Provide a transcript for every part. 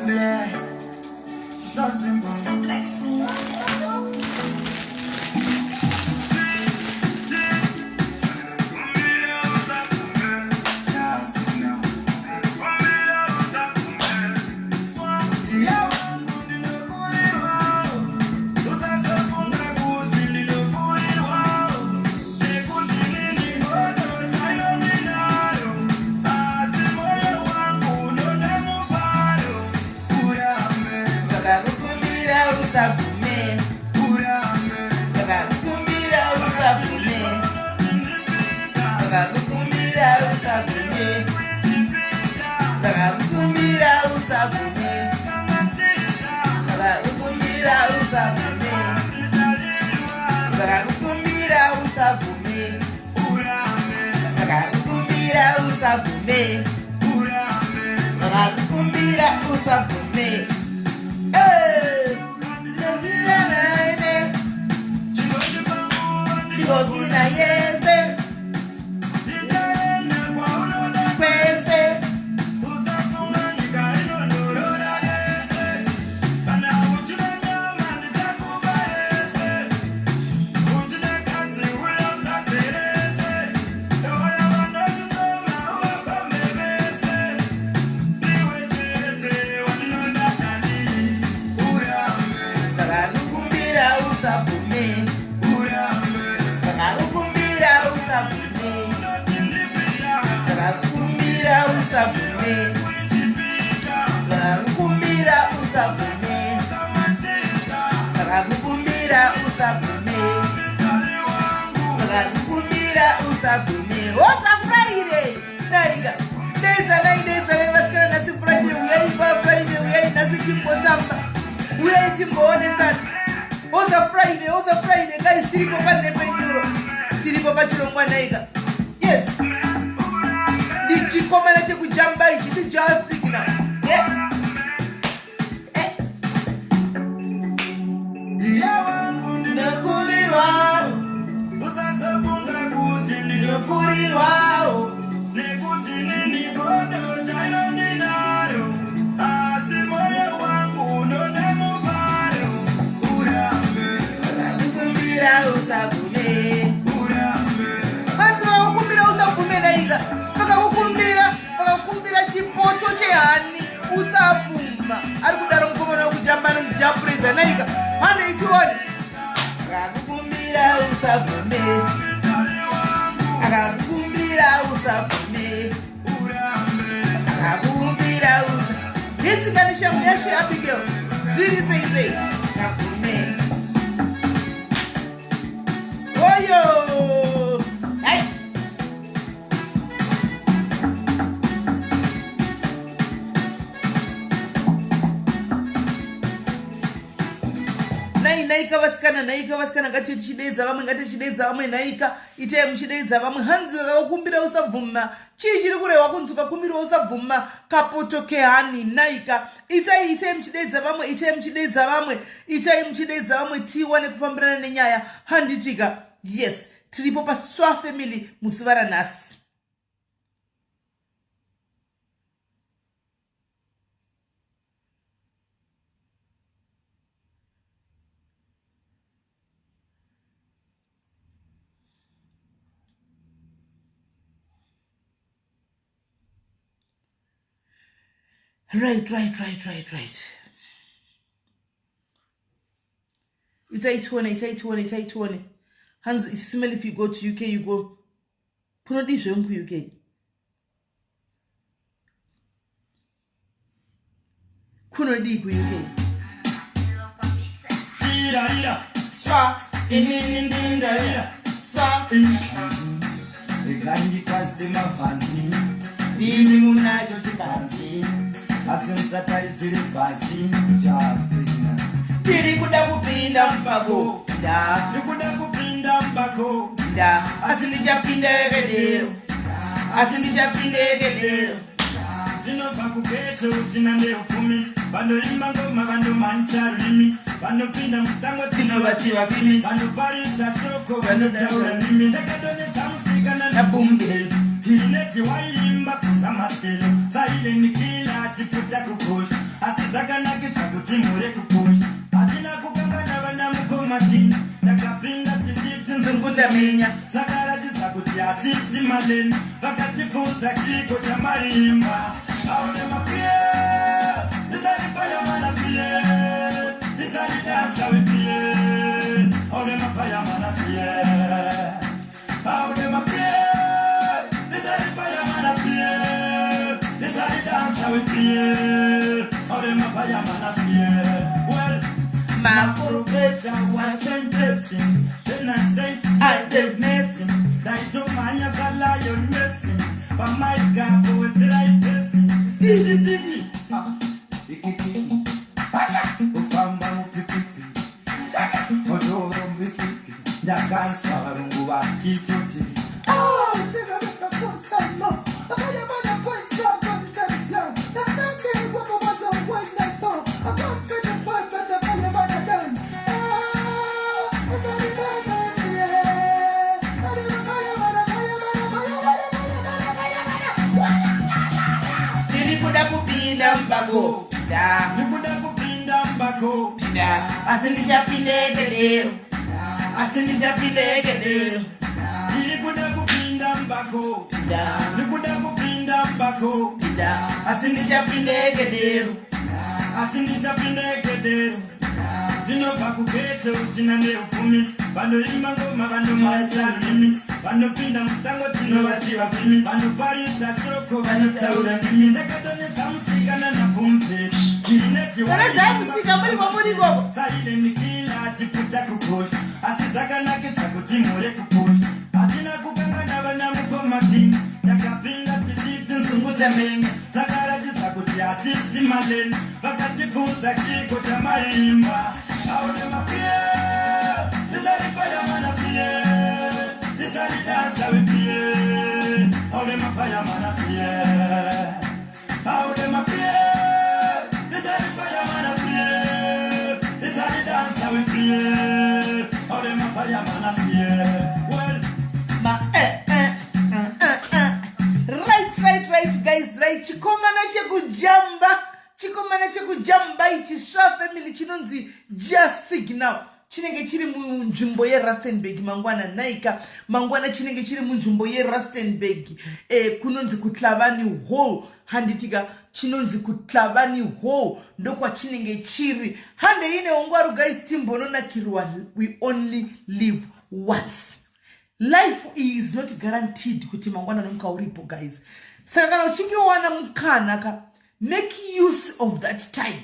Urambe. So simple. Vakakukumbira usabvume, vakakukumbira usabvume, vakakukumbira usabvume, vakakukumbira usabvume, vakakukumbira usabvume, vakakukumbira usabvume, vakakukumbira usabvume, vakakukumbira usabvume. Eh, ndinokina naine, ndikokina yese kwese. Vakakukumbira usabvume, vakakukumbira usabvume, vakakukumbira usabvume, vakakukumbira usabvume, vakakukumbira usabvume, vakakukumbira usabvume. Woza Friday naika, deedzanai, deedzanai vasikana. Nhasi Friday, uyai paFriday, uyai nhasi timbotamba, uyai timboonesana. Woza Friday, woza Friday guys, tiripo panhepfenyuro, tiripo pachirongwa naika. Yes, ndichikomana chekujamba ichi, ndiJah Signal, yeah. Eh. Ndinokurirwa, Usazofunga kuti ndinofurirwawo, nekuti nini godo chairo ndinaro, asi moyo wangu unoda mufaro. Urambe. Vakakukumbira usabvume. Urambe. Vanzi vakakumbira usabvume naika, vakakukumbira, vakakumbira chipoto chehoney, usabvuma. Ari kudaro mukomana wekujamba anonzi Jah Prayzah naika. Handeitione. Akakukumbira usabvume, akakukumbira usabvume, akakukumbira usa ndisinganishamu yashe. Abigail, zviri sei sei? Sabvume oyo. Hai. Nai, naika vasikana, naika vasikana, ngati tichideedza vamwe, ngati tichideedza vamwe naika. Itai muchideedza vamwe. Hanzi vakakukumbira usabvuma. Chii chiri kurehwa kunzi ukakumbirwa usabvuma kapoto kehoney naika? Itai, itai muchideedza vamwe, itai muchideedza vamwe, itai muchideedza vamwe, tiwane kufambirana nenyaya, handitika? Yes, tiripo paSwa Family musi varanhasi. Right. Itai tione, itai tione, itai tione. Hanzi isisimel, if you go to UK, you go kunodii zvemu kuUK? Kunodii kuUK? Tirarira. Swa, inini ndindarira swa. Regai ndikwaze mavhanzi. Ndimi munacho chipanzi. Asi musatarisire pasi, Jah Signal. Tiri kuda kupinda mupako nda. Ndikuda kupinda mubako. Nda, asi ndichapinda yekedero, asi ndichapinda yekedero. Zvinobva kughetto, tsvina ndeupfumi. Vandoimba ngoma, vandomhanyisa rurimi, vanopinda musango, tinovati vafimi, vanoparidza shoko, vanotaura ndimi. Ndakadonetsa musikana nabumge. Tirineti waiimba. maselo. Silent killer chiputa kukosha, asi zvakanakidza kuti mure kukosha. Hatina kukangana vana mukomakini, takapinda tichiti nzungundamenya. Zvakaratidza kuti hatisi maleni, vakatibvunza chiko chamaimba. Aune mapie isarifayamanasie, isaridansa wepie. Aune mafayamanasie, aune mapie isarifayamanasie, isaridansa wepie. Aune mafayamanasie. Well, maprofeta was interesting. Then I say I have mercy. Ndaitomhanya saLion Messi, pamaikapo wedzera ipesi. Titititi kufamba mupipipi, motoro mupipipi. Ndakanzwa varungu vachitoti Tiri kuda kupinda mubako da. Ndikuda kupinda mubako. Pinda, asi ndichapinde kedero, asi ndichapinde kedero. Ndiri kuda kupinda mubako. Pinda. Ndikuda kupinda mubako. Pinda, asi ndichapinde kedero. Asi ndichapinda ekedero. Zvinobva kughetto uchina neupfumi, vanoimba ngoma vanomasa rurimi, vanopinda musango tinovati vafimi, vanoparidza shoko vanotaura ndimi. Ndakadonedza musikana napumupeti. Donedzai musika muriko muriko. Silent killer chiputa kukosha, asi zvakanakidza kuti mure kukosha. Hatina kukangana vana mukomakini, takapinda tichiti nzungundamenya. Zvakaratidza kuti hatisi maleni, vakatibvunza chiko chamaimba. Aune mapie isarifayamanasie, isaridansa wepie. Aune mafayamanasie, aune mapie isarifayamanasie, isaridansa wepie. Aune mafayamanasie. Well, Ma eh. Right, guys, right. Chikomana chekujamba, chikomana chekujamba ichi, Sva Family, chinonzi Just Signal, chinenge chiri munzvimbo yeRustenburg mangwana naika. Mangwana chinenge chiri munzvimbo yeRustenburg, kunonzi kuTlavani Hall, handitika? Chinonzi kuTlavani Hall, ndokwachinenge chiri. Handei neungwaru guys, timbononakirwa. We only live once. Life is not guaranteed kuti mangwana nomuka uripo, guys. Saka kana uchinge wawana mukana ka, make use of that time.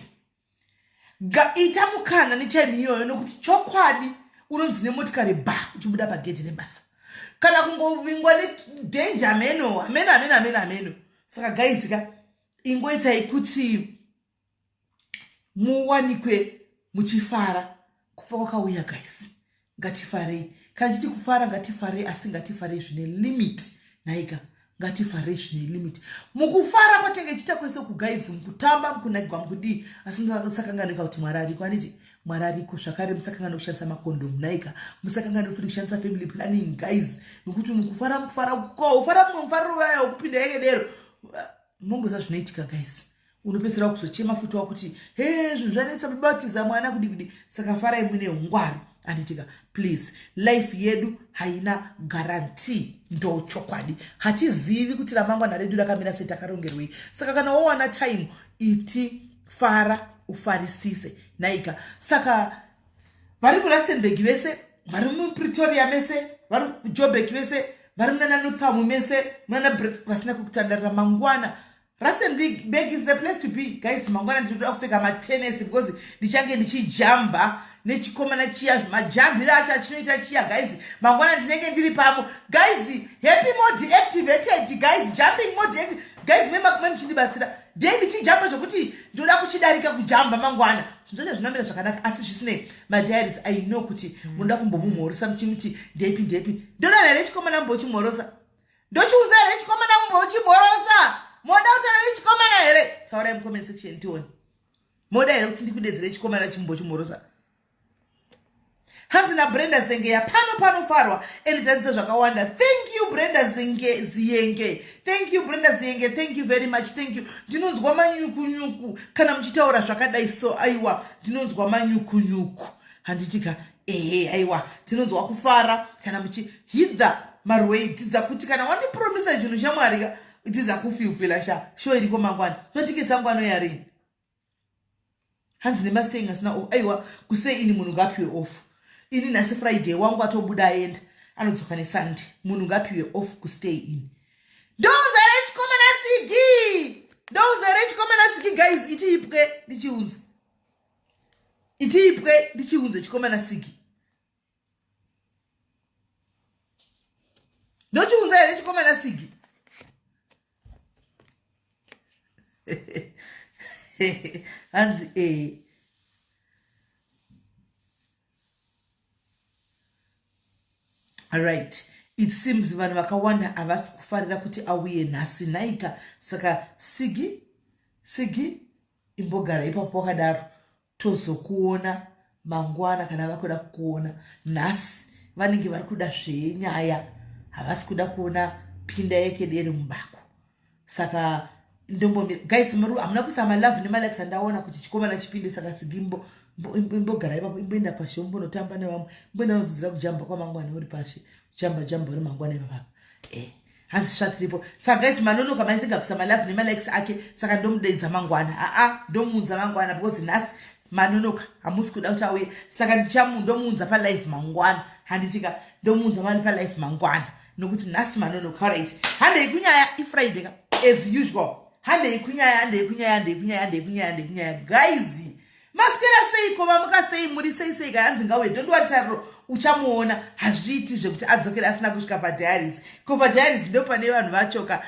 Ita mukana netime iyoyo, nokuti chokwadi unonzi nemotikari ba uchibuda pageti rebasa, kana kungovingwa nedanger, ameno, ameno, ameno, ameno, ameno. Saka guys ka, ingoitai kuti muwanikwe muchifara. Kufa kwakauya, guys, ngatifarei. Kana chiti kufara, ngatifarei, asi ngatifarei zvine limit naika. Ngatifarei zvine limit mukufara kwatenge chiita kwese kuguys, mukutamba, mukunakigwa, mukudii, asi musakanganika kuti Mwari ariko, handiti? Mwari ariko zvakare. Musakanganwa kushandisa makondomu naika. Musakanganwa futi kushandisa family planning, guys, nokuti mukufara, mukufara ko ufara mumwe mufariro waya wekupinda yekedero, mongoza zvinoitika, guys. Unopedzisira kuzochema futi wakuti, "He, zvinhu zvanetsa, babatiza mwana kudi kudi." Saka farai muine ungwaru, handitika? Please, life yedu haina guarantee, ndo chokwadi. Hatizivi kuti ramangwana redu rakamira sei, takarongerwei. Saka kana wawana time, iti fara, ufarisise naika. Saka vari muRustenburg vese, vari muPretoria mese, vari kuJoburg vese, vari munana Northam mese, munana Brits, vasina kukutandarira mangwana, Rustenburg is the place to be, guys. Mangwana ndinotoda kupfeka matenesi because ndichange ndichijamba nechikomana chiya, majambiro acho achinoita chiya. Guys, mangwana ndinenge ndiri pamo, guys. Happy mode activated, guys. Jumping mode, guys. Meme muchindibatsira, ndee ndichijamba zvokuti ndoda kuchidarika kujamba mangwana. Zvinhu zvacho zvinomira zvakanaka, asi zvisinei, madiaries, I know kuti munoda kumbomumhorosa muchimuti ndepi ndepi. Ndoda here chikomana mumbochimhorosa? Ndochiudza here chikomana mumbochimhorosa? Moda kutaura nechikomana here? Taurai mucomment section tione. Moda here kuti ndikudedzere chikomana chimbochimhorosa? Hanzi naBrenda Zengeya pano panofarwa and tadzidza zvakawanda. Thank you Brenda Zenge Ziyenge. Thank you Brenda Ziyenge. Thank you very much. Thank you. Ndinonzwa manyukunyuku kana muchitaura zvakadai so aiwa ndinonzwa manyukunyuku. Handitika ehe aiwa tinonzwa kufara kana muchi hither marwei dzidza kuti kana wandipromisa chinhu shamwari ka dzidza kufilfila sha sho iriko mangwana matiketsi angu anoya rini hanzi nemastaying asina off aiwa kusei ini munhu ngaapiwe off ini nhasi friday wangu atobuda aenda anodzoka nesunday munhu ngaapiwe off kustay in ndounza here chikomana sigi ndounza here chikomana sigi guys itiipwe ndichiunza itiipwe ndichiunze chikomana sigi ndochiunza here chikomana sigi hanzi ee right it seems vanhu vakawanda havasi kufarira kuti auye nhasi nhaika saka sigi sigi imbogara ipapo wakadaro tozokuona mangwana kana vakuda kukuona nhasi vanenge vari kuda zvenyaya havasi kuda kuona pinda yekedere mubako saka ndombomira guys hamuna kuisa malove nemalikes andaona kuti chikomana chipinde saka sigimbo imbogara ipapo imboenda pashe umbonotamba nevamwe imboenda unodzidzira kujamba kwamangwana uri pashe jamba jamba uri mangwana ipapapa eh hanzi svatiripo saka guys manonoka maisinga kuisa malove nemalikes ake saka ndomudeidza mangwana aa ndomuunza mangwana because nhasi manonoka hamusi kuda kuti auye saka ndichamu ndomuunza palive mangwana handitika ndomuunza mali palive mangwana nokuti nhasi manonoka alright handei kunyaya ifriday ka as usual handei kunyaya handei kunyaya handei kunyaya handei kunyaya handei kunyaya guys Maswera sei ko vamuka sei muri sei sei ka hanzi ngauye don't worry Tariro uchamuona hazviiti zvekuti adzokere asina kusvika padiaries ko padiaries ndo pane vanhu vachoka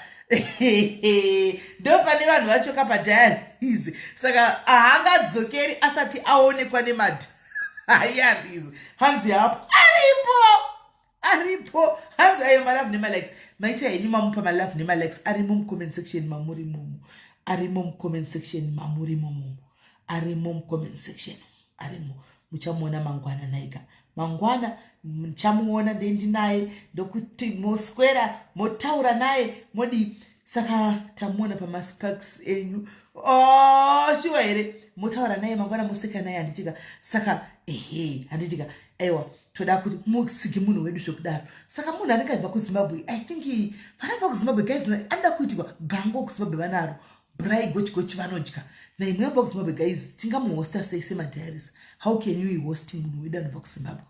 ndo pane vanhu vachoka padiaries saka haangadzokeri asati aonekwa nemadiaries hanzi hapo aripo aripo hanzi ayo malove nemalikes maita henyu mamupa malove nemalikes arimo mucomment section mamuri momo arimo mucomment section mamuri momomo arimo mucomment section arimo muchamuona mangwana naika mangwana muchamuona ndendinaye ndokuti moswera motaura naye modii saka tamuona pamasparks enyu oh, shuwa here motaura naye mangwana moseka naye handitika saka ehe handitika aiwa toda kuti musiki munhu wedu zvekudaro saka munhu anenge aibva kuzimbabwe i think vanobva kuzimbabwe guys anoda kuitirwa gango kuzimbabwe vanaro brai gochigochi vanodya naimwe abva kuzimbabwe guys tingamuhosta sei semadiaries how can you host munhu wedu anobva kuzimbabwe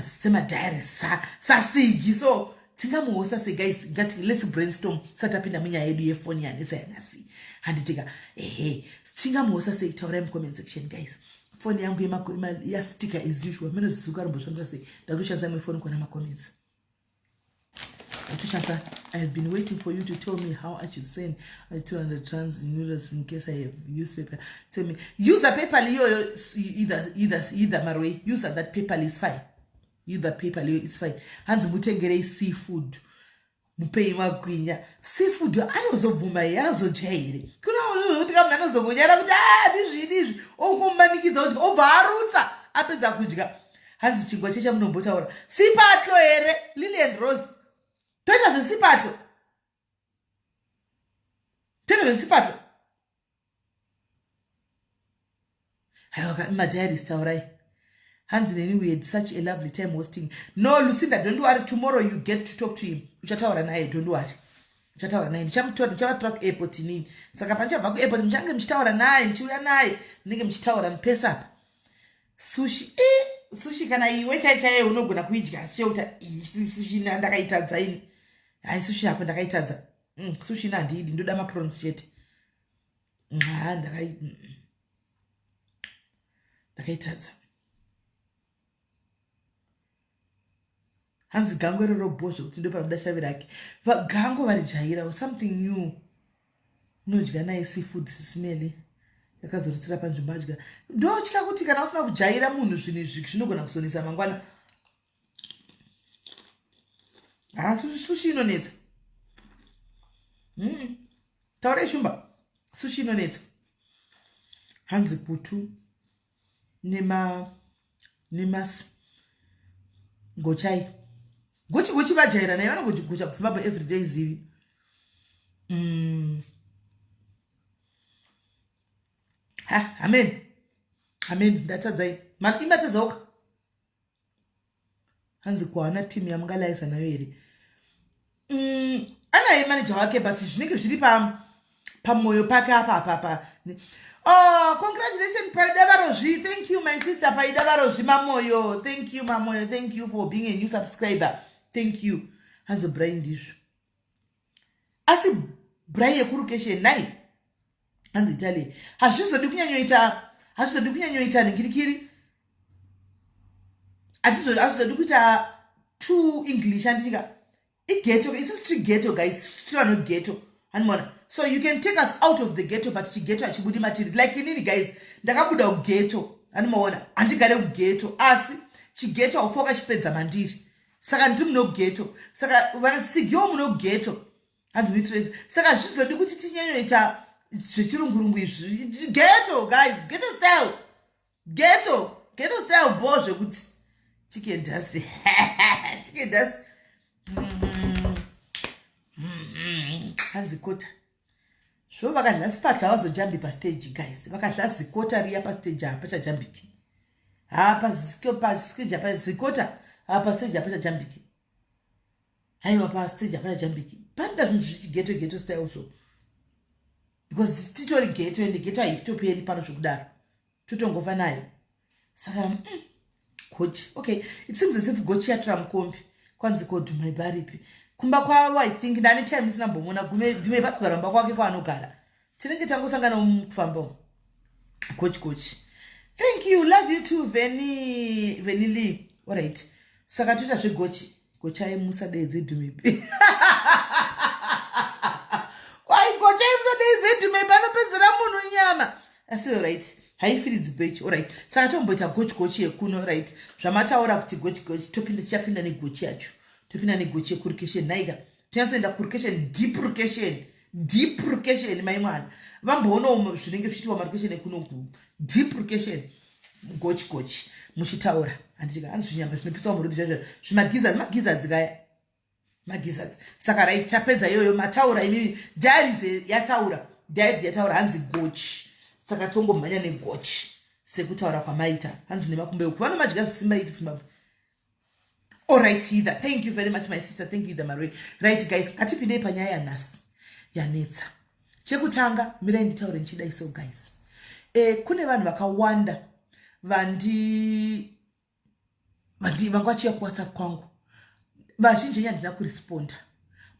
semadiaries sasigi so tingamuhosta sei guys ngati let's brainstorm sati tapinda munyaya yedu yefoni yanetsa yanasi handitika ehe tingamuhosta sei taurai mucomment section guys foni yangu yastika as usual mene zuzuka aromboshandisa sei ndakutoshandisa imwe foni kuona macomments ndakutoshandisa i have been waiting for you to tell me how i should send 200 trans euros in case i have used paper tell me use a paypal iyoyo either either either marway use that paypal is fine use that paypal iyoyo is fine hanzi mutengerei seafood mupei magwinya seafood anozobvuma here anozodya here kuna kuti kamunhu anozongonyara kuti ah, ndizvini izvi ongomumanikidza kudya obva arutsa apedza kudya hanzi chingwa checha munombotaura sipatlo here lilian rose toita zvesipatlo toita zvesipatlo Haiwa madiaries taurai. Hanzi neni we had such a lovely time hosting. No Lucinda don't worry tomorrow you get to talk to him. Uchataura naye don't worry. Uchataura naye ndichamutora ndichavatora kuairport inini. Saka pandichabva kuairport muchange muchitaura naye ndichiuya naye munenge muchitaura mupesa apa. Sushi eh sushi kana iwe chai chaiye unogona kuidya asi chekuti sushi ndakaitadza ini. Hai sushi apo ndakaitadza. Mm, sushi ini handiidi ndoda maprons chete. Haa ndakai ndakaitadza hanzi gango iroro bho zvekuti ndopanoda shavi rake gango varijaira something new unodya naye seafood sisimeli yakazoritsira panzvimbo adya ndotya kuti kana usina kujaira munhu zvinhu izvi zvinogona kuzonetsa mangwana ha sushi inonetsa mm. Taurai shumba sushi inonetsa. Hanzi putu nema nemasi. Gochai. Gochi gochi vajaira naye vanogochigocha kuZimbabwe everyday zivi. Ha, amen. Amen. Ndatadzai. Imatadzaoka. Hanzi kuhana team yamungalaisa nayo here? Anaye manager wake, but zvinenge zviri pa pamwoyo pake apa apa apa. Oh, congratulations Paida Varozvi. Thank you, my sister Paida Varozvi Mamoyo. Thank you, Mamoyo. Thank you for being a new subscriber. Thank you. Hanzi Brian ndizvo. Asi Brian yekurukeshe nai. Hanzi Italy. Hazvizodi kunyanyoita, hazvizodi kunyanyoita ningirikiri. Hazvizodi kuita too English anditika. Ighetto, isusu tiri ghetto guys, tiri vanhu ghetto. Hanimona. So you can take us out of the ghetto, but chighetto hachibudi matiri. Like inini guys, ndakabuda kughetto. Hanimona. Handigare kughetto. Asi chighetto haufa wakachipedza mandiri. Saka ndiri muno ghetto. Saka vanasigiwo muno ghetto. Hanzi muitirei. Saka hazvizodi kuti tinyanyoita zvechirungurungu izvi. Ghetto guys, ghetto style. Ghetto, ghetto style bho zvekuti chicken dust. Chicken dust. Hanzi kota. Zvo vakadya sipatla havazojambi pastage guys. Vakadya zikota riya pastage hapachajambiki. Ha pastage hapa zikota, ha pastage hapachajambiki. Haiwa pastage hapachajambiki. Panoda zvinhu zvichi ghetto ghetto style so. Because titori ghetto ende ghetto haitoperi pano zvekudaro. Totongofa nayo. Saka gochi. Okay, it seems as if gochi yatora mukombi. Kwanzi ko Dhumai baripi. Kumba kwavo I think ndane time ndisina mbomona gume Dhumai panogara kumba kwake kwaanogara. Tinenge tangosangana mukufamba umu. Gochi gochi. Thank you, love you too Veni Veni Lee. All right. Saka toita zvegochi. Gochai musadeedze Dhumai. Kwai gochai musadeedze Dhumai panopedzera munhu nyama. Asi all right. Haifiridzi bechi. All right. Saka tomboita gochi gochi yekuno, right. Zvamataura kuti gochi gochi topinda, tichapinda negochi yacho. Topinda negochi yekurukeshen nhaika. Tinyatsoenda kurukeshen, deep rukeshen. Deep rukeshen mai mwana. Vamboonawo zvinenge zvichiitwa marukeshen ekuno. Deep rukeshen. Gochi gochi muchitaura. Handiti hanzi zvinyama zvinopiswa murudi zvacho. Zvimagiza, magiza kaya. Magizzards. Saka right tapedza iyoyo mataura imimi. Diaries yataura. Diaries yataura hanzi gochi. Saka tongomhanya negochi sekutaura kwamaita. Hanzi nemakumbo ekuku. Vanomadya zvisimba iti kuZimbabwe. All right, Heather. Thank you very much, my sister. Thank you, Heather Marwe. Right, guys. Ngatipindei panyaya yanhasi. Yanetsa. Chekutanga, mirai nditaure ndichidai so, guys. Kune vanhu vakawanda vandi vanga vachiuya kuWhatsApp kwangu. Vazhinji handina kuresponda.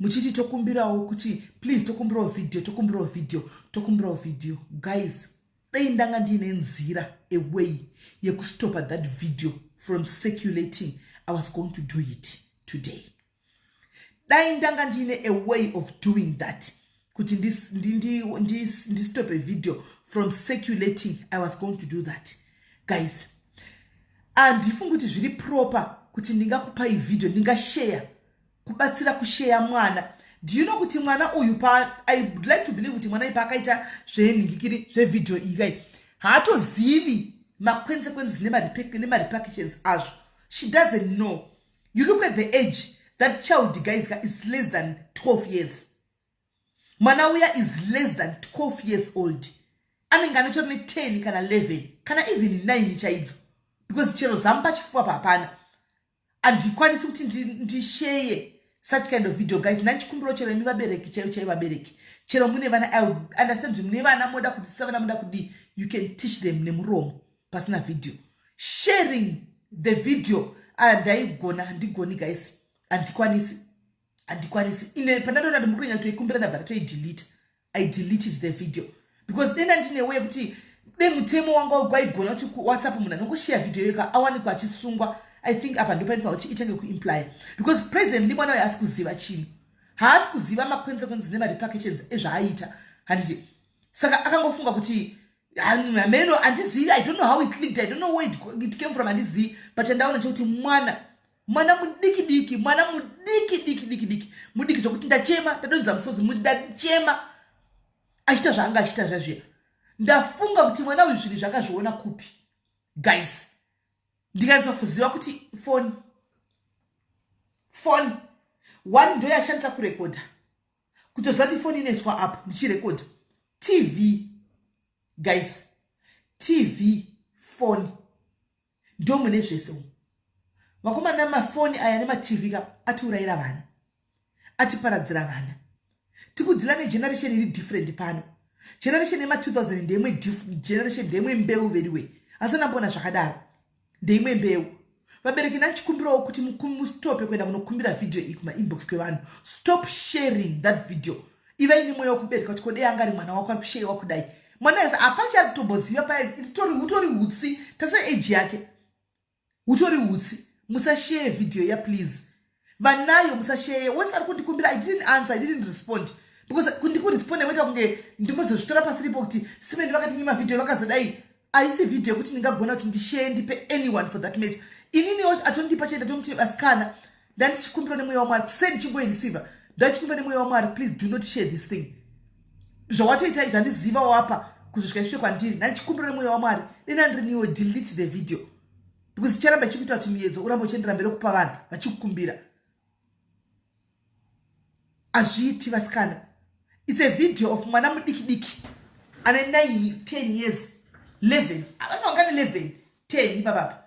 Muchiti tokumbirawo kuti please tokumbirawo video, tokumbirawo video, tokumbirawo video. Guys, dai ndanga ndiine nzira, a way yekustopa that video from circulating, I was going to do it today. Dai ndanga ndiine a way of doing that kuti ndistope video from circulating, I was going to do that. Guys, handifungi kuti zviri proper kuti ndingakupai video, ndingashare, kubatsira kushare mwana. Do you know kuti mwana uyu pa, I would like to believe kuti mwana uyu paakaita zvenhingikiri zvevideo iyi kai, haatozivi maconsequences nemarepercussions azvo. She doesn't know. You look at the age that child, guys, is less than 12 years. Mwana uya is less than 12 years old. Anenge anotori ne10 kana 11 kana even 9 chaidzo, because chero zamu pachifuva pahapana. Handikwanisi kuti ndishare such kind of video, guys. Ndanchikumbirawo chero imi vabereki chaivo chaivo, vabereki, chero mune vana, I understand kuti mune vana, moda kudzidzisa vana, moda kudii, you can teach them nemuromo pasina video. Sharing the video handaigona, handigoni guys, handikwanisi, handikwanisi. Ine pandandoona kuti muri kunyatsoikumbira, ndabva ndatoidelete. I deleted the video because denda ndine way yekuti de mutemo wanga waigona kuti kuWhatsApp munhu anongoshare video yoka awanikwa achisungwa. I think apa ndopanofanira kuti itange kuimply, because presently mwana uyo haasi kuziva chinhu, haasi kuziva maconsequences nemarepercussions ezvaaita, handiti? Saka akangofunga kuti hameno, handizivi. I don't know how it leaked, I don't know where it came from, handizivi. But chandaona chekuti mwana, mwana mudiki diki, mwana mudiki diki diki diki, mudiki zvokuti ndachema, ndadonza musodzi, ndachema achiita zvaanga achiita zvazviya. Ndafunga kuti mwana uyu zvinhu zvakazviona kupi, guys? Ndikanyatsoziva kuti foni Foni one ndoyashandisa kurekodha, kutoziva kuti foni inoiswa apo ndichirekodha. TV guys, TV, foni ndo mune zvese umu. Vakomana, mafoni aya nemaTV ka atiurayira vana, atiparadzira vana. Tikudzila negeneration iri different pano. Generation yema2000 ndeimwe generation, ndeimwe mbeu vediwe, asi andambona zvakadaro, ndeimwe mbeu. Vabereki, ndandichikumbirawo kuti mustope kuenda kunokumbira vhidhiyo iyi kumainbox kwevanhu. Stop sharing that video. Ivai nemweya wekubereka kuti kodei anga ari mwana wako ari kusherewa kudai. Mwana yese hapana chaari kutomboziva paya, hutori hutsi. Tase age yake, hutori hutsi. Musashare vhidhiyo ya, please. Vanayo, musashare. Wese ari kundikumbira, I didn't answer, I didn't respond, because ndikuresponda moita kunge ndimbozozvitora pasiripo kuti simendi vakatinyima vhidhiyo vakazodai. Haisi vhidhiyo yekuti ndingagona kuti ndishare, ndipe anyone for that matter. Inini atondipa chaita tomuti, asikana, ndandichikumbira nemweya waMwari se ndichingoireceiva, ndachikumbira nemweya waMwari, please do not share this thing. Zvawatoita izvi handiziva wapa kuzosvika isvike kwandiri. Ndandichikumbira nemweya waMwari, dena ndiri delete the video, because chicharamba ichikuita kuti muedzo urambe uchiendera mberi kupa vanhu vachikukumbira. Hazviiti, vasikana. It's a video of mwana mudiki diki ane 9, 10 years, 11, vana vanga ne11, 10 ipapapa,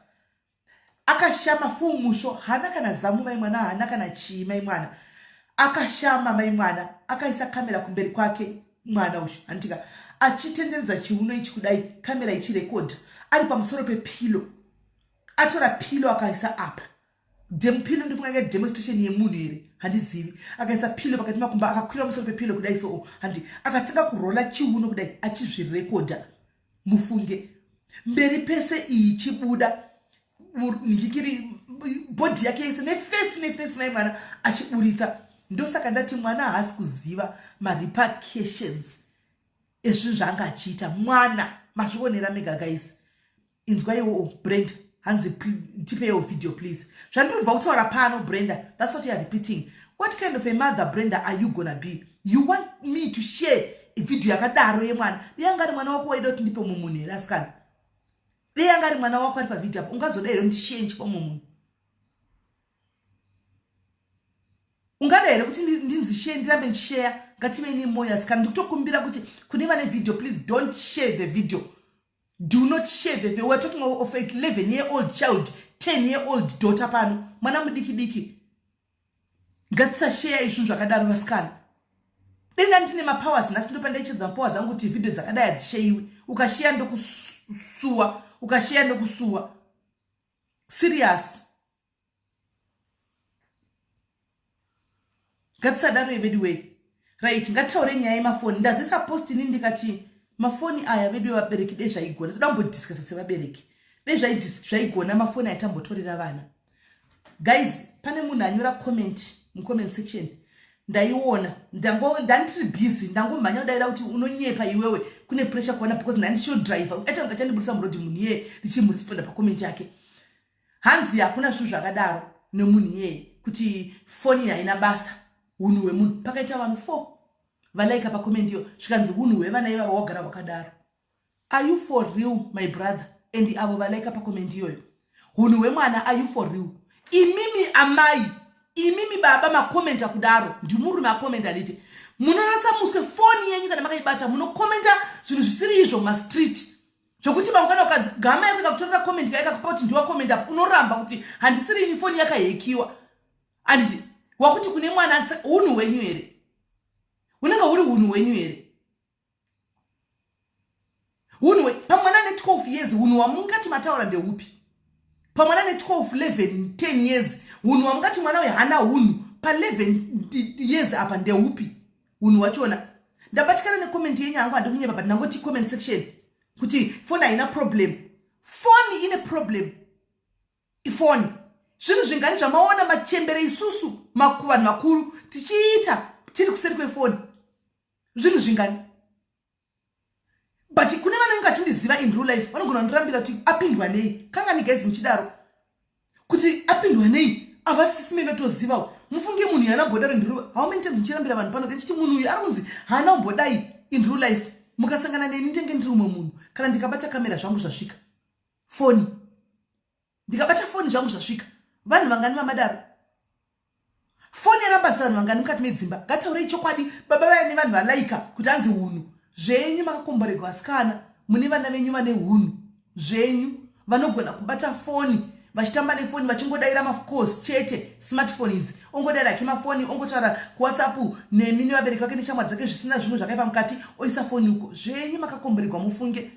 akashama full musho, haana kana zamu mai mwana, haana kana chii mai mwana, akashama mai mwana, akaisa kamera kumberi kwake mwana uyu, handitika, achitenderedza chiuno ichi kudai, kamera ichirekodha ari pamusoro pepillow. Atora pillow akaisa apa, pillow, ndofunga inga demonstration yemunhu here, handizivi. Akaisa pillow pakati makumba, akakwira musoro pepillow kudai so, handi, akatanga kurola chiuno kudai achizvirekodha. Mufunge mberi pese iyi chibuda nhikikiri, body yake yese neface, neface mai mwana achiburitsa. Ndosaka ndati mwana haasi kuziva marepercussions ezvinhu zvaanga achiita mwana. Mazvionera mega guys. Inzwaiwo Brenda, hanzi tipeiwo video please. Zvandiri kubva kutaura pano, Brenda, that's what you are repeating. What kind of a mother, Brenda, are you gonna be? You want me to share video yakadaro yemwana? Dei anga ari mwana wako, waida kuti ndipe mumwe munhu here, asikana? Dei anga ari mwana wako ari pavhidhiyo apo, ungazoda here ndishare ndichipa mumwe munhu? Ungada here kuti ndinzi share, ndirambe ndichisheya? Ngativei nemwoyo, asikana. Ndikutokumbira kuti kune vane video, please don't share the video. Do not share the video. We're talking of a 11 year old child, 10 year old daughter pano, mwana mudiki diki. Ngatisasheya izvinhu zvakadaro, vasikana. Denda ndine mapowers nhasi, ndopa ndaichedza mapowers angu kuti vhidhiyo dzakadai hadzisheyiwi. Ukasheya ndokusuwa, ukasheya ndokusuwa. Serious, ngatisadaro veduwei. Right, ngatitaure nyaya yemafoni. Ndazoisa post ini ndikati mafoni aya vedu vevabereki, dei zvaigona, toda kumbodiscussa sevabereki, dei zvaigona mafoni aya tambotorera vana. Guys, pane munhu anyora comment mucomment section, ndaiona, ndandiri busy, ndangomhanya kudaira kuti unonyepa iwewe, kune pressure kuona, because ndandichodriver aita kunge achandibudisa murodhi munhu iyeye, ndichimuresponda pacomment yake. Hanzi hakuna zvinhu zvakadaro nemunhu iyeye kuti foni haina basa, unhu hwemunhu. Pakaita vanhu four valaika pacomment iyo, zvikanzi unhu hwevana ivavo wagara hwakadaro. Are you for real, my brother? And avo valaika pacomment iyoyo, unhu hwemwana, are you for real? Imimi amai, imimi baba makomenta kudaro, ndimurume akomenta, handiti? Munorasa muswe. Foni yenyu kana makaibata, munokomenta zvinhu zvisiri izvo mumastreet, zvokuti mangwana ukanzi gama yako ikakutorera comment kaikakupa kuti ndiwakomenta, unoramba kuti handisiri ini, foni yakahekiwa, handiti? Wakuti kune mwana unhu hwenyu here? Unenge huri unhu hwenyu here? Unhu pamwana ne12 years, unhu hwamungati mataura ndeupi? Pamwana ne12, 11, 10 years, unhu hwamungati mwana uyu haana unhu pa11 years apa ndeupi unhu hwachona? Ndabatikana necomment yenyu hangu, handi kunyepa, but ndangoti comment section kuti foni haina problem. Foni ine problem. Ifoni, zvinhu zvingani zvamaona machembere, isusu vanhu vakuru tichiita tiri kuseri kwefoni? Zvinhu zvingani? But kune vanenge vachindiziva in real life, vanogona kundirambira kuti apindwa nei. Kangani guys muchidaro kuti apindwa nei? Avasisi menotozivawo. Mufunge munhu yana mbodaro in real. How many times ndichirambira vanhu pano ndichiti munhu uyu ari kunzi haana kumbodai in real life? Mukasangana neni, ndenge ndiri umwe munhu. Kana ndikabata kamera zvangu zvasvika, foni, ndikabata foni zvangu zvasvika. Vanhu vangani vamadaro? Foni yarambadzisa vanhu vangani mukati medzimba? Ngataurei chokwadi baba vaya nevanhu valaika kuti hanzi hunhu. Zvenyu makakomborerwa vasikana mune vana venyu vane hunhu zvenyu vanogona kubata foni vachitamba nefoni vachingodaira mafcalls chete smartphone idzi ongodaira hake mafoni ongotaura kuwhatsapp nemi nevabereki vake neshamwari dzake zvisina zvimwe zvakaipa mukati oisa foni uko zvenyu makakomborerwa mufunge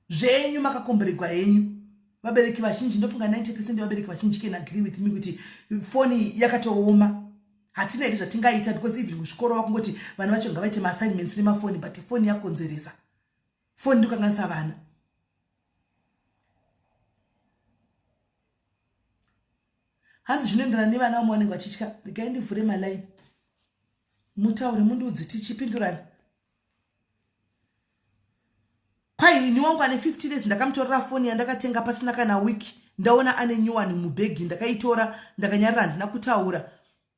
zvenyu makakomboregwa henyu vabereki vazhinji ndofunga 90 percent yevabereki vazhinji can agree with me kuti foni yakatooma hatina hedu zvatingaita because even kuzvikoro vakungoti vana vacho ngavaite maassignments nemafoni but foni yakonzeresa foni ndikukanganisa vana hanzi zvinoenderana nevana vamwe vanenge vachitya regai ndivhure malaini mutaure mundiudzi tichipindurana kwai ini wangu ane 15 days ndakamutorera foni yandakatenga pasina kana week ndaona ane nyowani mubhegi ndakaitora ndakanyarira handina kutaura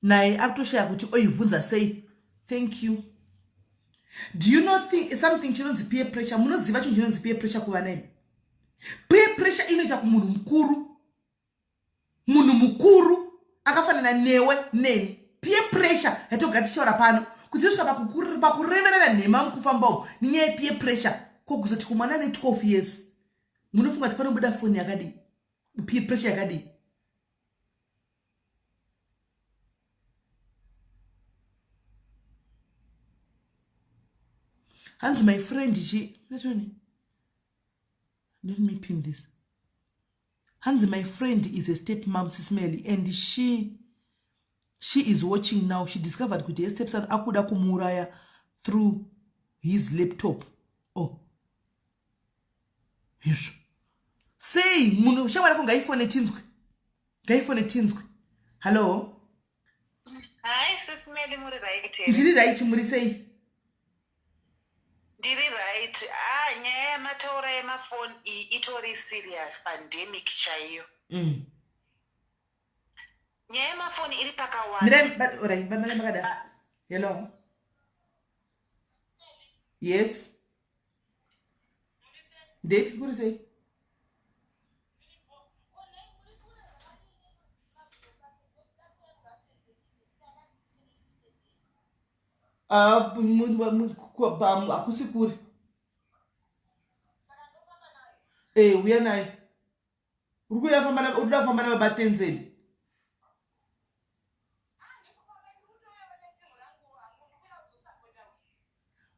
naye ari kutoshaya kuti oivhunza sei thank you do you know something chinonzi peer pressure munoziva chinhu chinonzi peer pressure kuvana imi peer pressure inoita kumunhu mukuru munhu mukuru akafanana newe neni peer pressure yatogara tichitaura pano kuti tosvika pakureverera nhema mukufamba umu nenyaya yepeer pressure ko kuzoti kumwana ane 12 years munofunga kuti panobuda foni yakadii peer pressure yakadii hanzi my friend chi let me pin this hanzi my friend is a step mom sismely and she she is watching now she discovered kuti her stepson akuda kumuuraya through his laptop oh hezvo sei munhu shamwari yako ngaifone tinzwe ngaifone tinzwe hallo Hi, sis Melly, muri right here? Ndiri right, muri sei? Ndiri right. Ah, nyaya yamataura yemafoni iyi itori serious pandemic chaiyo. Nyaya yemafoni iri pakawanda. Mirai, but alright, bamira makada. Ah. Hello. Yes. Ndeipi kuri sei? Ah, hakusi kure eh uya naye uri kuda kufamba nababa tenzeni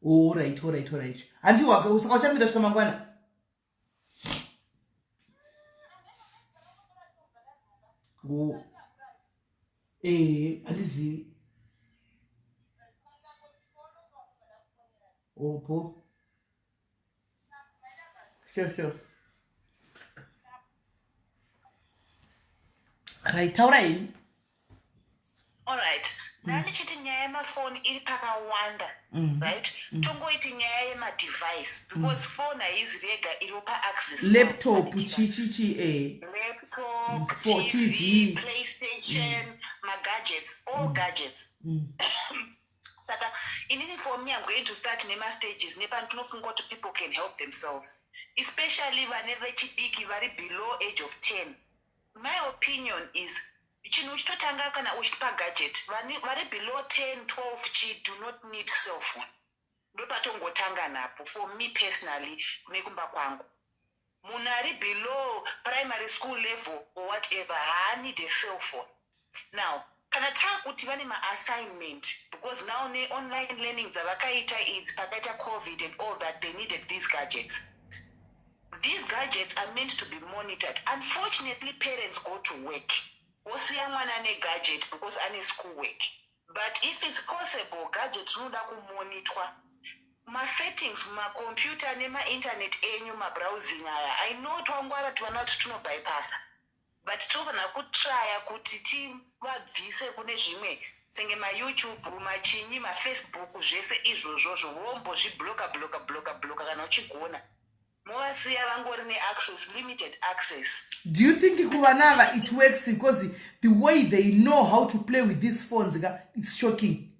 orit orit orit handi saka uchamira svika mangwana o ee handizivi opo sure sure right taura henyu Alright. Ndandichiti nyaya yemafoni iri pakawanda right tongoiti nyaya yemadevice because phone haizi rega iriwo paaccess now, laptop handitika? chi chi chi eh laptop For tv TV. playstation magadgets all gadgets saka inini for me i'm going to start nemastages nepandinofunga kuti people can help themselves especially vane vechidiki vari below age of 10 My opinion is chinhu uchitotanga kana uchitipa gadget vani vari below 10 12 chii do not need cell phone ndopatongotanga napo for me personally kune kumba kwangu munhu ari below primary school level or whatever haanide cell phone now kana takuti vane maassignment because now neonline learning dzavakaita idzi pakaita covid and all that they needed these gadgets These gadgets are meant to be monitored. Unfortunately parents go to work vosiya mwana negadget because ane school work. But if it's possible gadget rinoda kumonitwa. Masettings mumacomputer nemainternet enyu mabrowsing aya I know twangwara tuvana kuti tunobypassa but tinofanira kutraya kuti tivabvise kune zvimwe senge mayoutube machinyi mafacebook zvese izvozvozvo vombozvibloka bloka bloka bloka kana uchigona movasiya vangori neaccess limited access. Do you think kuvana ava it works because the way they know how to play with these phones ka it's shocking.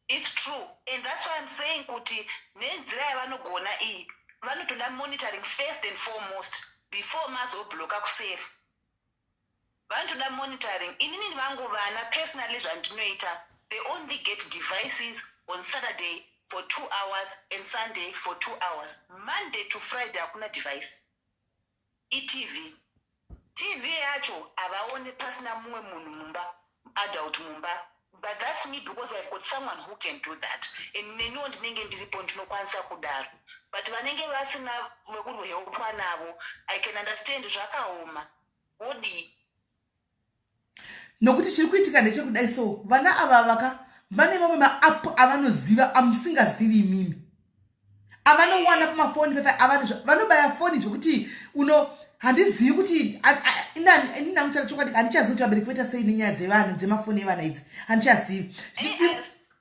It's true and that's why I'm saying kuti nenzira yavanogona iyi vanotoda monitoring first and foremost before mazobloka kuseri. Vanotoda monitoring. Inini vangu vana, personally, zvandinoita, they only get devices on Saturday for 2 hours and Sunday for 2 hours. Monday to Friday hakuna device. ETV, TV yacho havaoni pasina mumwe munhu mumba, adult mumba. But that's me, because I've got someone who can do that, and neniwo ndinenge ndiripo, ndinokwanisa kudaro. But vanenge vasina vekuhelpwa navo, I can understand, zvakaoma, wodii? Nokuti chiri kuitika ndechekudai, so vana ava vaka vane mamwe maapp avanoziva amusingazivi imimi, avanowana pamafoni pepa. Vanobaya foni zvokuti uno handizivi kuti ini ndangutaura chokwadi, handichazivi kuti vabereki voita sei nenyaya dzevanhu dzemafoni evana idzi, handichazivi.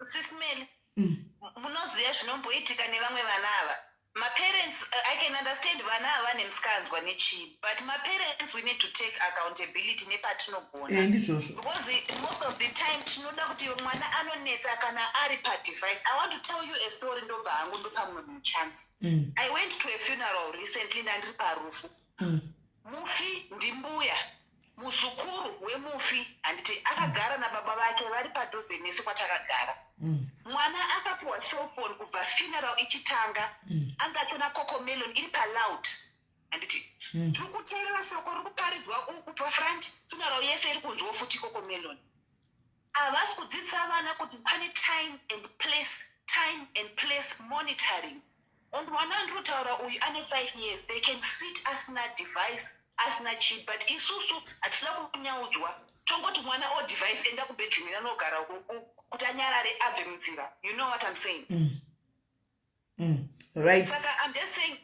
Sis Melly, munoziva zvinomboitika nevamwe vana ava, maparents, I can understand vana ava vane musikanzwa nechii, but maparents, we need to take accountability nepatinogona. Ndizvozvo. Because most of the time tinoda kuti mwana anonetsa kana ari padevice. I want to tell you a story, ndobva hangu ndopa mumwe munhu chance. I went to a funeral recently, ndandiri parufu. Mufi ndimbuya, muzukuru wemufi, handiti, akagara nababa vake vari padhuze nesu kwatakagara. Mwana akapiwa cellphone kubva funeral ichitanga. Angatona Cocomelon iri paloud, handiti. Tiri kuteerera shoko riri kuparidzwa uku pafront, funeral yese iri kunzwa futi Cocomelon. Havasi kudzidzisa vana kuti pane time and place, time and place monitoring. And mwana andiri kutaura uyu ane 5 years. They can sit asina device, asina chip, but isusu hatisina kunyaudzwa, tongoti mwana o device, enda kubedroom, inanogara kuti anyarare, abve munzira. You know what I'm saying? Right. Saka I'm just saying,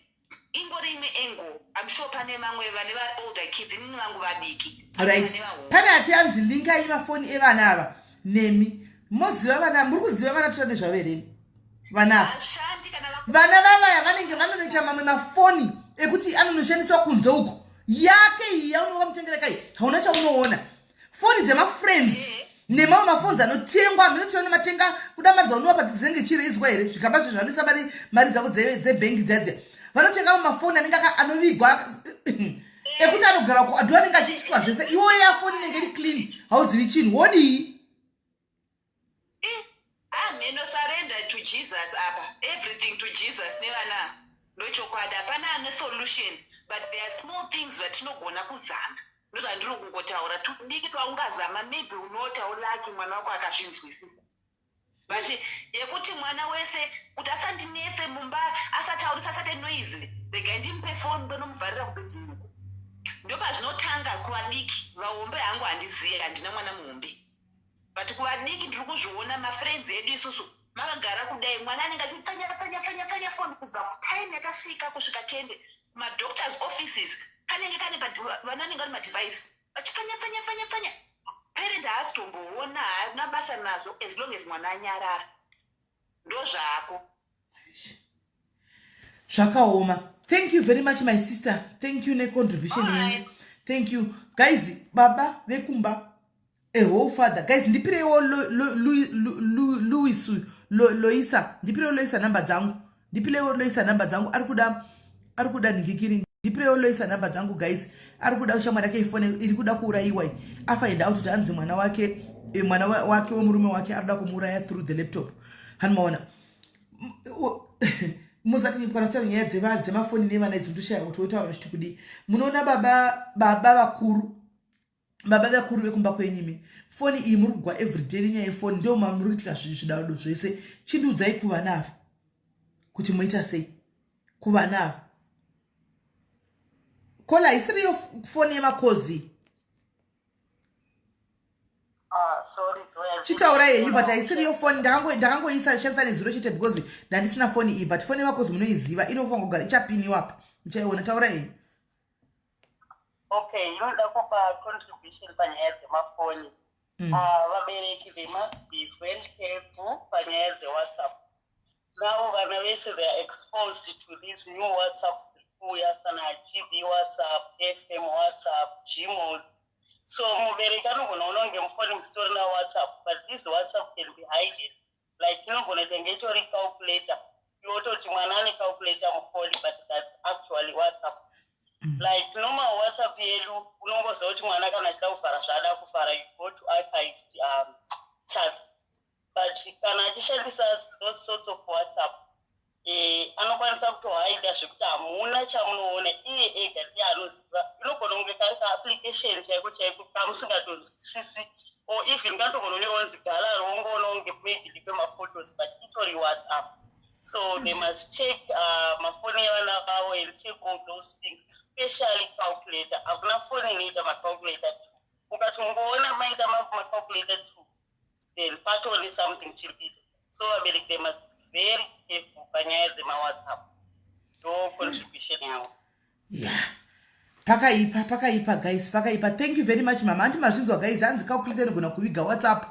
ingori imwe angle. I'm sure pane mamwe vane vaolder kids, inini vangu vadiki. Right, pane ati anzi linkai mafoni evana ava nemi moziva vana, muri kuziva vana tora nezvavo here vana ava? Vana vavaya vanenge vanonoita mamwe mafoni ekuti anonoshandiswa kunze uko. Yake iyi yaunova mutengera kai, hauna chaunoona. Foni dzemafriends nemamwe mafoni anotengwa, minotiona matenga kuda mari dzaunovapa dzinenge chireizwa here, zvikamba zvezvo vanoisa mari dzavo dzebhengi dziya. Vanotenga mamwe mafoni anenge anovigwa ekuti anogara ku ado, anenge achiitwa zvese. Iwo yafoni inenge iri clean, hauzivi chinhu, wodii? Ameno, surrender to Jesus apa, everything to Jesus nevana, ndochokwadi. Hapana ane solution, but there are small things zvatinogona kuzama, ndozvandiri kungotaura, tudiki twaungazama. Maybe unotawo lucky, mwana wako akazvinzwisisa. But yekuti mwana wese kuti asandinetse mumba, asataurisa, asate noise, regai ndimupe foni, ndonomuvharira kubedroom, ndopazvinotanga kuvadiki. Vahombe hangu handizivi, handina mwana muhombe, but kuvadiki ndiri kuzviona. Mafriends edu isusu makagara kudai, mwana anenge achipfanya pfanya pfanya pfanya foni kubva kutime yatasvika kusvika tiende kumadoctors offices. Kanenge kane vana vanenge vari madevice, vachipfanya pfanya pfanya pfanya. Parent haasi tomboona, haana basa nazvo, as long as mwana anyarara, ndozvako. Zvakaoma. Thank you very much, my sister. Thank you necontribution yenyu. Thank you, guys. Baba vekumba, a whole father. Guys, ndipireiwo Louis, Loisa, ndipireiwo Loisa nhamba dzangu, ndipireiwo Loisa nhamba dzangu. Ari kuda nhingikiri. Ndipireiwo Loisa nhamba dzangu, guys. Ari kuda shamwari yake ifone iri kuda kuurayiwa. Afind out kuti hanzi mwana wake, mwana wake wemurume wake ari kuda kumuuraya through the laptop. Hanimaona musati kana kutaura nyaya dzemafoni nevana idzi, ndoshaya kuti wotaura uchiti kudii. Munoona baba vakuru, baba vakuru vekumba kwenyimi, foni iyi muri kugwa everyday nenyaya yefoni, ndo muri kuitika zvidado zvese. Chindiudzai kuvana ava kuti moita sei kuvana ava. Kola haisiriyo foni yemakozi. Ah, sorry. Chitaurai henyu, but haisiriyo foni. Ndakangoisa shandisa nezuro chete because ndandisina foni iyi, but foni yemakozi munoiziva, inofanira kugara ichapiniwa apa, muchaiona. Taurai henyu. Okay, inoda kupa contribution panyaya dzemafoni. Ah, vabereki, they must be very careful panyaya dzeWhatsApp. Now vana vese, they are exposed to this new WhatsApp dziri kuuya, sana GB WhatsApp, FM WhatsApp, Gmods. So mubereki anogona kuona kunge mufoni musitorina WhatsApp, but this WhatsApp can be hidden, like inogona kuita kunge itori calculator, iwe wototi mwana ane calculator mufoni, but that's actually WhatsApp. Like normal WhatsApp yedu, unongoziva kuti mwana kana achida kuvhara Hamuna chamunoona, iye ega ndiye anoziva. Inogona kunge kari kaapplication chaiko chaiko kamusingatonzwisisi, or even kanotogona kunge gallery, wongoona kunge maybe ndepemaphotos, but itori WhatsApp. So they must check mafoni evana vavo and check all those things, especially calculator. Hakuna foni inoita macalculator two. Ukatongoona maita macalculator two, then patone something chiri kuita. So vabereki, they must be very careful panyaya dzemawhatsapp. Ndo contribution yavo. Ya, pakaipa, pakaipa guys, pakaipa. Thank you very much, mama. Handi mazvinzwa guys? Hanzi calculator inogona kuviga WhatsApp.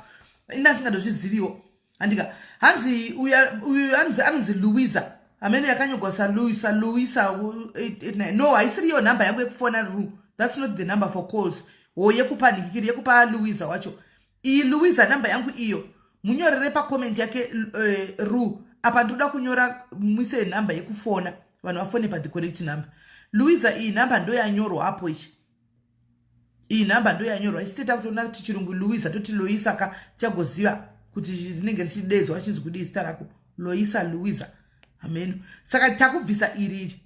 Ina asingatozviziviwo, handika? Hanzi uyu hanzi anonzi Louisa, amene yakanyorwa saLouisa 89. No, haisiriyo nhamba yangu yekufona ru. That's not the number for calls. Wo yekupa nhikikiri yekupa Louisa wacho iyi. Louisa, nhamba yangu iyo, munyorere pacomment yake ru. Apa ndoda kunyora, muise nhamba yekufona, vanhu vafone pathe correct number. Louisa, iyi nhamba ndo yanyorwa apo ichi, iyi nhamba ndo yanyorwa. Ichiteta kutoona kuti chirungu Louisa, toti Loisa ka, tichagoziva kuti rinenge richidedzwa richinzi kudii zita rako. Loisa, Louisa, ameno. Saka takubvisa iriri.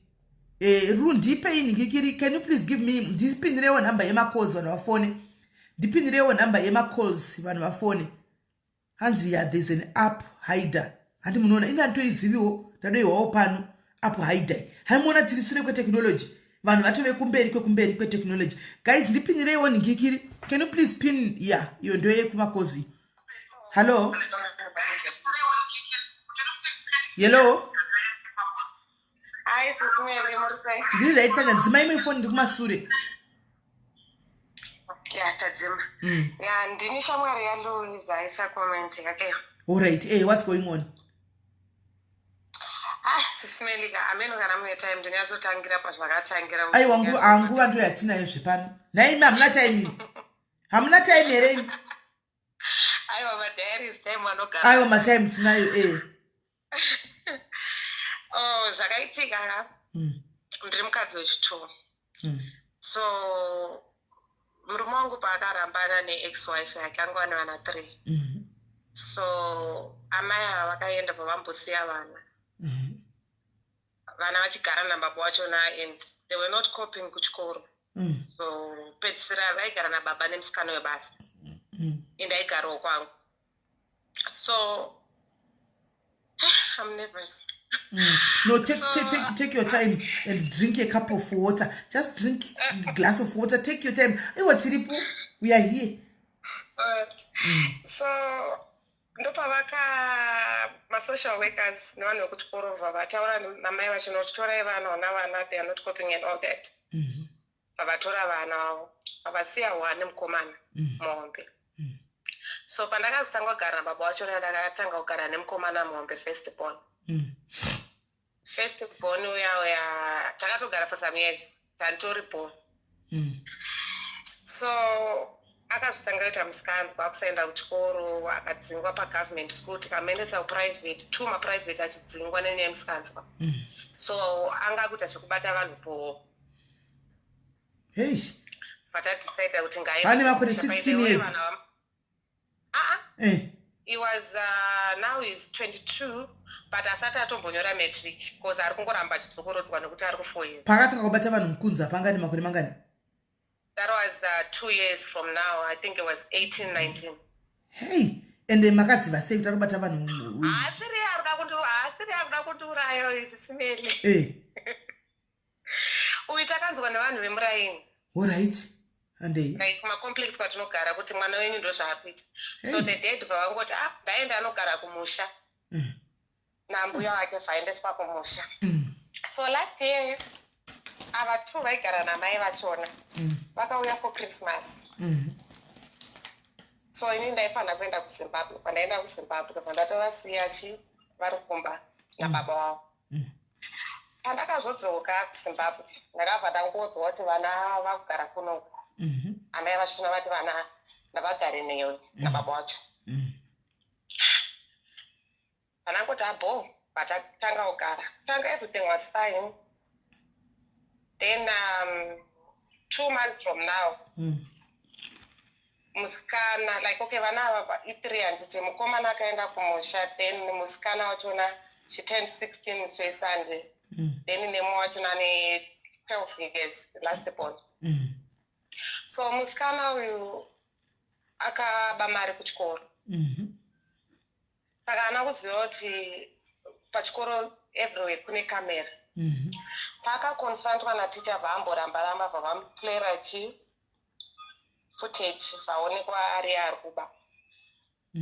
Ru, ndipei nhikikiri. Can you please give me, ndipindirewo nhamba yemacalls, vanhu vafone. Ndipindirewo nhamba yemacalls, vanhu vafone. Hanzi ya, there's an app hider. Handi munoona? Ini handitoiziviwo, ndadoiwawo pano app hider. Haimuona tiri sure kwetechnology, vanhu vatove kumberi kwekumberi kwetechnology. Guys, ndipindireiwo nhikikiri. Can you please pin? Ya, iyo ndo yekumakozi. Hallo, hello. Hi, Sisi Mary, muri sei? Ndiri right kanya. Dzima imwe foni, ndiri kumasure. Ya, tadzima. Ya, ndini shamwari yaLouisa aisa comment yake. Alright, hey, what's going on? Ah, Sisi Mary ka, ameno kana mune time, ndinyazotangira pazvakatangira. Aiwa, nguva ndo yatinayo zvepano. Naimi hamuna time imi, hamuna time here imi? Aiwa, madiaries time anogara. Aiwa, matime tinayo e. Oh, zvakaitika ka. Ndiri mukadzi wechitwo. So murume wangu paakarambana neex wife yake, anga vane vana three. So amai ava vakaenda, bva vambosiya vana. Vana vachigara nababa wachona, and they were not coping kuchikoro. So pedzisira vaigara nababa nemusikana webasa. Indaigarawo kwangu. So I'm nervous. No, take, take, take, take your time and drink a cup of water. Just drink a glass of water. Take your time. Aiwa, tiripo. We are here. So ndopavaka masocial workers nevanhu vekuchikoro vataura namai vacho noti torai vana, vana, vana, they are not coping and all that. Vavatora vana vavo, vavasiya one mukomana muhombe. So pandakazotanga kugara nababa vachona, ndakatanga kugara nemukomana muhombe, first born. First born uya uya takatogara for some years, tanditori born. So akazotanga kuita musikanzwa, akusaenda kuchikoro, akadzingwa pagovernment school, tikamuendesa kuprivate, two maprivate achidzingwa nenyaya yemusikanzwa. So anga akuita zvekubata vanhu po. Hey. Vatadecida kuti Vane makore 16 years. Aa. He was now he's 22, but asati atombonyora matric, because ari kungoramba achidzokorodzwa nekuti ari kufoira. Pakatanga kubata vanhu mukunzi apa angani makore mangani? That was 2 years from now. I think it was 18, 19. Hey, ende makaziva sei kuti ari kubata vanhu? Haasiri ari kuda kundiuraya, iSisi Mary. Uyu takanzwa nevanhu vemuraini. Alright, andei. Like kumacomplex kwatinogara, kuti mwana wenyu ndo zvaari kuita. So the dad vavangoti, ah, ndaenda anogara kumusha nambuya wake, vaendeswa kumusha. So last year ava two vaigara namai vachona vakauya for Christmas. So ini ndaifanira kuenda kuZimbabwe. Pandaenda kuZimbabwe, pandatovasiya chi vari kumba nababa wavo. Pandakazodzoka kuZimbabwe, ndakabva ndangodzwa kuti vana vakugara kunoku. Amai vachona vati vana ndavagare newe nababa wacho. Pandangoti abo, vatatanga kugara tanga, everything was fine. Then 2 months from now, musikana, like, okay, vana ava i3, handiti? Mukomana akaenda kumusha, then musikana wachona, she turned 16 musi weSunday. Then nemwe wachona ane 12 years, last born. So musikana uyu akaba mari kuchikoro. Saka haana kuziva kuti pachikoro everywhere kune kamera. Paakaconfrontwa naticha, vaamboramba ramba, vavamuplayera chi footage, vaonekwa ari kuba.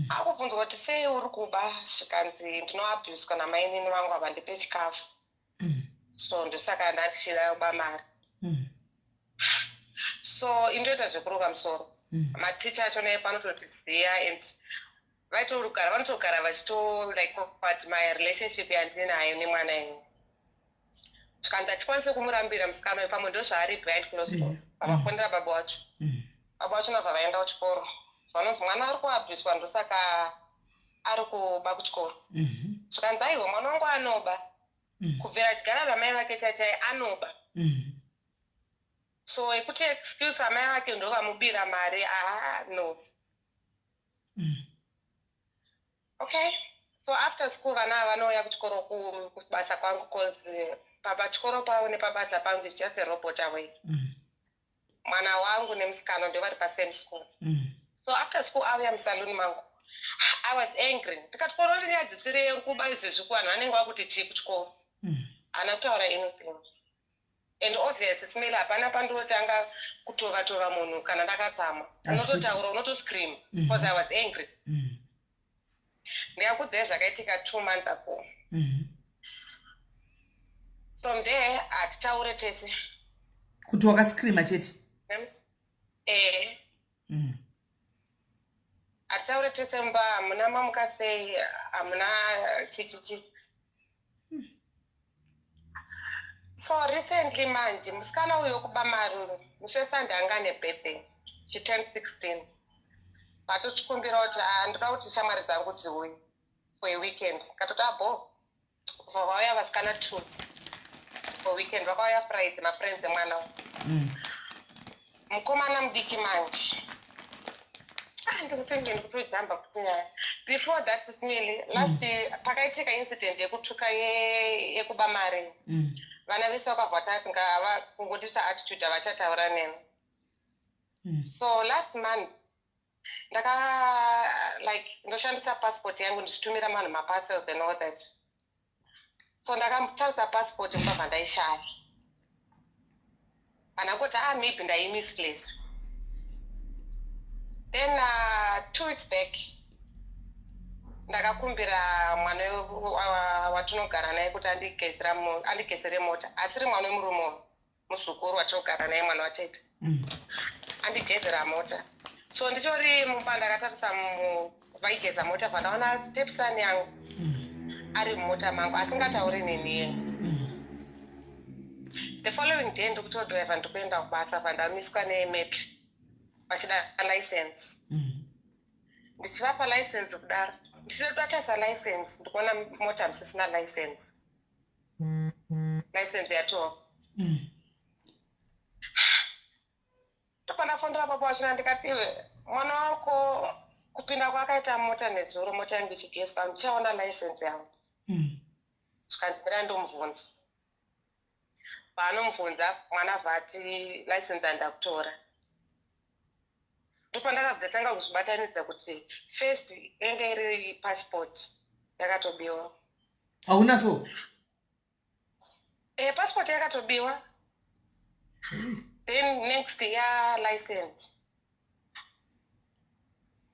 Akubvunzwa kuti, "Sei uri kuba?" Zvikanzi, "Ndinoabhuswa namainini vangu, havandipe chikafu, so ndosaka ndandichida kuba mari." So indoita zvekuruka musoro. Maticha acho naye panototiziva and vaitogara, vanotogara vachito like but my relationship yandinayo nemwana iyi, zvikanzi hatikwanisi kumurambira musikana uyu, pamwe ndo zvaari behind closed doors. Vavafonera baba wacho. Baba vacho nabva vaenda kuchikoro, vanonzi mwana ari kuabhuswa, ndosaka ari kuba kuchikoro. Zvikanzi, "Aiwa, mwana wangu anoba kubvira achigara namai vake chachai, anoba." So ekuti excuse amai vake ndo vamubira mari, aa, no. Okay, so after school vana ava vanouya kuchikoro, kubasa kwangu, cause pachikoro pavo nepabasa pangu is just a robot away. Mwana wangu nemusikana ndo vari pasame school. So after school auya musaluni mangu. I was angry, ndikati, "Koro ndinyadzisirei, uri kuba izvezvi, kuvanhu vanenge vakuti chii kuchikoro?" Haana kutaura anything, and obvious smell, hapana pandinotanga kutova tova munhu kana ndakatsamwa. Unototaura, unotoscream, because I was angry. Ndikakudzai zvakaitika 2 months ago. From there hatitaure tese. Kuti wakascreama chete? Eh. Hatitaure tese mumba, hamuna mamuka sei, hamuna chichichi. So recently manje musikana uyu wekuba mari uyu, musi weSunday anga ane birthday, she turned 16. Vatochikumbira kuti, "Ah, ndoda kuti shamwari dzangu dziuye for a weekend." Katoti abo kubva vauya vasikana two for weekend. Vakauya Friday, mafriends emwana uyu. Mukomana mudiki manje. Ah, ndikutenge ndikutojamba futi nyaya. Before that, smily last pakaitika incident yekutuka yekuba mari, vana vese vakabva tati ngava kungondita attitude, havachataura neni. So last month ndaka like ndoshandisa passport yangu ndichitumira vanhu maparcels and all that. So ndakatarisa passport, ndikabva ndaishaya. Vanhu kuti, "Ah, maybe ndaimisplace." Then 2 weeks back ndakakumbira mwana watinogara naye kuti andigezere mota, asiri mwana wemurume uyu, muzukuru watinogara naye, mwana watete. Andigezera mota. So nditori mumba, ndakatarisa vaigeza mota, vandaona stepson yangu ari mumota mangu asingatauri neniye. The following day ndikutodriva, ndikuenda kubasa, vandamiswa nemetro vachida license. Ndichivapa license kudaro, ndichitotarisa license, ndikuona mota musisina license, license yatova. Ndopandafonera baba wachona, ndikati, "Iwe, mwana wako kupinda kwakaita mota nezuro, mota yangu ichigezwa, ndichaona license yangu." Zvikanzi, "Mira ndomubvunza." Paanomubvunza, mwana vhati, "License handakutora." Ndopandakabva tanga kuzvibatanidza kuti first yanga iri passport yakatobiwa. Hauna so? E, passport yakatobiwa, then next ya license.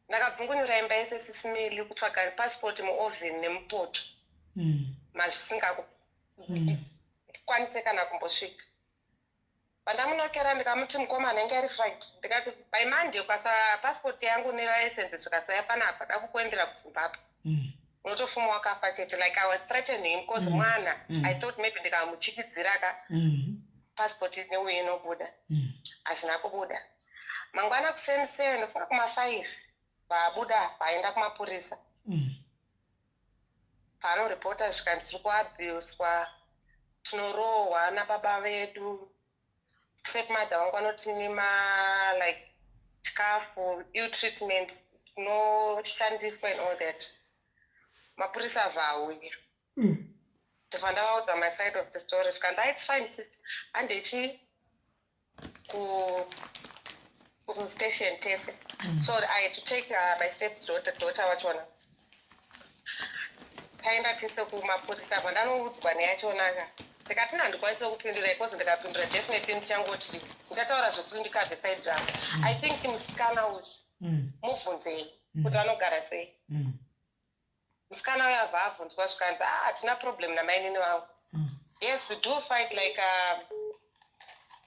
Ndakabvungunyura imba yese, sisimeli, kutsvaga passport muoven nemupoto, mazvisingakwanise kana kumbosvika. Pandamunokera, ndikamuti, "Mukoma, anenge ari Friday," ndikati, "by Monday ukasa passport yangu nelicense zvikasaya panapa, da kukuendera kuZimbabwe, unotofuma wakafa chete." Like, I was threatening him because mwana, I thought maybe ndikamuchikidzira ka, passport neuyu inobuda. Hazina kubuda. Mangwana kuseni sei, ndofunga kuma5, vabuda, vaenda kumapurisa. Paanoripota, zvikanzi, "Tiri kuabhuswa, tinorohwa nababa vedu, stepmother vangu vanotinyima like chikafu, ill treatment, tinoshandiswa and all that." Mapurisa avha auya. Ndobva ndavaudza my side of the story, zvikanzi, "Ah, it's fine, sister, handechi kustation tese." So I had to take my step daughter wachona, taenda tese kumapurisa. Bva ndanoudzwa neyachonaka, ndikati handikwanisi kupindura because ndikapindura, definitely ndichangoti ndichataura zvekuti ndikabve side rangu. I think musikana uyu, mubvunzei kuti anogara sei. Musikana uyu abva abvunzwa, zvikanzi, "Ah, hatina problem namainini vangu. Yes, we do fight like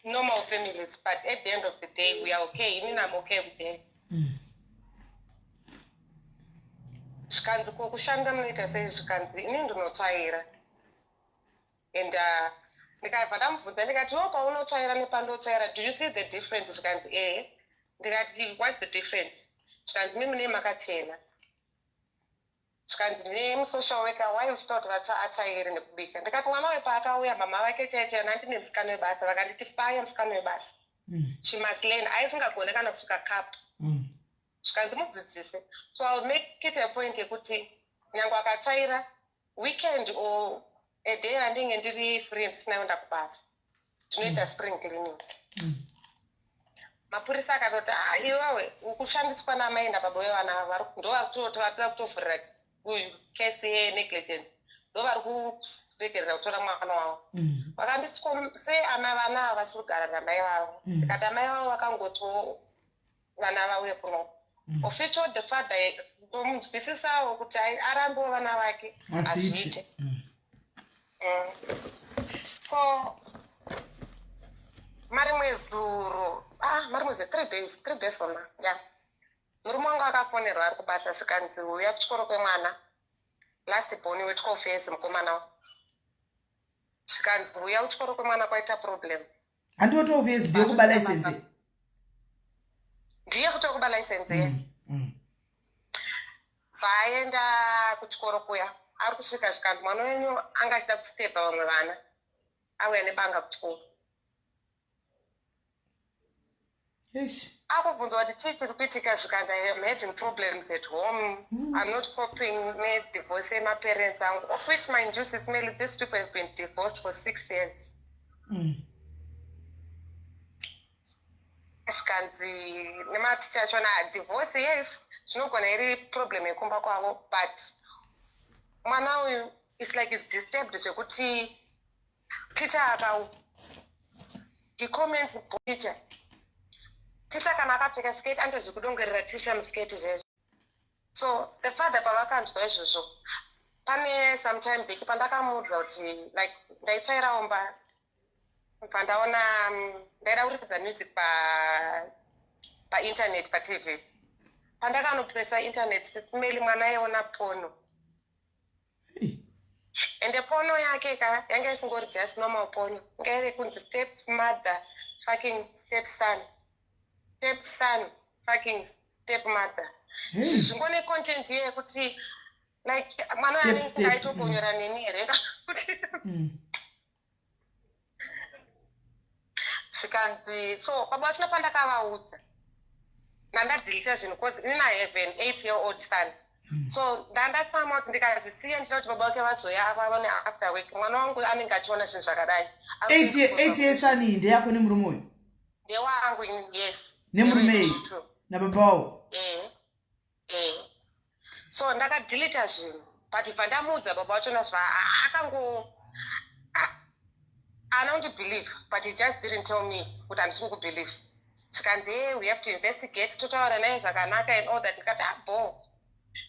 normal families, but at the end of the day we are okay. Inini I'm okay with her." Zvikanzi, "Ko kushanda munoita sei?" Zvikanzi, "Inini ndinotsvaira." And ndikabva ndamubvunza ndikati, "Wo paunotsvaira nepandotsvaira, do you see the difference?" Zvikanzi, "Ehe." Ndikati, "What's the difference?" Zvikanzi, "Mimi makachena." Zvikanzi nemusocial worker, "Why uchida kuti atsvaire nekubika?" Ndikati, "Mwana uyu paakauya, mama vake chaichai nandine musikana webasa vakanditi, 'Fire musikana webasa.' She must learn. Aisingagone kana kusuka cup." Zvikanzi, "Mudzidzise." So I will make it a point yekuti nyange akatsvaira weekend or a day randinge ndiri free, ndisina kuenda kubasa, ndinoita spring cleaning. Mapurisa akatoti, "Ah, iwewe ukushandiswa namai nababa vevana, ndo vari kutoda kutovhurira kesi yenegligence, ndo vari kuregerera kutora mwana wavo." Vakandisiko sei ama vana ava vasiri kugara namai vavo? Ndikati amai vavo vakangotiwo vana vauye kuno. Of which the father ndomunzwisisawo kuti arambewo vana vake, hazviite. So marimwe zuro, ah, marimwe zuro, 3 days, 3 days from now, yeah, murume wangu akafonerwa ari kubasa, zvikanzi, "Uya kuchikoro kwemwana," last born we12 years, mukomana. Zvikanzi, "Uya kuchikoro kwemwana, kwaita problem." Handiwo 12 years ndiye kuba license? Ndiye futi wekuba license ye. Vaenda kuchikoro kuya, ari kusvika, zvikanzi, "Mwana wenyu anga achida kustabba vamwe vana, auya nebanga kuchikoro." Akubvunzwa kuti chii chiri kuitika, zvikanzi, "I am having problems at home. I'm not coping nedivorce yemaparents angu." Of which, mind you, Sis Melly, these people have been divorced for 6 years. Zvikanzi nematicha achona, divorce, yes, zvinogona iri problem yekumba kwavo, but mwana uyu is like is disturbed zvekuti ticha aka he comments teacher, ticha kana akapfeka sketi anotozvikudongerera ticha musketi zvezvo. So the father pavakanzwa izvozvo, pane sometime back pandakamuudza kuti, like, ndaitsvairawo mba, pandaona ndaida kuridza music painternet, paTV. Pandakanopresa internet, Sis Melly, mwana aiona porn. Ende porn yake ka yanga isingori just normal porn, inga iri kunzi step mother fucking step son, step son fucking step mother. Zvingone content iye yekuti, like, mwana anenge aitokonyora neni here kuti zvikanzi. So baba vachina, pandakavaudza, ndandadeleta zvinhu because inini I have an 8 year old son. So ndandatsamwa kuti ndikazvisiya, ndichida kuti baba vake vazoya vaone after work, mwana wangu anenge achiona zvinhu zvakadai. 8 year son iyi ndeyako nemurume uyu? Ndewangu, yes. Nemurume iyi nababa wavo? Eh, so ndakadeleta zvinhu, but bva ndamuudza baba vachona, zva akango haana kundibelieve, but he just didn't tell me kuti handisi kukubelieve. Zvikanzi, "Hey, we have to investigate, totaura naye zvakanaka," and all that. Ndikati, "Abo."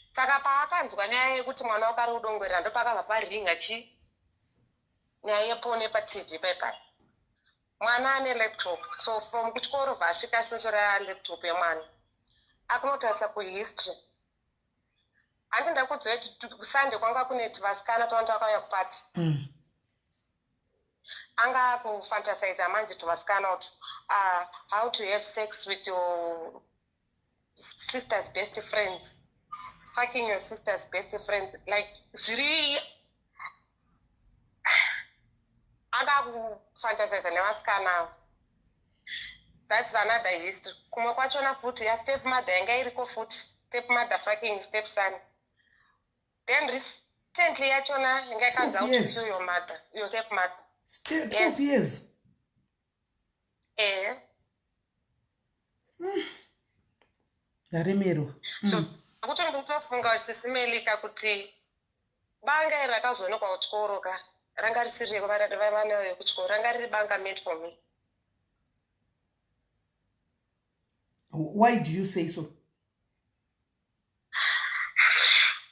Saka paakanzwa nyaya yekuti mwana wake ari kudongorera, ndopakabva paringa chi nyaya yeporn paTV paipai. Mwana ane laptop, so from kuchikoro bva asvika achinotora laptop yemwana, akunotarisa kuhistory. Handi ndakudzoi kuti Sunday kwanga kune tuvasikana twanga twakauya kupati? Anga kufantasiza manje tuvasikana kuti how to have sex with your sister's best friends, fucking your sister's best friends, like zviri anga kufantasiza nevasikana avo. That's another history. Kumwe kwachona futi yastep mother yanga iriko futi, step mother fucking step son. Then Recently yachona yanga yakanzi how to kill your mother, your step mother. 12 years. Eh. Ndaremerwa. So kuti ndikutofunga sisimelika kuti banga iri rakazoonekwa kuchikoro ka ranga risiri revana vekuchikoro, ranga riri banga made for me. Why do you say so?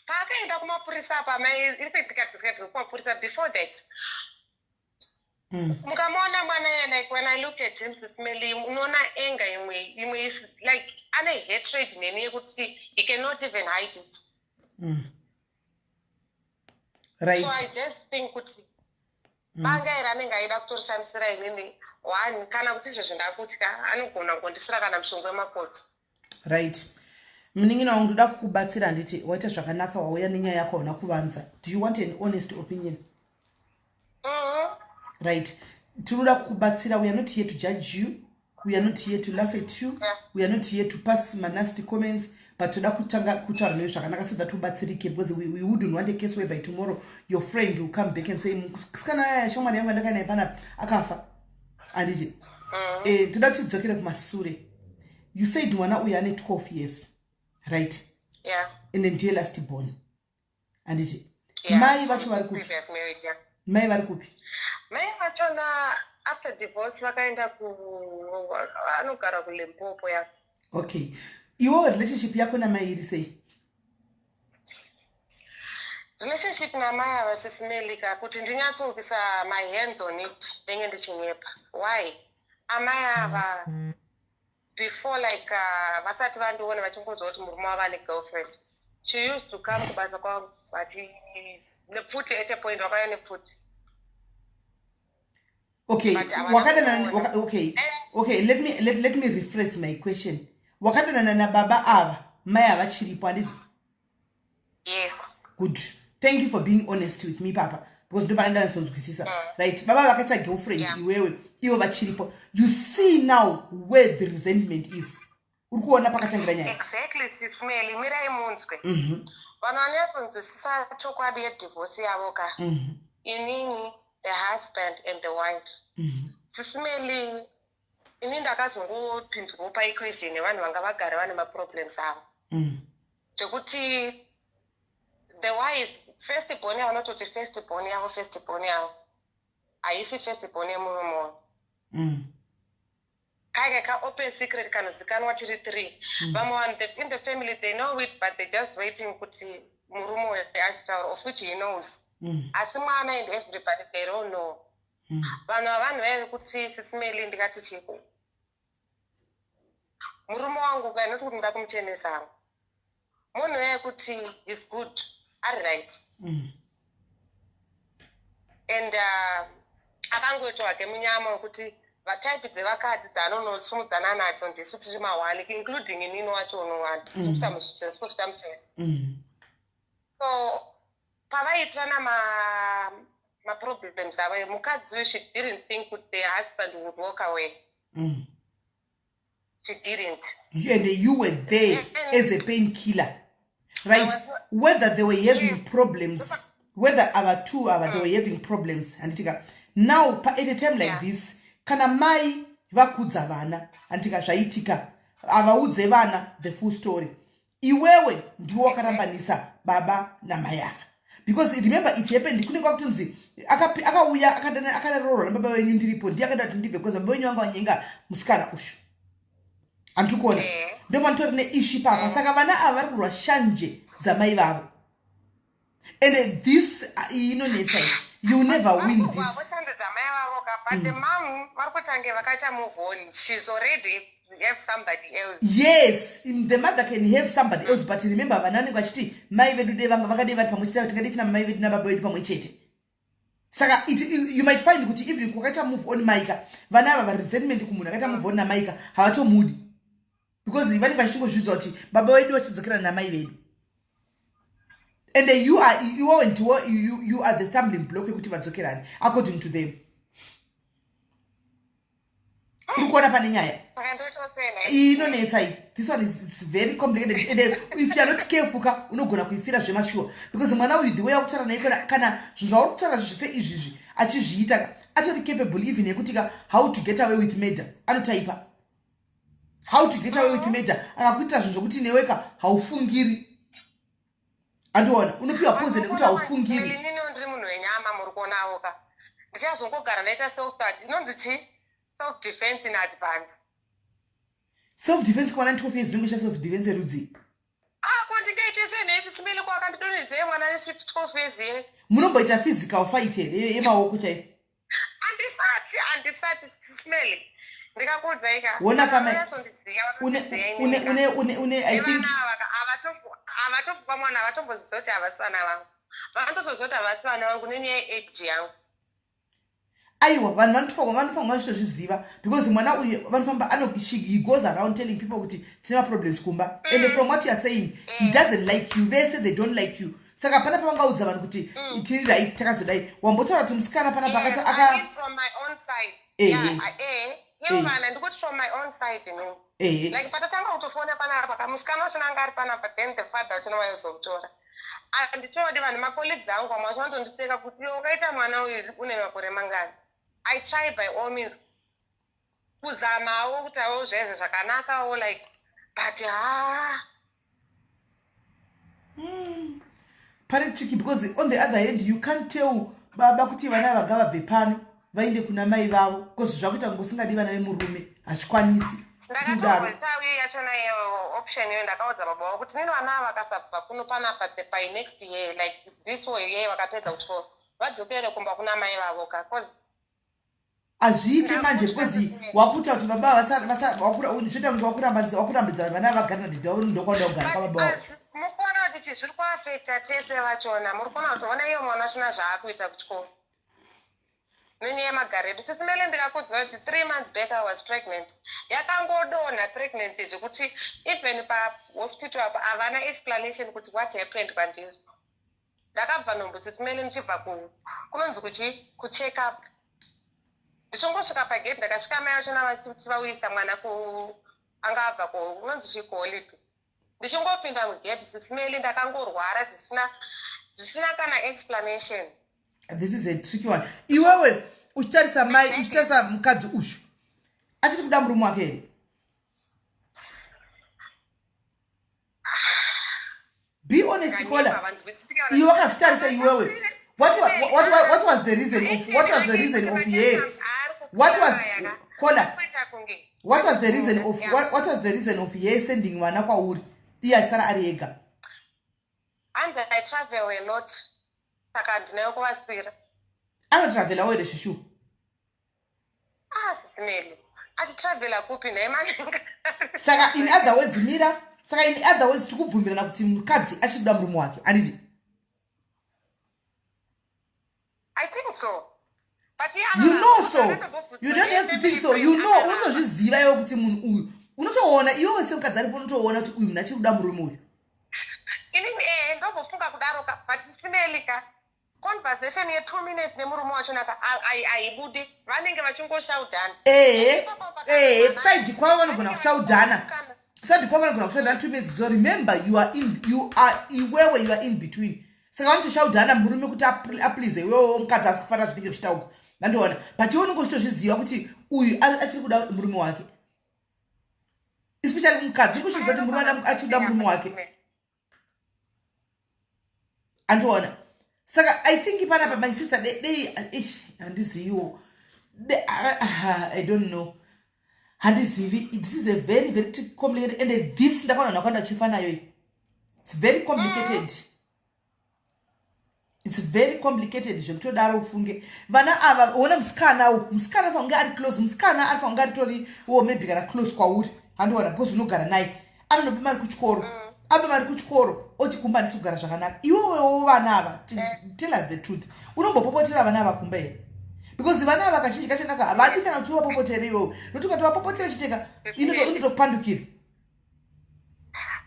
Paakaenda kumapurisa apa mai, infact tikati kumapurisa before that, mukamuona mwana iye, like when I look at him, sismeli, unoona anger imwe is like ane hatred neni yekuti he cannot even hide it. So I just think kuti banga iri anenge aida kutorishandisira inini one, kana kuti izvezvi ndakutya anogona kungondisira kana mushonga wemakoto. Right, munin'ina wangu, ndoda kukubatsira, handiti? Waita zvakanaka wauya nenyaya yako, hauna kuvanza. Do you want an honest opinion? Mhm. Right, tinoda kukubatsira. We are not here to judge you, we are not here to laugh at you, we are not here to pass manasty comments, but toda kutanga kutaura newe zvakanaka so that ubatsirike, because we wouldn't want a case whereby tomorrow your friend will come back and say, "Musikana aya, shamwari yangu andakanaye panapa akafa," handiti? Toda kuti tidzokere kumasure. You said mwana uyu ane 12 years, right? Yeah. And ndiye last born, handiti? Yeah. Mai vacho vari kupi? Previous marriage, yeah. Mai vari kupi? Mai vachona after divorce vakaenda ku anogara kuLimpopo, ya. Okay, iwo relationship yako namai iri sei? Relationship namai ava, sisimelika, kuti ndinyatsokisa my hands on it ndenge ndichinyepa. Why? Amai ava before, like vasati vandiona, vachingonzwa kuti murume wavo ane girlfriend, she used to come kubasa kwangu vachi nepfuti. At a point vakauya nepfuti. Okay. But havana Wakadanana kuona. Okay, let me rephrase my question. Wakadanana nababa ava mai havachiripo, handiti? Yes. Good, thank you for being honest with me, papa, because ndopana ndanzonzwisisa. Right, baba vakaita girlfriend iwewe ivo vachiripo. You see now where the resentment is? Uri kuona pakatangira nyaya? Exactly, sismeli, mirai munzwe. Vanhu vanyatsonzwisisa chokwadi yedivorce yavo ka, inini, the husband and the wife. Sisimeli, ini ndakazongopinzwawo paequation nevanhu vanga vagara vane maproblems avo, zvekuti the wife, first born yavo, nototi first born yavo, first born yavo haisi first born yemurume uyu. Kaike ka-open secret kanozikanwa tiri three. Vamwe vanhu in the family, they know it, but they just waiting kuti murume uyu achitaura, of which he knows. Asi mwana and everybody, they don't know. Vanhu havanhu vaive kuti, sisimeli, ndikati chiko murume wangu kainoti kuti ndoda kumuchenesa hangu, munhu wekuti is good, ari right, and akangoitwa hake munyama wekuti vatype dzevakadzi dzaanonosumudzana nadzo ndisu tiri mawani, including inini wacho unowakusvita muchero. So pavaitirana maproblems avo, mukadzi uyu, she didn't think kuti the husband would walk away. She didn't. And you were there as a painkiller, right? Whether they were having problems, whether ava two ava, they were having problems, handitika? Now at a time like this, kana mai vakudza vana, handitika, zvaitika, havaudze vana the full story. Iwewe ndiwe wakarambanisa baba namai ava, because remember it happened, kunenge kwakutonzi akauya akaroorwa nababa venyu ndiripo, ndiye akada kuti ndibve because baba venyu vanga vanyenga musikana ushu, handiri kuona? Ndo panotori neissue papa. Saka vana ava vari kurwa shanje dzamai vavo, and this iyi inonetsa iyi. You never win this. Shanje dzamai vavo ka, but the mom vari kutange vakaita move on. She's already have somebody else. Yes, the mother can have somebody else, but remember vana vanenge vachiti mai vedu de vanga vakadei vari pamwe chete, tingadei tina mai vedu nababa vedu pamwe chete. Saka you might find kuti even kwakaita move on maika, vana ava varesentment kumunhu akaita move on namaika havatomudi, because vanenge vachitongozviudza kuti baba vedu vachidzokera namai vedu, and you are, iwewe ndiwo, you are the stumbling block yekuti vadzokerani according to them. Uri kuona pane nyaya iyi inonetsa iyi. This one is very complicated and if you are not careful ka unogona kuifira zvemashuwa because mwana uyu the way akutaura naye kana zvinhu zvauri kutaura zvese izvizvi achizviita ka atori capable even yekuti ka how to get away with murder anotaipa how to get away with murder akakuitira zvinhu zvokuti neweka haufungiri andiona unopiwa poison nekuti haufungiri inini ndiri munhu wenyama muri kuonawo ka ndichazongogara ndaita self inonzi chii self defense in advance self defense kwana 12 years ndingoita self defense yerudzii ah ko ndingaite sei nhai simele ko akandidonhedzei mwana ne 12 years ye munomboita physical fight here yemaoko chaiyo handisati handisati simele ndikakuudzai ka wona kama une une une une une i think havatobva mwana havatomboziva kuti havasi vana vangu vanotozoziva kuti havasi vana vangu nenyaya yeage yangu Aiwa vanhu vanotofanirwa vanofanirwa vachitozviziva because mwana uyu vanofamba ano she, he goes around telling people kuti tine maproblems kumba mm. and from what you are saying mm. he doesn't like you vese they don't like you saka pana pavangaudza vanhu kuti mm. tiri right takazodai wambotaura kuti musikana pana pakati aka vana ndikuti from my own side inini like patatanga kutofona panapa kamusikana wachona anga ari panapa then the father wachona waizomutora Handitodi vanhu macolleagues angu vamwe vacho vanotondiseka kuti iwe wakaita mwana uyu une makore mangani. I try by all means kuzamawo kuti awo zvaizvo zvakanakawo like but haa Pane tricky because on the other hand you can't tell baba kuti vana ava ngavabve pano vaende kuna mai vavo because zvakuita kunge usingadi vana vemurume hazvikwanisi kuti udaro. Ndakatombosauye yachona iyo option iyo ndakaudza baba vavo kuti nini vana ava vakasabva kuno panapa the by next year like this year vakapedza kuchikoro vadzokere kumba kuna mai vavo ka cause Hazviite manje because wakuita kuti baba zvoita kunge wakurambidza vana vagare nadhidhi vavo ndokwauda kugara kwababa vavo. Mukuona kuti chii zviri kuafecta tese vachona muri kuona kuti ona iyo mwana chona zvaakuita kuchikoro nenyaya yemagaro edu sisi mele ndikakuudza kuti three months back i was pregnant yakangodonha pregnancy zvekuti even pahospital apo havana explanation kuti what happened kwandiri ndakabva nhumbu sisi mele ndichibva kunonzi kuchi kucheck up ndichingosvika pagate ndakasvika mai vachona vachiti vauyisa mwana ku anga abva kunonzi chii kuholiday ndichingopinda mugate sisimeli ndakangorwara zvisina zvisina kana explanation this is a tricky one iwewe uchitarisa mai uchitarisa mukadzi ushu achiri kuda murume wake here be honest kola iwe wakazvitarisa iwewe what, what, what, what was the reason of what was the reason of ye what was kola what was the reason of what, what was the reason of ye sending vana kwauri iye achisara ari ega hanzi i travel a lot saka handinayo kuvasira anotravelawo here shushu ah sisimeli achitravela kupi nhai manenga saka in other words mira saka in other words tikubvumirana kuti mukadzi achiri kuda murume wake handiti I think so. But you know so you don't have to think so you know unotozviziva iwe kuti munhu uyu unotoona iwe semukadzi aripo unotoona kuti uyu munhu achiri kuda murume uyu inini eh ndombofunga kudaro ka but simeli ka conversation ye two minutes nemurume wacho naka aibudi vanenge vachingoshaudhana ehe ehe side kwavo vanogona kushaudhana side kwavo vanogona kushaudhana two minutes so remember you are in you are iwewe you are in between saka vanotoshaudhana murume kuti aplease iwewewo mukadzi asi kufanira zvinenge zvichitauka ndandiona but iwe unenge uchitozviziva kuti uyu achiri kuda murume wake especially mukadzi unenge uchitoziva kuti murume achiri kuda murume wake andiona saka i think panapa my sister dei ish handiziviwo i don't know handizivi this is a very very complicated and this ndakaona ndakawanda chifa nayo iyi it's very complicated mm. It's very complicated zvekutodaro ufunge vana ava ona musikana u musikana anofanira kunge ari close musikana anofanira kunge aritori wo maybe kana close kwauri handiona because unogara naye anonopa mari kuchikoro mm. ape mari kuchikoro oti kumba handisi kugara zvakanaka iwewewo vana ava mm. tell us the truth unombopopotera vana ava kumba here because vana ava kazhinji kachanaka havadi kana kuti uvapopotere iwewe nokuti ukati chiteka inotokupandukira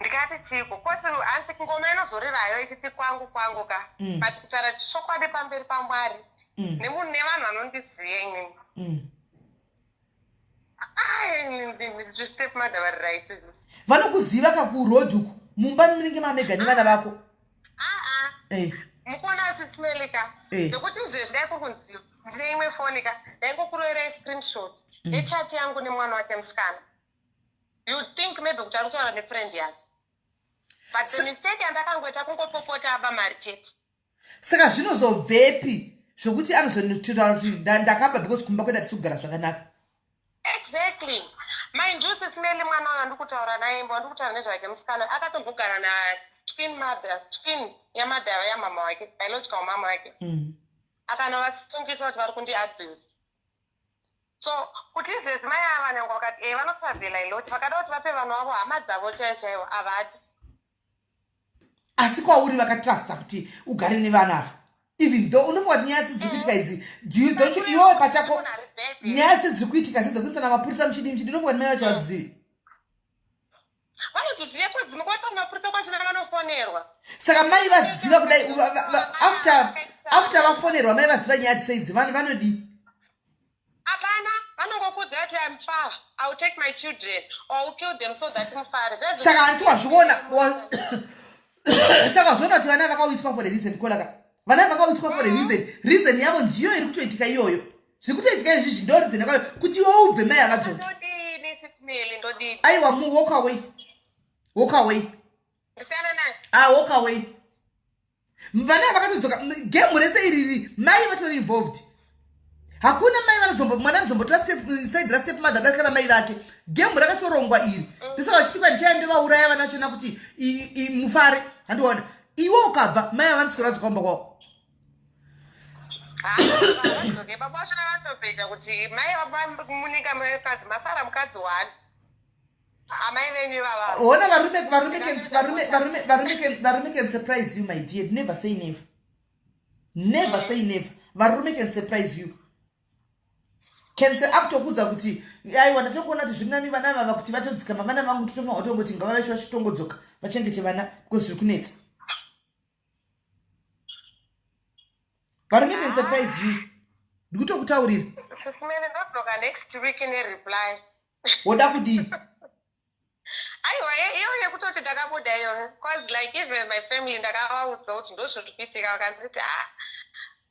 ndikati chiko kosi hanzi ngoma inozorirayo ichiti kwangu kwangu ka mm. but kutaura chokwadi pamberi pamwari mm. nemunhu nevanhu vanondiziva inini mm. Step mother vari right. Vanokuziva kakuroad uku, mumba munenge mamega nevana vako. Aa. Mukuona, Sis Melly ka, zvekuti izvezvi dai kuri kunzi ndine imwe foni ka, ndaingokuroverai screenshot yechat yangu nemwana wake musikana. You think maybe kuti ari kutaura nefriend yake, but the mistake yandakangoita kungopopota aba mari chete. Saka zvinozobvepi zvokuti anozotaura kuti ndakaba because kumba kwedu hatisi kugara zvakanaka? Exactly. Mind you, Sis Melly, mwana uyo andikutaura naye, wandikutaura nezvake musikana, akatombogara natwin mother, twin yamother yamama wake, biological mama wake. Akanovasungisa kuti vari kundi abuse. So kuti izvezvi mai ava nyange vakati vanotravhela a lot, vakada kuti vape vanhu vavo, hama dzavo chaivo chaivo, havadi. Asi kwauri vakatrusta kuti ugare nevana ava, even though unofunga kuti nyaya dziri kuitika idzi, don't you, iwewe pachako, nyaya dziri kuitika dzi dzekuisana mapurisa muchidi muchidi, unofunga kuti mai vacho vadzizivi? Vanodziziva kodzi mukuvatsa mapurisa kwachina vanofonerwa. Saka mai vaziva kudai, after vafonerwa, mai vaziva nyaya dziseidzi, vanhu vanodii? Hapana, vanongokudza kuti I'm far, I will take my children or I will kill them so that mufare. Saka hanti wazviona, saka wazviona kuti vana vakauyiswa for a reason. Kolaka, vana vakauyiswa for a reason. Reason yavo ndiyo iri kutoitika iyoyo. Zviri kutoitika izvizvi ndo reason yakayo kuti iwe ubve, mai havadzoki. Ndodini, Sis Melly, ndodini? Aiwa, mu walk away, walk away. Ndisiyana naye? Ah, walk away. Vana vakatodzoka, game rese iriri mai vatori involved. Hakuna mai vanozombo, mwana anozombotora side rastep mother darika ramai vake. Game rakatorongwa iri. Ndosaka vachiti kwandichaya ndovauraya vana vachona kuti mufare. Handiona iwe ukabva, mai ava vanoswera vadzoka kumba kwavo. Havadzoke. Baba vachona vanotopedza kuti mai munyika mukadzi masara mukadzi wani, amai venyu ivava. Ona, varume can surprise you, my dear. Never say never, never say never. Varume can surprise you, can say akutokudza kuti aiwa, ndatokuona kuti zviri nani vana vava kuti vatodzikama, vana vangu totonga watongoti ngava vacho vachitongodzoka vachengete vana because zviri kunetsa. Varume can surprise you, ndikutokutaurira. Sis Melly, ndodzoka next week nereply. Woda kudii? Aiwa, iyo yekutoti ndakabuda iyoyo, cause like even my family ndakavaudza kuti ndozviri kuitika, vakanditi, "Ah,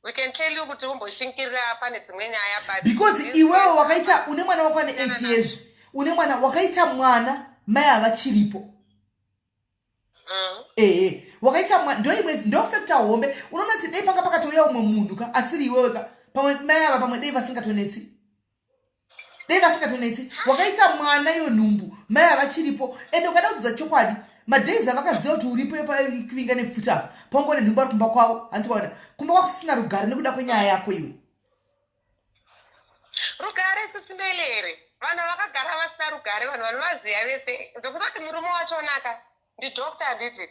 we can tell you kuti umboshingirira pane dzimwe nyaya," but because iwewe wakaita, une mwana wako ane 8 years, une mwana, wakaita mwana mai havachiripo. Ehe, wakaita mwana, ndo imwe ndo factor hombe. Unoona kuti dai panga pakatouya umwe munhu ka asiri iwewe ka, pamwe mai ava pamwe dai vasingatonetsi, dai vasingatonetsi. Wakaita mwana, iyo nhumbu, mai havachiripo. Ende ukada kudza chokwadi, madays avakaziva kuti uripo yepavaikuvinga nepfuta apa, paungone nhumbu ari kumba kwavo, handikuona kumba kwakusina rugare nekuda kwenyaya yako iwe. Rugare, Sis Melly, here? Vanhu vakagara vasina rugare, vanhu vanovaziva vese. Zvekutoti murume wachonaka ndidoctor, handiti?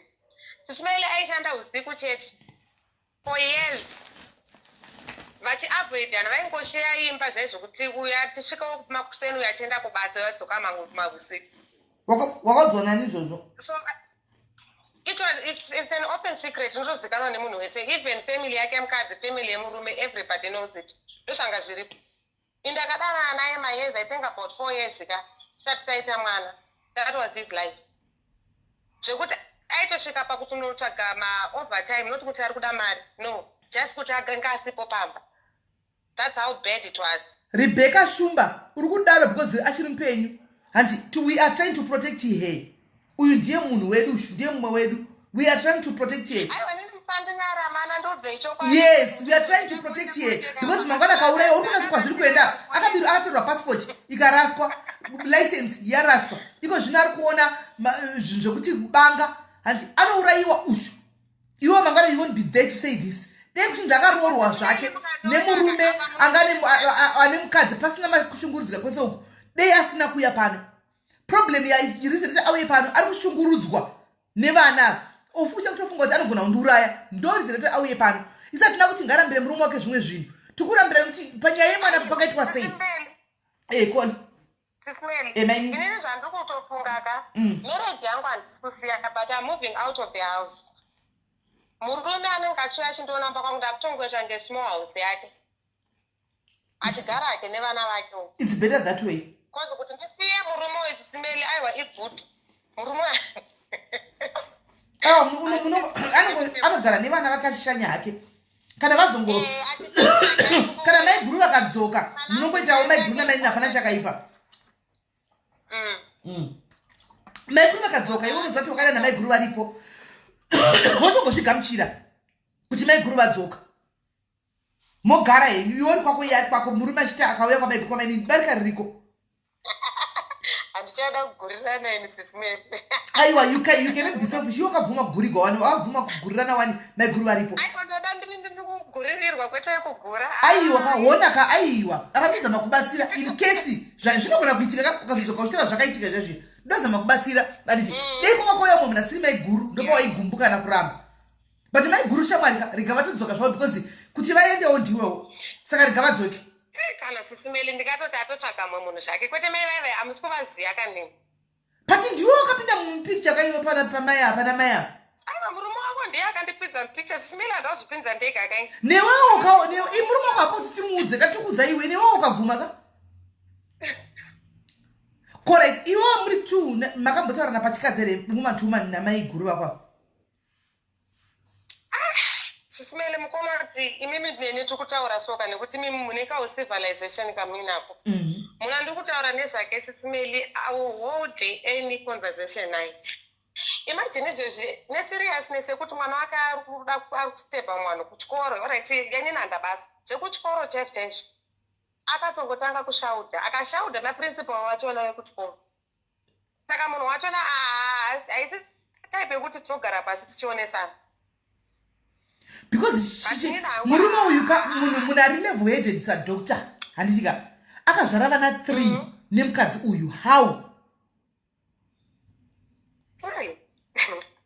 Sis Melly, aishanda usiku chete for years, vachiavoidana, vaingosheya imba zvaizvokuti uya tisvikewo makuseni, uyo achienda kubasa, uyo adzoka mausiku. Wakaudzwa nani izvozvo? So it's an open secret, inotozikanwa nemunhu wese, even family yake mukadzi, family yemurume, everybody knows it. Ndozvanga zviripo. Indakadanana naye mayears, I think about 4 years ka, tisati taita mwana. That was his life, zvekuti aitosvika pakutonotsvaga maovertime, not kuti ari kuda mari, no, just kuti aganga asipo pamba. That's how bad it was. Rebecca Shumba, uri kudaro because achiri mupenyu. Hanti we are trying to protect her. Uyu ndiye munhu wedu, ushu ndiye mumwe wedu. We are trying to protect her. Aiwa, nini musandinara mana, ndiudzei chokwadi. Yes, we are trying to protect her because mangwana akauraiwa, uri kuona kwazviri kuenda. Akabiru, akatorwa passport ikaraswa, license yaraswa. Iko zvino ari kuona zvinhu zvekuti banga, handi anourayiwa ushu. Iwe mangwana you won't be there to say this. Dei kuti ndakaroorwa zvake nemurume anga ane mukadzi, pasina kushungurudzika kwese uku, dei asina kuuya pano. Problem yareason auye pano, ari kushungurudzwa nevana ofucha, kutofunga kuti anogona kundiuraya. Ndo reason yati auye pano. Isati tina kuti ngarambire murume wake zvimwe zvinhu, tikurambira kuti panyaya yemwana pakaitwa sei kona. Sis Melly, Amen. Inini zvandiri kutofunga ka, marriage yangu handisi kusiya, but I'm moving out of the house. Murume anenge achiuya achindiona mumba kwangu, ndakutongoita nge small house yake, achigara hake nevana vake. It's better that way. Cause kuti ndisiye murume. good murume. Awa, anogara nevana vake achishanya hake kana vazongo kana maiguru vakadzoka, munongoitawo maiguru namainini, hapana chakaipa. Maiguru vakadzoka, iwe unoziva kuti wakada namaiguru varipo, wotongozvigamuchira kuti maiguru vadzoka, mogara henyu, iwe uri kwako, iye ari kwako, murume achiti akauya kwamaiguru, kwamainini, barika ririko. Handichada kugurirana ini, Sis Mary. Aiwa, you cannot be selfish. Iwe wakabvuma kugurigwa wani, wakabvuma kugurirana wani, maiguru varipo. Aiwa, ndoda ndiri kuguririrwa kwete kugura. Aiwa, kaona ka, aiwa, akandozama kubatsira in case zvinogona kuitika ka, ukazodzoka uchitaura zvakaitika zvezvi, ndozama kubatsira anditi. Dei kwanga kwauya mumwe munhu asiri maiguru, ndopa waigumbuka kana kuramba, but maiguru shamwari ka, rega vatodzoka zvavo, because kuti vaendewo ndiwewo, saka rega vadzoke. Kana Sis Meli, ndikatoti atotsvaga mumwe munhu zvake, kwete mai vaivai, hamusi kuvaziva kanini. But ndiwe wakapinda mupicture kaiwe pana pamai apa, namai apa. Aiwa, murume wako ndiye akandipinza mupicture, Sis Meli, handazvipinza ndega kai. Newewo murume wako hapo kuti timuudze katikudza iwe, newewo ukabvuma ka, correct. Iwewo muri two makambotaurana pachikadzi here, woman to woman, namaiguru vako ava? Sis Meli, mukoma kuti imimi neni tiri kutaura soka nekuti imimi mune kaucivilization kamuinako. Muna ndiri kutaura nezvake, Sis Meli, I will hold any conversation naye. Imagine izvezvi neseriousness yekuti mwana wake ari kuda, ari kusteba mwana kuchikoro. Alright, yanini handabasa zvekuchikoro chaizvo chaizvo, akatongotanga kushaudha, akashaudha naprincipal wachona wekuchikoro. Saka munhu wachona haisi type yekuti tinogara pasi tichionesana. Because murume uyu ka, munhu ari level headed sadoctor, handitika, akazvara vana 3 nemukadzi uyu, how? Sorry.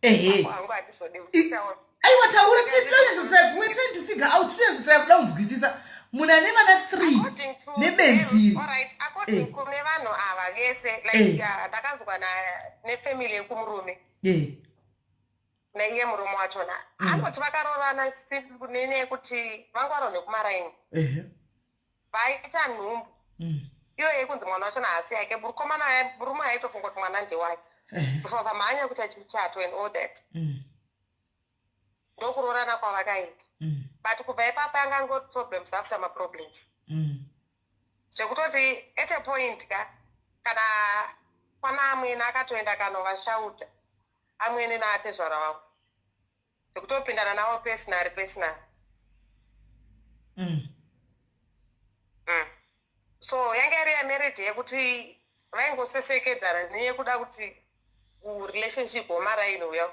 Ehe. Hangu handizodi kutaura. Aiwa, taura, tinonyatsotrya, we're trying to figure out, tinonyatsotrya kuda kunzwisisa munhu ane vana 3 According to nebenziri. them, alright, according kune vanhu ava vese, like ndakanzwa nefamily yekumurume naiye murume wachona, anoti vakaroorana nenyaya yekuti vanga nekumaraini, vaita nhumbu iyo yekunzi mwana wachona haasi yake. Mukomana, murume aitofunga kuti mwana ndewake before vamhanya kuita chimuchato and all that. Ndokuroorana kwavakaita, but kubva ipapo anga angori problems after maproblems, zvekutoti at a point ka, kana kwana amwene akatoenda kanovashauta amwene naatezvara vavo, zvekutopindana navo personally personally. So yanga iri yamarriage yekuti vaingosesekedzana neyekuda kuti relationship womaraini uya.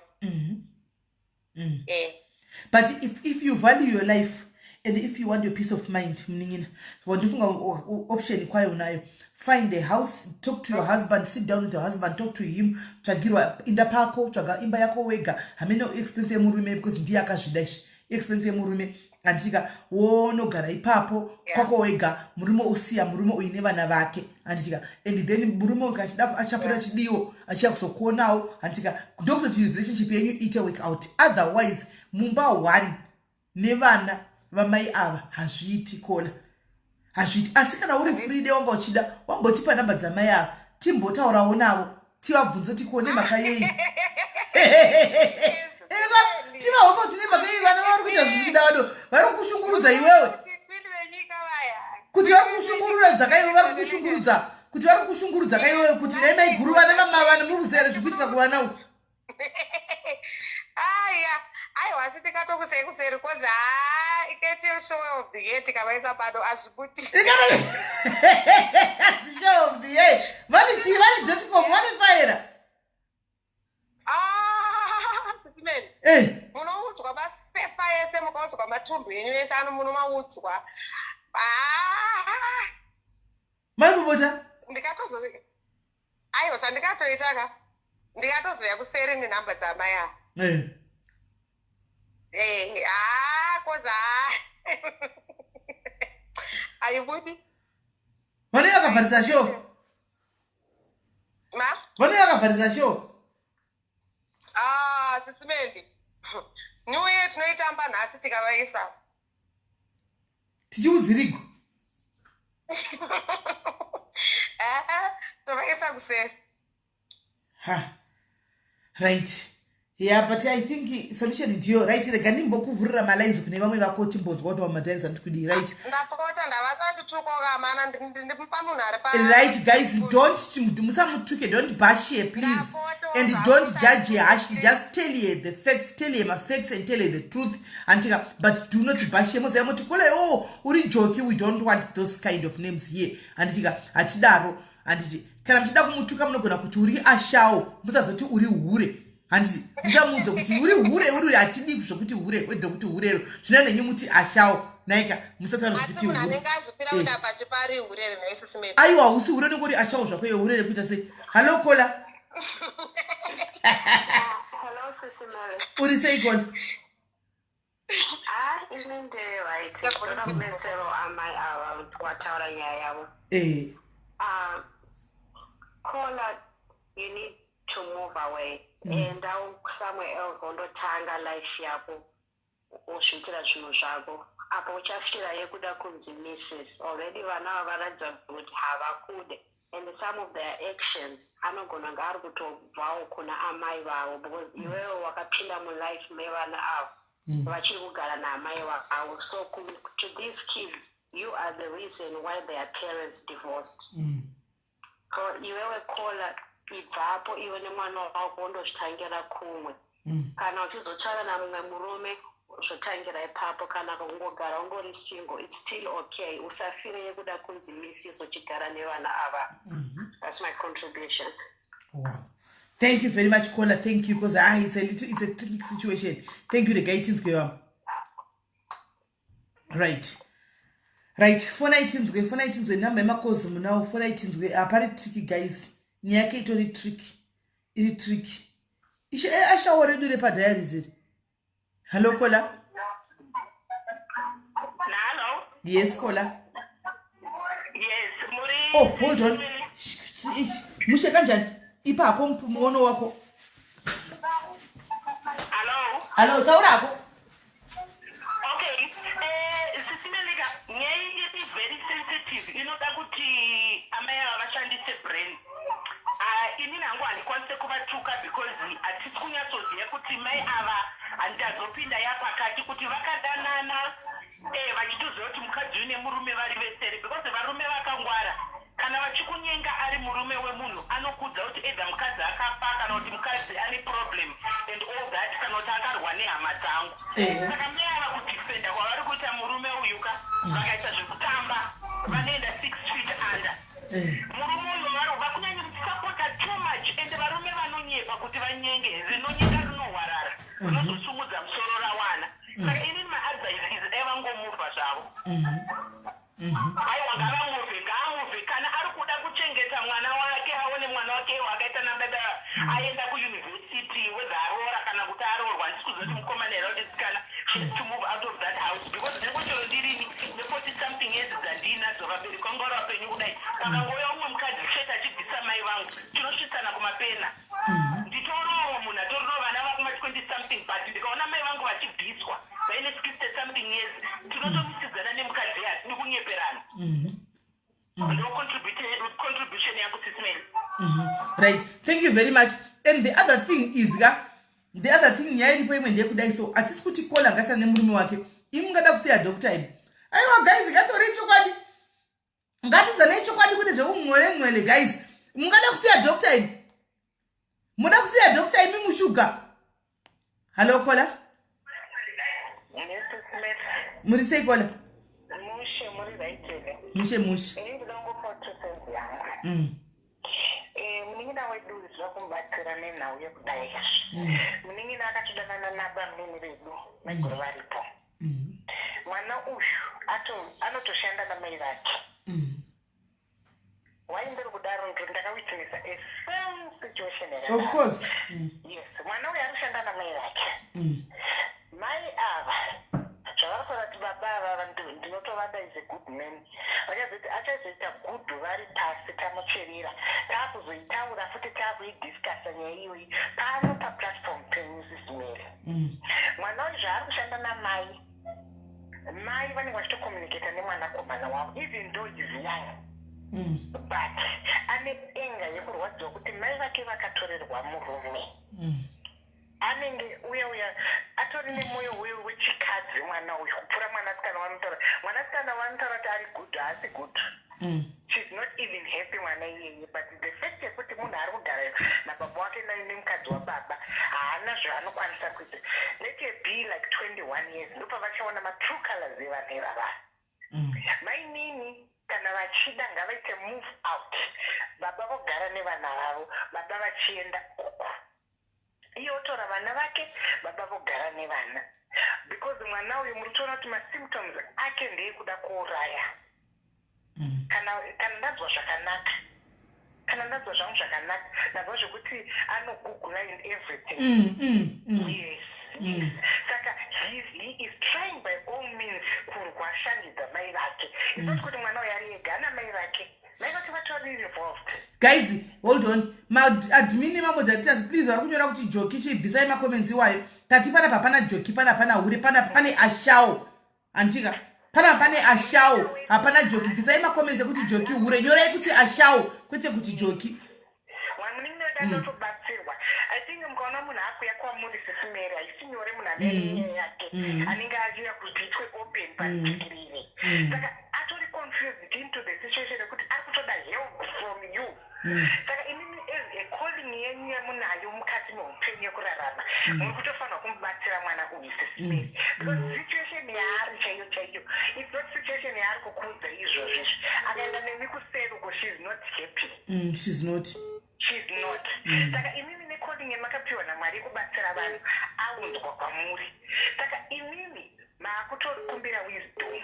But if you value your life and if you want your peace of mind, munin'ina, wandifunga option kwayo unayo. Find a house, talk to your husband, sit down with your husband, talk to him, tsvagirwa inda pako, tsvaga imba yako wega, hamene expense yemurume, because ndiye akazvida izvi, expense yemurume, handitika, wonogara ipapo kwako wega, murume usiya murume uine vana vake, handitika, and then murume uyu kachida achapota chidiwo achiya kuzokuonawo, handitika, ndokutoti relationship yenyu ite work out. Otherwise mumba one nevana vamai ava hazviiti kola, hazviiti. Asi kana uri free day wanga uchida, wambotipa namba dzamai ava, timbotaurawo navo, tivabvunze kuti ko nemhaka yei, tivahoka kuti nemhaka yei vana vari kuita zviri kuda vado, vari kukushungurudza iwewe, Kwini venyika vaya. Kuti vari kukushungurudza kaiwe, vari kukushungurudza, kuti vari kukushungurudza kaiwewe, kuti dai maiguru vana vamavana, muri kuziva here zviri kuitika kuvana uku? Aya, aiwa, asi tikatokusei kuseri kozi haa, ikaite show of the year tikavaisa pano, azvibuti. Show of the year, vane chii? Vane .com, vane faira. Ah, Sis Meli, munoudzwa masefa ese, mukaudzwa matumbu enyu ese ano, munomaudzwa. Ah, Maibobota. Ndikatozo, aiwa, zvandikatoita ka, ndikatozoya kuseri nenhamba dzamai ava. Haa, kozi haa, aibudi. Vanenge vakavharisa show. Ma. Vanenge vakavharisa show. Ah, Sis Meli, new year tinoitamba nhasi tikavaisa. Tichiuzirigwa. Eh, tovaisa kuseri. Ha, right, yeah, but I think solution ndiyo right. Rega ndimbokuvhurira malines kune vamwe vako, timbonzwa kuti vamwe anditi kudii, right? Ndapota, ndavasanditukoka mana, ndipa munhu ari pa. Right, guys, don't, musamutuke. Don't bash her, please, and don't judge her harshly. Just tell her the facts, tell her mafacts and tell her the truth, antika, but do not bash her. Mozaya muti kole, "Oh, uri joki." We don't want those kind of names here, handitika? Hatidaro, handiti? Kana muchida kumutuka, munogona kuti uri ashawo, musazoti uri hure, handiti? Musamuudze kuti uri hure, uri, hatidi zvokuti hure, kwete kuti hurero zvino nenyu muti ashawo naika, musataura Asi zvokuti munhu hure. anenge azvipira kuda pachipari hure rinoisisimeti. Aiwa, hausi hure, unenge uri ashawo zvako iwe, hure rekuita sei? Hallo, caller. Hello, Sisi Mary. Uri sei, caller? Ah, ini ndiri right. Ndoda kubetserawo amai ava wataura nyaya yavo. Caller, you need to move away. Enda somewhere else, wondotanga life yako, uzviitira zvinhu zvako. Apo uchasvira yekuda kunzi Mrs. Already vana ava varatidza kuti havakude, and some of their actions anogona nga ari kutobvawo kuna amai vavo, because iwewe wakapinda mulife mevana ava vachiri kugara naamai vavo. So to these kids, you are the reason why their parents divorced. So iwewe caller, ibvapo iwe nemwana wako, wondozvitangira kumwe. Kana uchizotsvara namumwe murume, zvotangira ipapo. Kana kungogara ungori single, it's still okay. Usafire yekuda kunzi Mrs uchigara nevana ava. That's my contribution. Wow, thank you very much, caller. Thank you, because ah, it's a tricky situation. Thank you. Regai tinzwe vamwe. Right, fonai tinzwe, fonai tinzwe. Namba yemakozi munawo, fonai tinzwe. Hapari tricky, guys. Nyaya yake itori tricky, iri tricky. Ishe ashawo redu repadiaries iri. Hallo, caller. Hello. Yes, caller. Yes, muri. Oh, hold on. Ish, mushe kanjani? Ipako muono wako. Hello. Hallo, taurako. Okay. Sisi Melika, nyaya iri very sensitive, inoda kuti amai ava vashandise brain. Inini hangu handikwanise kuvatuka because hatisi kunyatsoziva kuti mai ava, handazopinda yapakati, kuti vakadanana vachitoziva kuti mukadzi uyu nemurume vari vesere, because varume vakangwara. Kana vachikunyenga ari murume wemunhu, anokuudza kuti either mukadzi akafa, kana kuti mukadzi ane problem and all that, kana kuti akarwa nehama dzangu. Saka mai ava, kudefenda kwavari kuita murume uyu ka, vakaita zvekutamba, vanoenda 6 feet under. Murume uyu vari vakunyanya kusapota too much, ende varume vanonyepa kuti vanyenge. Rinonyenga rinohwarara, rinozosumudza musoro rawana. Saka inini maadvice is dai vangomuvha zvavo. Aiwa, ngavamuvhe, ngaamuvhe. Kana ari kuda kuchengeta mwana wake, aone mwana wake wakaita nababa aenda kuyunivhesity, whether aroora kana kuti aroorwa, handisi kuziva kuti mukomana here kuti sikana. She has to move out of that house, because ndingochero ndirini ne40 something years dzandiinadzo, vabereki vangu vari vapenyu kudai, pakangouya umwe mukadzi chete achibvisa mai vangu, tinosvitsana kumapena. Nditoriwo munhu atoriwo vana vakuma20 something, but ndikaona mai vangu vachibviswa vaine 60 something years, tinotomisidzana nemukadzi, hatidi kunyeperana. Ndo contribution yangu, Sisi Meli. Right, thank you very much. And the other thing is ka, the other thing, nyaya iripo imwe ndeyekudai. So hatisi kuti caller ngasiyana nemurume wake. Imi mungada kusiya doctor imi? Aiwa guys, ngatorei chokwadi, ngatiuzanei chokwadi kwete zvekumwele mwele. Guys, mungada kusiya doctor imi? Muda kusiya doctor imi mushuga? Hallo, caller. Yes, Smith. Muri sei, caller? Mushe, muri right here? Mushe, mushe. Ini ndinongopa 2 cents yangu. Munin'ina wedu ziva kumubatsira nenhau yekudai. Munin'ina akatodanana nabamunini vedu, maiguru varipo. Mwana uyu anotoshanda namai vake. Why ndiri kudaro? Ndiri ndakawitnessa a same situation Of yakadaro. course. Yes, mwana uyu arikushanda namai vake. Mai ava zvavari kutaura kuti baba ava ndinotovada is a good man, vachazoti achazoita good vari pasi tamucherera, taakuzoitaura futi, taakuidiscussa nyaya iyoyi pano paplatform penyu, Sisi Mary. Mwana uyu zvaari kushanda namai, mai vanenge vachitocommunicata nemwanakomana wavo, even though is young, but ane enga yekurwadziwa. kurwadziwa kuti mai vake vakatorerwa murume. Anenge uya uya atori nemwoyo uyo wechikadzi mwana uyu kupfuura mwanasikana wanotaura. Mwanasikana wanotaura kuti ari good, haasi good. She's not even happy mwana iyeye, but the fact yekuti munhu ari kugara nababa wake nemukadzi wababa, haana zvaanokwanisa kuita. Let her be like 21 years, ndopavachaona matrue colors evanhu ivava. Mainini kana vachida, ngavaite move out, baba vogara nevana vavo, baba vachienda uku, iye otora vana vake, baba vogara nevana, because mwana uyu muri kutoona kuti masymptoms ake ndeyekuda kuuraya. Kana ndanzwa zvakanaka, kana ndanzwa zvangu zvakanaka, ndanzwa zvekuti anogoogle and everything. Yes. Saka he is trying by all means kurwa shangidza mai vake. It's not kuti mwana uyu ari ega, ana mai vake, mai vake vatori involved. Guys, hold on. Maadmin mamoderators, please, vari kunyora kuti joki, chibvisai macomments iwayo. Tati panapa hapana joki, pana pana hure, panapa pane ashawo, andika panapa pane ashawo, hapana joki. Bvisai macomments ekuti joki, hure. Nyorai kuti ashawo, kwete kuti joki. Munin'ina wedu anotobatsirwa. I think mukaona munhu akuya kwamuri, Sisi Mary, haisi nyore. Munhu ane nyaya yake anenge achiuya kuti itwe open pajekerere, saka atori confused into the situation yekuti ari kutoda help from you. Saka imimi, as a calling yenyu yamunayo mukati meupenyu yekurarama, muri kutofanirwa kumubatsira mwana uyu, Sisi Mary, because situation yaari chaiyo chaiyo, it's not situation yaari kukuudza izvozvo izvi. Akaenda nemi kuseri uko, she is not happy. She's not. She's not. Saka imimi necalling yamakapiwa naMwari yekubatsira vanhu, aunzwa kwamuri, saka imimi maakutokumbira wisdom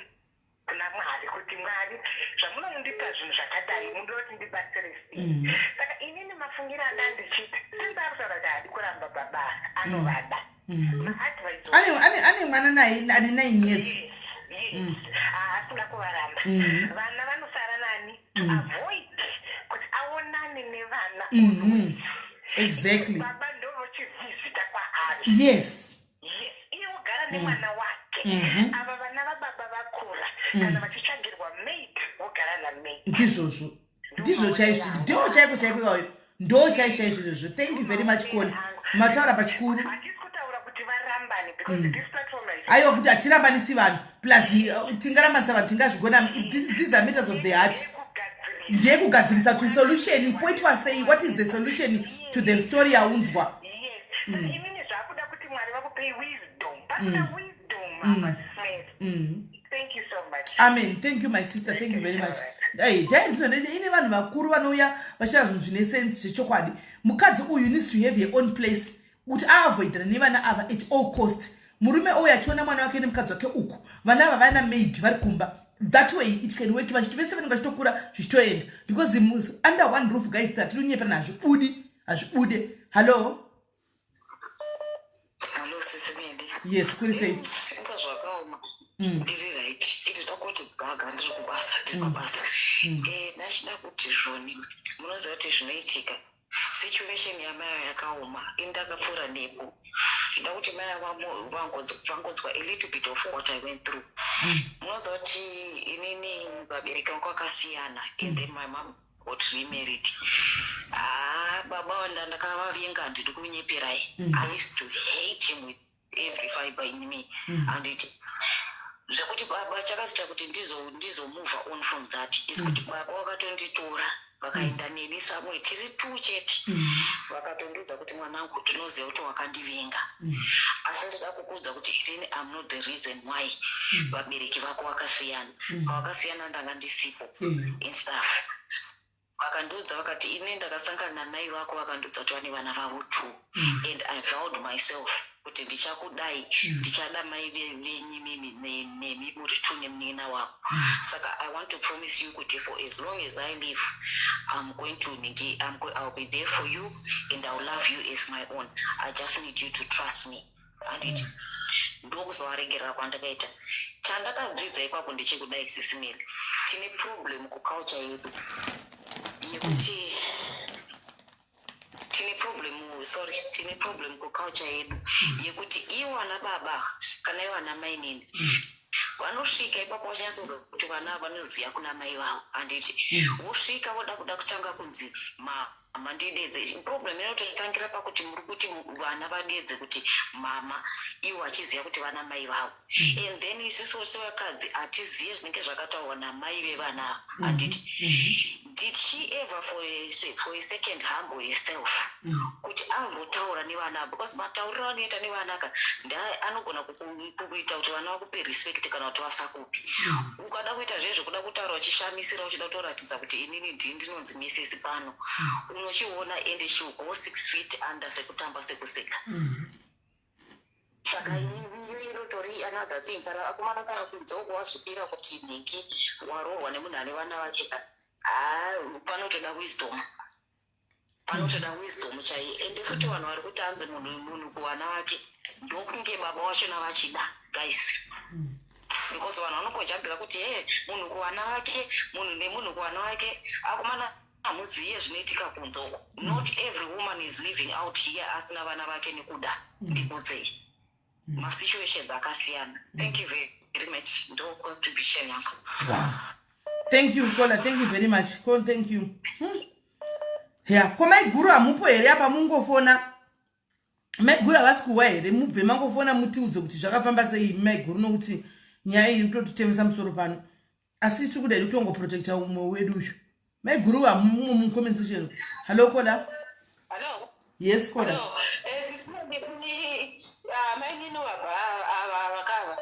kuna Mwari kuti, "Mwari, zvamunondipa zvinhu zvakadai, munoda kuti ndibatsire sei?" Saka inini mafungiro anda ndichiti, since ari kutaura kuti haadi kuramba baba, anovada, maadvice Ane mwana naye ane 9 years. Yes, haasi kuda kuvaramba. Vana vanosara nani? To avoid kuti aonane nevana. Baba ndovochivhizita kwaari. Yes, iye wogara nemwana wake. Ava vana vababa vakura, kana vachitsvagirwa maid, vogara namaid. Ndizvozvo, ndizvo chaizvo, ndo chaiko chaiko iwayo, ndo chaizvo chaizvo izvozvo. Thank you very much, Koni, mataura pachikuru. Hatisi kutaura kuti varambane, because this platform Aiwa, kuti hatirambanisi vanhu, plus tingarambanisa vanhu, tingazvigona. These are matters of the heart. Kugadzirisa. Ndeyekugadzirisa kuti solution poitwa sei. What is the solution to the story yaunzwa? Yes, saka imini zvakuda kuti Mwari vakupei wisdom, pakuda wisdom apa, Smith. Thank you so much. Amen. Thank you, my sister, thank you very much. Hey, dai ine vanhu vakuru vanouya vachiita zvinhu zvine sense chechokwadi. Mukadzi uyu needs to have her own place kuti aavoidana nevana ava at all cost. Murume ouya achiona mwana wake nemukadzi wake uku, vana ava vana maid vari kumba. That way it can work, vachiti vese vanenge vachitokura zvichitoenda, because under one roof, guys, hatinonyeperana, hazvibudi, hazvibude. Hallo? Hallo, Sisi Mary. Yes, kuri sei? Inga zvakaoma. Ndiri right, ndinoda kuti bhaga, ndiri kubasa, ndiri pabasa. Ndachida kuti zvoni, munoziva kuti zvinoitika, situation yamai yakaoma. Ini ndakapfuura nepo. Nda kuti mai vangonzwa a little bit of what I went through. Munoziva kuti inini vabereki vangu vakasiyana, and then my mom got remarried. Ah, baba wanda ndakavavenga, handidi kunyeperai. I used to hate him with every fiber in me. Handiti zvekuti baba chakazita kuti ndizomove on from that is kuti baba vakatonditora, vakaenda neni somewhere tiri two chete. Vakatondiudza kuti, "Mwanangu, tinoziva kuti wakandivenga, asi ndida kukuudza kuti inini am not the reason why vabereki vako vakasiyana. Pavakasiyana ndanga ndisipo and stuff." Vakandiudza vakati, "Ini ndakasangana namai vako, vakandiudza kuti vane vana vavo two, and I vowed myself kuti ndichakudai, ndichada mai venyu mimi nemi muri two nemunina wako. Saka I want to promise you kuti for as long as I live, I'm going to ningi, I'll be there for you and I'll love you as my own. I just need you to trust me." Handiti ndokuzovaregerera kwandakaita. Chandakadzidza ipapo ndechekudai, Sisi Mary, tine problem kuculture yedu yekuti tine problem, sorry, tine problem kuculture yedu yekuti ivo vana baba kana ivo vana mainini vanosvika ipapo vachinyatsozwa kuti vana vanoziva kuna mai vavo, handiti? Vosvika voda kuda kutanga kunzi ma Mama ndidedze. Problem inototangira pakuti muri kuti vana vadedze kuti mama, ivo vachiziva kuti vana mai vavo. And then isusu sevakadzi hatizive zvinenge zvakataurwa namai vevana ava, handiti? Did she ever for a second humble herself kuti ambotaura nevana ava? Because matauriro anoita nevana ka anogona kuita kuti vana vakupe respect kana kuti vasakupi. Ukada kuita zvezvo, kuda kutaura uchishamisira, uchida kutoratidza kuti inini ndini ndinonzi misesi pano, unochiona. Ende she will go 6 feet under, sekutamba sekuseka. Saka iyo inotori another thing. Kana akomana, kana kunzoko wazvipira kuti nhingi waroorwa nemunhu ane vana vake ka, haa, panotoda wisdom, panotoda wisdom chaiye. Ende futi vanhu vari kuti hanzi munhu kuvana vake, ndokunge baba vachona vachida, guys, because vanhu vanongojambira kuti he, munhu kuvana vake, munhu nemunhu kuvana vake. Akomana, hamuziye zvinoitika kunze uko. Not every woman is living out here asina vana vake nekuda. Ndikudzei, masituations akasiyana. Thank you very much, ndo contribution yangu. Wow. Thank you, Kola. Thank you very much. Ko, thank you. Ya, ko maiguru hamupo here apa mungofona? Maiguru havasi kuwa here? Mubve mangofona mutiudze kuti zvakafamba sei, maiguru, nokuti nyaya iyi tototemesa musoro pano. Asi tiri kuda kutongoprotecta umwe wedu uyu. Maiguru hamumo mucomment section. Hello, Kola. Hello. Yes, Kola. Hello. Sisi mainini vabva ava vakava.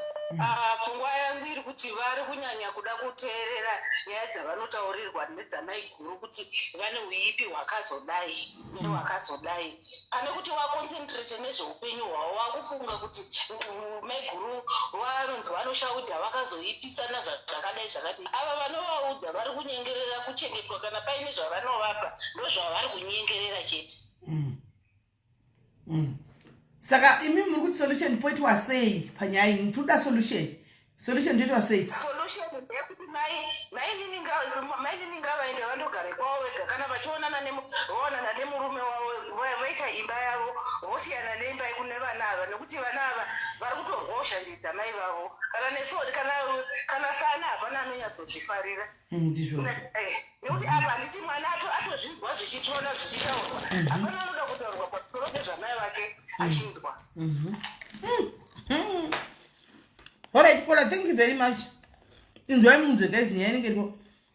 Pfungwa yangu iri kuti vari kunyanya kuda kuteerera nyaya dzavanotaurirwa nedzamaiguru kuti vane uipi hwakazodai nehwakazodai, pane kuti vaconcentrate nezveupenyu hwavo. Vakufunga kuti maiguru vanonzi vanoshaudha, vakazoipisana zvakadai zvakadai. Ava vanovaudha vari kunyengerera kuchengetwa. Kana paine zvavanovapa, ndozvavari kunyengerera chete. Saka imi muri kuti solution poitwa sei panyaya iyi? Toda solution. Solution toitwa sei? Solution ndeyekuti mainini ngavaende vandogare kwavo vega. Kana vachionana vaonana nemurume wavo, vaita imba yavo, vosiyana neimba kune vana ava, nekuti vana ava vari kutorwawo shanje dzamai vavo. Kana neso, kana sana, hapana anonyatsozvifarira. Ndizvozvo. Nekuti apa handiti mwana atozvinzwa zvichitiona zvichitaurwa. Hapana anoda kutaurwa pamusoro pezvamai vake achinzwa. Alright, Kola, thank you very much. Inzwai munzwe, guys, nyaya inenge iripo.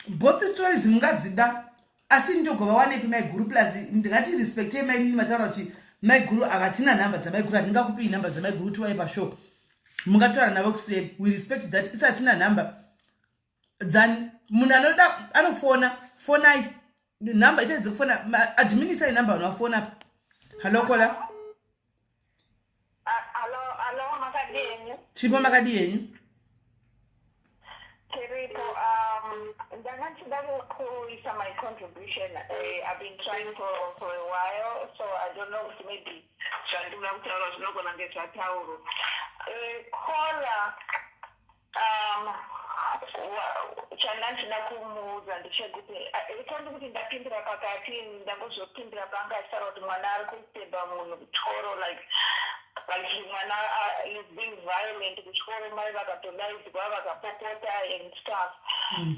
Both stories mungadzida, asi ndogova wanepi maiguru? Plus ndingati respectei mainini mataura kuti maiguru havatina nhamba dzamaiguru. Hatingakupii nhamba dzamaiguru kuti wai pashow mungataura navo kuseri. We respect that. Isi hatina nhamba dzani. Munhu anoda anofona. Fonai, nhamba itai dzekufona. Adminisai nhamba, vanhu vafona. Hallo, Kola. Alo, alo, makadii henyu? Chipo, makadii henyu? Tiripo. Ndanga ndichida kuisa my contribution. I've been trying for a while, so I don't know if maybe zvandinoda kutaura zvinogona kunge zvataurwa. Caller, chanda ndichida kumuudza ndechekuti ikondi kuti ndapindira pakati, ndangozopindira panga achitaura kuti mwana ari kuseba munhu kuchikoro, like mwana is being violent kuchikoro, mai vakatodaidzwa vakapopota and stuff.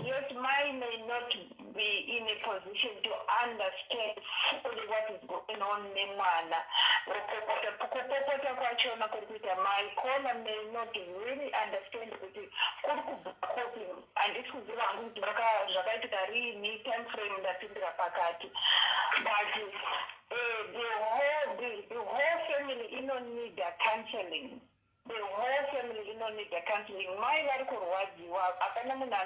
Yes, mai may not be in a position to understand fully what is going on nemwana. Kupopota, kupopota kwachona kuri kuita mai, caller may not really understand kuti kuri kubva kupi. Handisi kuziva hangu kuti zvakaitika riini, time frame, ndapindira pakati, but the whole family inoneeda counseling. The whole family inoneeda counseling. Mai vari kurwadziwa. Hapana munhu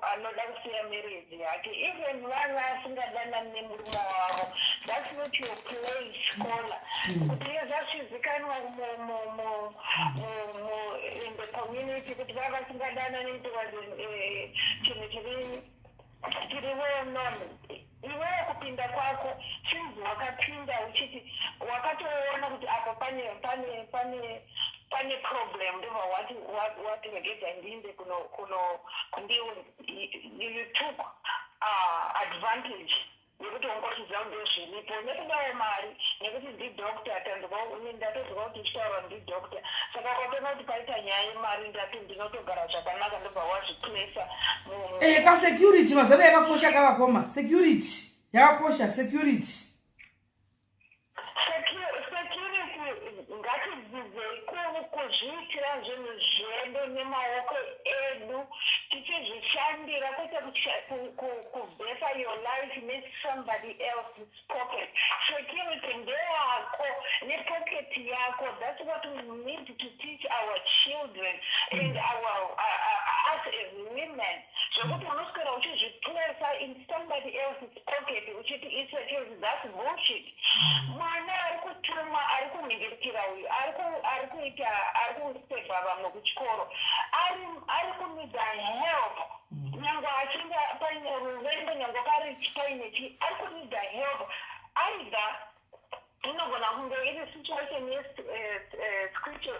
anoda kusiya marriage yake, even vana asingadanani nemurume wavo. That's not your place, caller, kuti zvazvizikanwa in the community kuti vava vasingadanani. It was chinhu chiri well known. Iwewe kupinda kwako, chinzi wakapinda uchiti wakatoona kuti apa pane problem, ndobva wati regedza ndiinde kuno you took advantage yekuti ungochiziva kuti ndozviripo nekudawo mari, nekuti ndidoctor. Ndatozwa kuti uchitaura ndidoctor, saka ukatoona kuti paita nyaya yemari, ndati ndinotogara zvakanaka, ndobva wazviplesa. Kasecurity mazano yakakosha kavakoma security. Yakakosha security. Security, ngatidzidzei kuzviitira zvinhu zvedu nemaoko edu, tichizvishandira, kwete kubhesa your life nesomebody else's pocket. Security ndeyako nepocket yako. That's what we need to teach our children and our us as women, zvekuti unoswera uchizviplesa in somebody else's pocket uchiti isecurity. That's bullshit. Mwana ari kutumwa, ari kunhingirikira uyu, ari kuita, ari kuseva vamwe kuchikoro, ari kunida help. Nyange achinge paine ruvengo, nyange pari paine chi, ari kunida help. Either inogona kunge iri situation yescripture,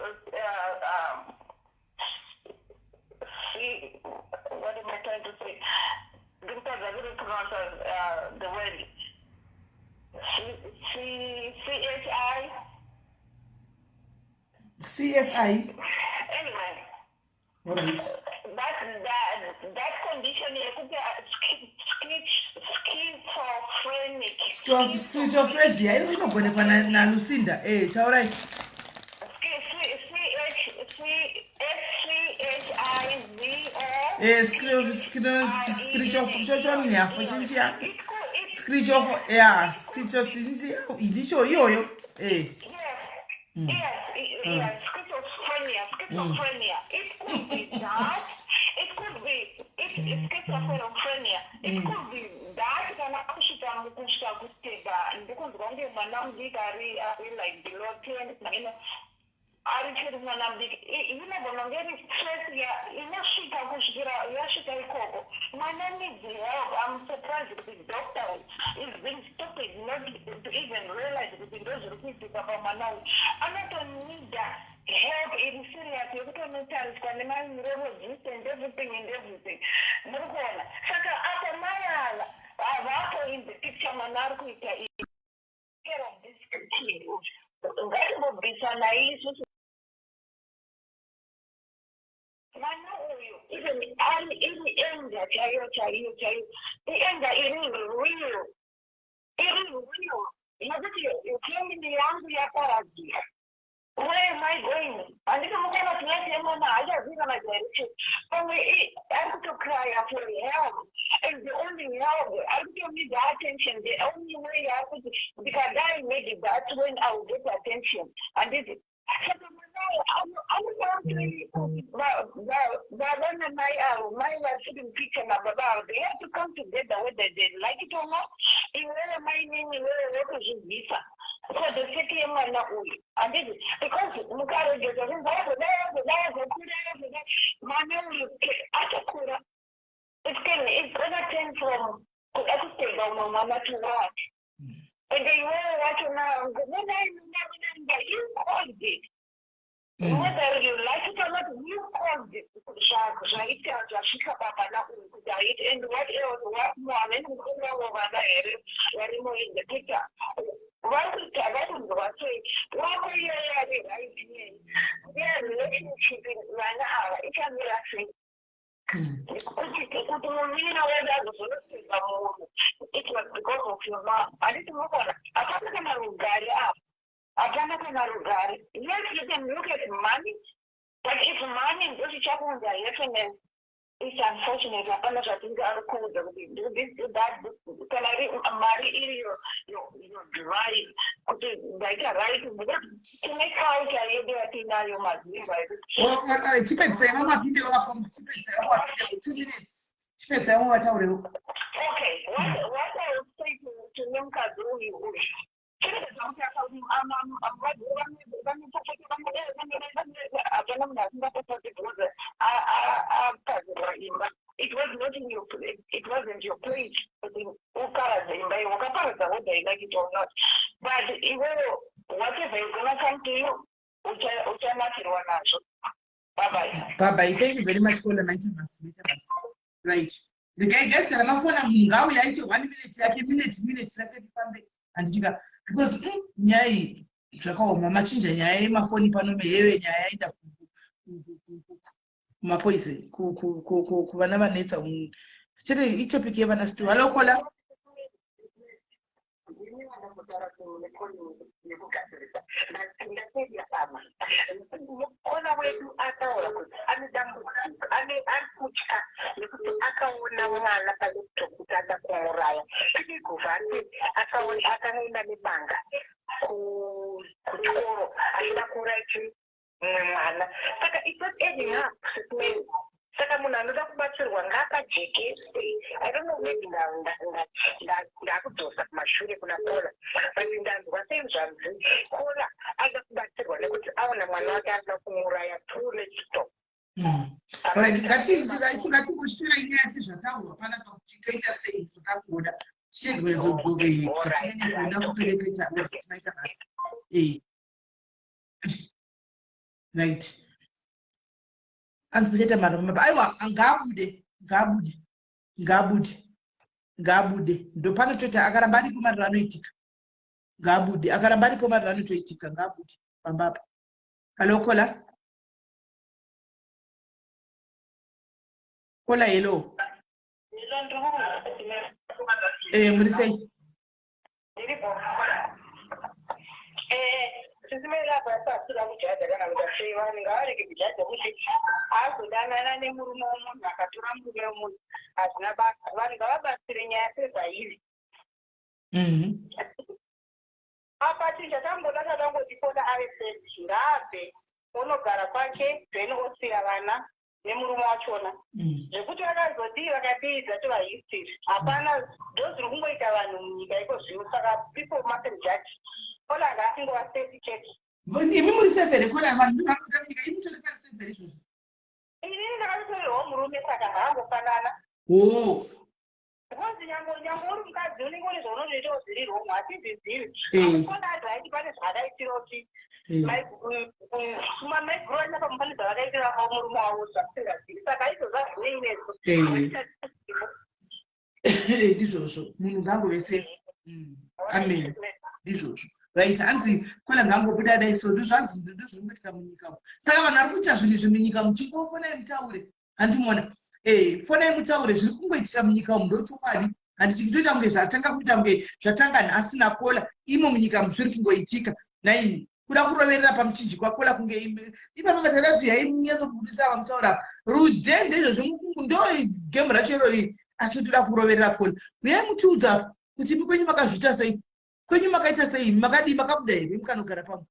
what am I trying to say? Ndikutadza kuripronounce the word. C C C H I. CSI. Anyway. All right. That condition yekuti schizophrenic. Schizophrenia iyo inogonekwa naLucinda. Taurai. C C H C S C H I Z O. Scrichochoniafo chinchiya scrichofo ya scricho chinchiya ndicho iyoyo. Yes, schizophrenia, schizophrenia. It could be that. It could be it's schizophrenia. It could be that kana kusvika mukusvika kutega. Ndikunzwa kunge mwana mudiki ari like below 10, ari chiri mwana mudiki. Inogona kunge iri stress inosvika kusvikira yasvika ikoko. Mwana needs help. I'm surprised kuti doctor is being stupid not to even realize kuti ndo zviri kuitika pamwana uyu. Anotonida help iri serious yekutonotariswa nemaneurologist and everything and everything. Muri kuona? Saka apa mai ava havapo in the picture. Mwana ari kuita care of this kid. Ngatimbobvisanai isusu. Mwana uyu even ari iri anger chaiyo chaiyo chaiyo, ianger iri real, iri real yekuti family yangu yaparadzika. Where am I going? Handiti mukuona kuti life yemwana haachazivi kana direction. Pamwe ari kutocrya for help, and the only help, ari kutonida attention. The only way yaari kuti ndikadai, maybe that's when I will get attention, handiti? Saka mwanayo anoda kuti baba namai avo, mai vari mupicture nababa avo, they have to come together whether they like it or not. Iwewe mainini, iwewe wotozvibvisa for the sake yemwana uyu, handiti? Because mukaregedza zvinhu, azodai, azodai, azokura, azodai, mwana uyu achakura, it's gonna turn from kuda kutega umwe mwana to what? And iwewe wachona, you caused it. Whether you like it or not, you caused it. Zvaita zvasvika pamwana uyu kuti aite. And what else? What more? Hamene mukonavo vana here varimo in the picture vari kuita, vari kunzwa sei? Wako iyoyo ari right iyei, their relationship, vana ava, ichamira sei? Kuti mumira wega azozonotega munhu, it was because of your mom, handiti? Munoona, hapana kana rugare apa, hapana kana rugare. Yes, you can look at money, but if money ndochichakuunza happiness, it's unfortunate. Hapana zvatingakuudza kuti do this, do that. Kana mari iri your drive kuti ndaita right, because tine culture yedu yatinayo mazimba. Chipedzisai vamapinde vakoma, chipedzisai vamapinde, 2 minutes, chipedzisai vamataurewo. Okay, what I would say to nemukadzi uyu, chirege zvakuti hapana munhu asingapopoti because apazirwa imba. It was not in your, it wasn't your place kuti uparadze imba iwe. Wakaparadza whether you like it or not. But iwewe, whatever is gonna come to you, uchanakirwa nazvo. Bye bye. Bye bye. Thank you very much, caller. Maita basa, maita basa. Right, regai guys, kana mafona, munhu ngauye aite one minute yake, minute rake, tifambe, handichika? Because nyaya iyi zvakaoma. Machinja nyaya yemafoni pano, meheve nyaya yaenda kumapoison, kuvana vanetsa chete. Itopic yevana stu. Hello, caller. Ndini vandambotaura kuti mune calling yekugadzirisa, but ndateerera pamwe mukona wedu ataura kuti ane dambudziko, ane ari kutya nekuti akaona mwana palaptop kuti ada kumuraya. Idiguvhati akaenda nebanga kuchikoro achida kuuraya chi mumwe mwana. Saka it's not adding up, Sis Melly. Saka munhu anoda kubatsirwa ngaapajekese. I don't know, maybe ndakudzosa kumashure kuna Kola, but ndanzwa senzvanzi Kola ada kubatsirwa nekuti aona mwana wake arida kumuuraya through laptop. Alright, ngatingotyira nyaya sezvataurwa panapa kuti toita sei. Zvakangoda tichegwezodzoke zvatinenge kuda kuperepeta, tinoita basa. Right, anzi kuchaita mari. Aiwa, ngaabude, ngaabude, ngaabude, ngaabude. Ndopanototi akaramba aripo mariro anoitika. Ngaabude. Akaramba aripo mariro anotoitika. Ngaabude pambapa. Hello, caller. Caller, hello. Muri sei? Ndiripo. Sis Melly, apa asasira kujudger kana kuti sei. Vanhu ngavarege kujudger kuti azodanana nemurume womunhu, akatora murume womunhu, hazvina basa. Vanhu ngavabatsire nyaya sezvairi. Apa chinhu chatamboda, tatangoti Kola ave safe, ngaabve onogara kwake, then osiya vana nemurume wachona. Zvekuti vakazodii vakadii, dzatova history, hapana. Ndo zviri kungoita vanhu munyika iko zvino. Saka people mustn't judge. Kola ngaasingova safe chete. Imi muri safe here, Kola? Vanhu vakuita munyika, imi mutori pari safe here izvozvo? Inini ndakatotorerwawo murume, saka haangofanana. O. Because nyange uri mukadzi, unenge une zvaunotoitawo zviri wrong, hatizvizivi. Kola ari right pane zvaadaitira kuti maiguru vachapa pane zvavakaitira murume wavo zvakusingazivi, saka izvozvo hazvinei nesu. Ndizvozvo, munhu ngaangove safe. Amen, ndizvozvo. Right, hanzi Kola ngangobuda dai. So ndozvanzi ndozvinongoitika munyika umu. Saka vanhu vari kuita zvinhu izvi munyika, muchingofonai mutaure, handimona? Fonai mutaure zviri kungoitika munyika umu. Ndochokwadi, handiti? Kutoita kunge zvatanga, kuita kunge zvatanga nhasi naKola. Imo munyika zviri kungoitika naini. Kuda kuroverera pamuchinjikwa Kola kunge ipapa vasada kuti yainyatsobudisa vamutaura rudhende. Izvozvo ndo game racho irori, asi toda kuroverera Kola. Uyai mutiudza kuti imi kwenyu makazviita sei, kwenyu makaita sei, makadii, makabuda here mukanogara pamwe,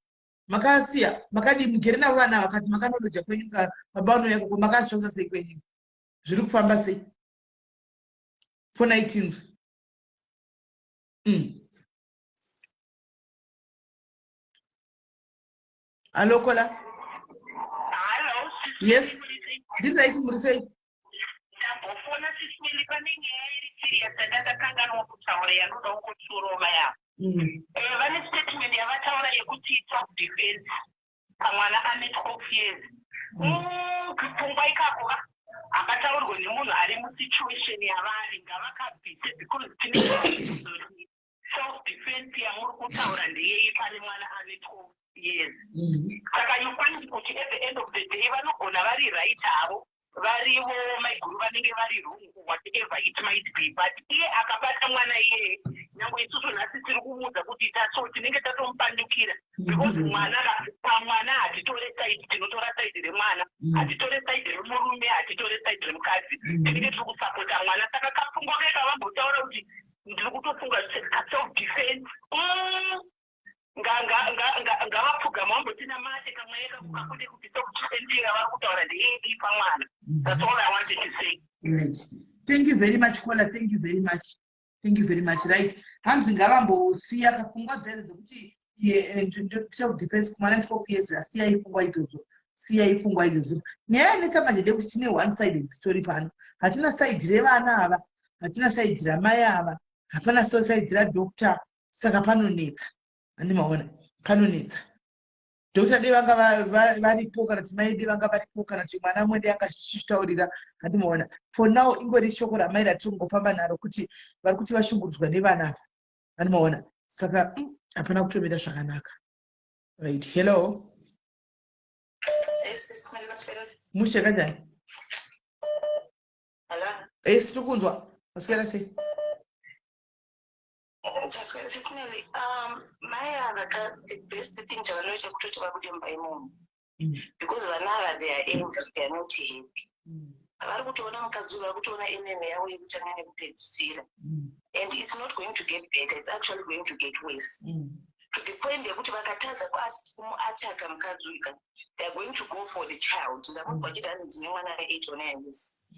makasiya, makadii, mugere navo vana vakati makanoloja kwenyu, baba vanouya koko, makazvitsvaka sei kwenyu, zviri kufamba sei? Fonai tinzwe. Hello, caller. Hello. Yes, ndiri right, muri sei? Ndambofona, Sis Melly, pane nyaya iri serious yandakakanganwa kutaura yanodawo kutsurova yavo. Vane statement yavataura yekuti self defense pamwana ane 12 years. Pfungwa ikako ka hakataurwe nemunhu ari musituation yavari. Ngavakabvise, because tine self defense yamuri kutaura ndeyei pane mwana ane 12 years? Saka you find kuti at the end of the day vanogona vari right havo, varivo maiguru vanenge vari wrong, whatever it might be, but iye akabata mwana iyeye, nyange isusu nhasi tiri kumuudza kuti ita so, tinenge tatomupandukira, because mwana pamwana hatitore side. Tinotora side remwana, hatitore side remurume, hatitore side remukadzi. Tinenge tiri kusapota mwana. Saka kapfungwa kai kavambotaura kuti ndiri kutofunga kaself defense, ngavapfugama vambotina mate kamwe kako kakude kuti self defense yavari kutaura ndeyei pamwana. That's all I wanted to say. Right, thank you very much, caller. Thank you very much, thank you very much. Right, hanzi ngavambosiya kapfungwa dzedu dzekuti self defense kumwana 12 years. Asiyai pfungwa idzodzo, siyai pfungwa idzodzo. Nyaya yanetsa manje ndekuti tine one sided story pano. Hatina side revana ava, hatina side ramai ava, hapana so side radoctor. Saka panonetsa, handimaona? Panonetsa. Doctor dei vanga varipo, kana kuti mai dei vanga varipo, kana kuti mwana mwe dei anga achichitaurira, handimaona? For now ingori shoko ramai ratiri kungofamba naro kuti vari kuti vashungurudzwa nevana ava, handimaona? Saka hapana kutomira zvakanaka. Right, hello. Mushe, kanjani? Esi, tiri kunzwa. Maswera sei? Sis Melly, mai ava ka the best thing chavanoita kutoti vabude mumba imomo because vana ava, they are angry, they are not happy. Vari kutoona mukadzi uyu, vari kutoona enemy yavo yekutanga nekupedzisira, and it's not going to get better, it's actually going to get worse to the point yekuti vakatadza kumuataka mukadzi uyu ka, they are going to go for the child. Ndamunzwa achiti hanzi ndine mwana we8 or 9 years.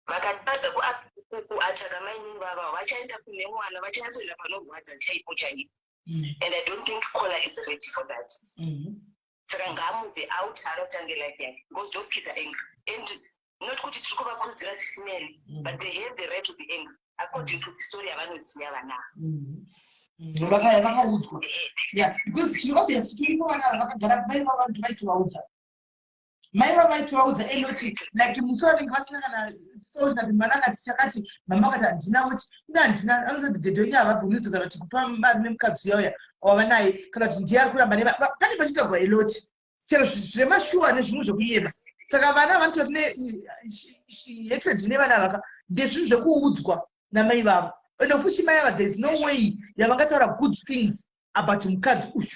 Vakatadza kuataka mainini vavavo, vachaenda kune mwana, vachanyatsoenda panorwadza chaipo chaipo, and I don't think Caller is ready for that. Saka ngaamove out, anotange life yake, because those kids are angry, and not kuti tiri kuvakurudzira, Sis Melly, but they have the right to be angry according to the story yavanoziva vana. Vakaudzwa, yeah, because chiri obvious chiripo, vana ava vakagara mai vavo vanhu vaitovaudza, mai vavo vaitovaudza a lot, like musi vanenge vasina kana salt, ati mwana akati chakati, mama akati handina, kuti ina handina, anozati dhedhe wenyu havabvumidzwe kana kuti kupa mari nemukadzi uya uya wava naye, kana kuti ndiye ari kuramba. Pane pachitagwa a lot, chero zvemashuwa nezvimwe zvekuyeva. Saka vana vanotori nehatred nevana vaka ndezvinhu zvekuudzwa namai vavo, and futi mai ava, there is no way yavangataura good things about mukadzi uyu,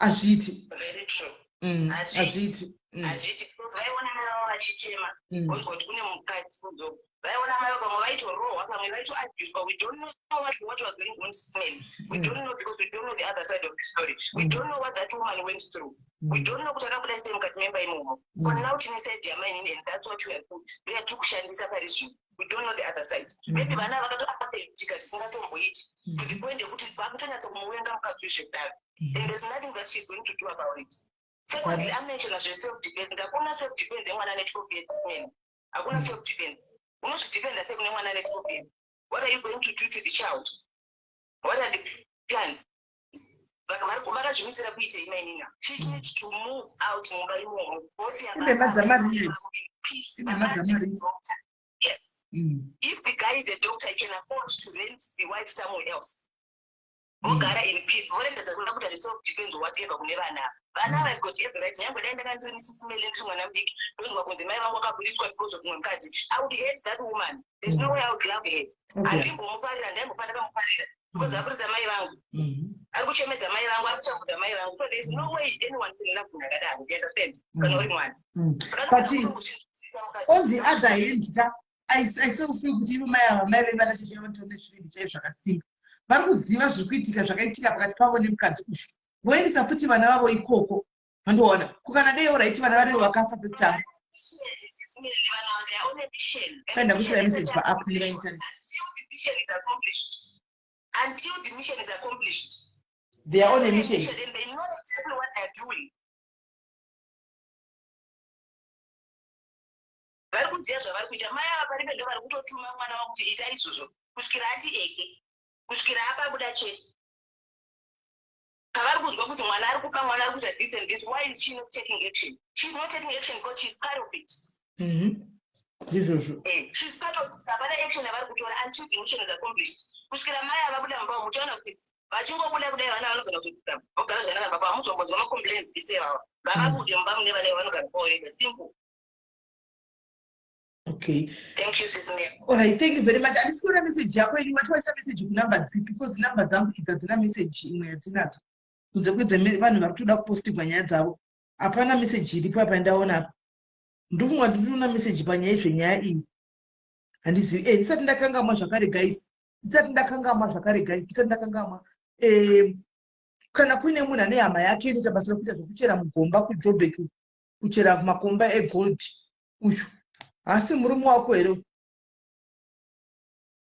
hazviiti. Very true. Hazviiti. Hazviiti, because vaiona mai vavo vachichema, vonzwa kuti kune mukadzi kuzo, vaiona mai vavo, pamwe vaitorohwa, pamwe vaitoabuswa. We don't know what was going on, Smell. We don't know because we don't know the other side of the story. We don't know what that woman went through. We don't know kuti akabuda sei mukati memba imomo. For now tine side yamainini, and that's what we are we are tiri kushandisa pari zvino. We don't know the other side. Maybe vana vakatoafectika zvisingatomboiti to the point yekuti vakutonyatsa kumuvenga mukadzi wezvekudaro, and there's nothing that she's going to do about it. Secondly, amentiona zveself defense. Hakuna self defense yemwana ane 12 years man. Hakuna self defense. Unozvidefenda sei kune mwana ane 12 years? What are you going to do to the child? What are the plans? Vakazvimisira kuitei mainina? She needs to move out mumba imomo, vosiya. Inhema dzamarieti. Inhema dzamarieti. Yes. If the guy is a doctor, he can afford to rent the wife somewhere else, vogara in peace, voregedza kuda kuita zveself defense, whatever kune vana. Vana ava got every right. Nyangwe dai ndanga ndiri Sis Melly, ndiri mwana mudiki, ndonzwa kunzi mai vangu vakaburitswa because of mumwe mukadzi, I would hate that woman. There's no way I would love her. Handimbomufarira, ndaimbofa ndakamufarira, because aburitsa mai vangu, ari kuchemedza mai vangu, ari kutambudza mai vangu. So there is no way anyone can love munhu akadaro, you understand, kana uri mwana. But on the other hand ka, I still feel kuti ivo mai ava, mai vevana cheche, vanotori nezvivindi chaizvo zvakasimba. Vari kuziva zviri kuitika, zvakaitika pakati pavo nemukadzi uyu, voendesa futi vana vavo ikoko. Vandoona kukana dei oraiti vana varivo vakafa pekutanga. Kaenda kuisira message paapp nerainternet. Until the mission is accomplished. They are on a mission. And they know exactly what they are doing. Vari kuziva zvavari kuita. Mai ava paripe ndo vari kutotuma mwana wavo kuti ita izvozvo, kusvikira ati eke, kusvikira apabuda chete. Pavari kunzwa kuti mwana ari kuba, mwana ari kuita this and this, why is she not taking action? She is not taking action because she is part of it. Ndizvozvo. She is part of it. Hapana action yavari kutora until the mission is accomplished, kusvikira mai avabuda mumba. Muchaona kuti vachingobuda kudai, vana vanogona kutoita vogara zvakanaka. Baba hamuzombonzwa macomplaints ese vava vavabude mumba mune vana vanogara kwavo simple. Okay. Thank you, Sis Mary. Alright, thank you very much. Handisi kuona message yako ini. Wati waisa message kunamba dzipi? Because namba dzangu idzi hadzina message imwe yadzinadzo kunze kwedze vanhu vari kutoda kupostigwa nyaya dzavo. Hapana message iripo apa ndaona apa. Ndofunga ndinoona message panyaya izvenyaya iyi, handizivi. Ndisati ndakangamwa zvakare guys, ndisati ndakangamwa zvakare guys, ndisati ndakangamwa, kana kuine munhu ane hama yake inoita basa rekuita zvekuchera mugomba kuJobek, kuchera makomba egold, uyu haasi murume wako here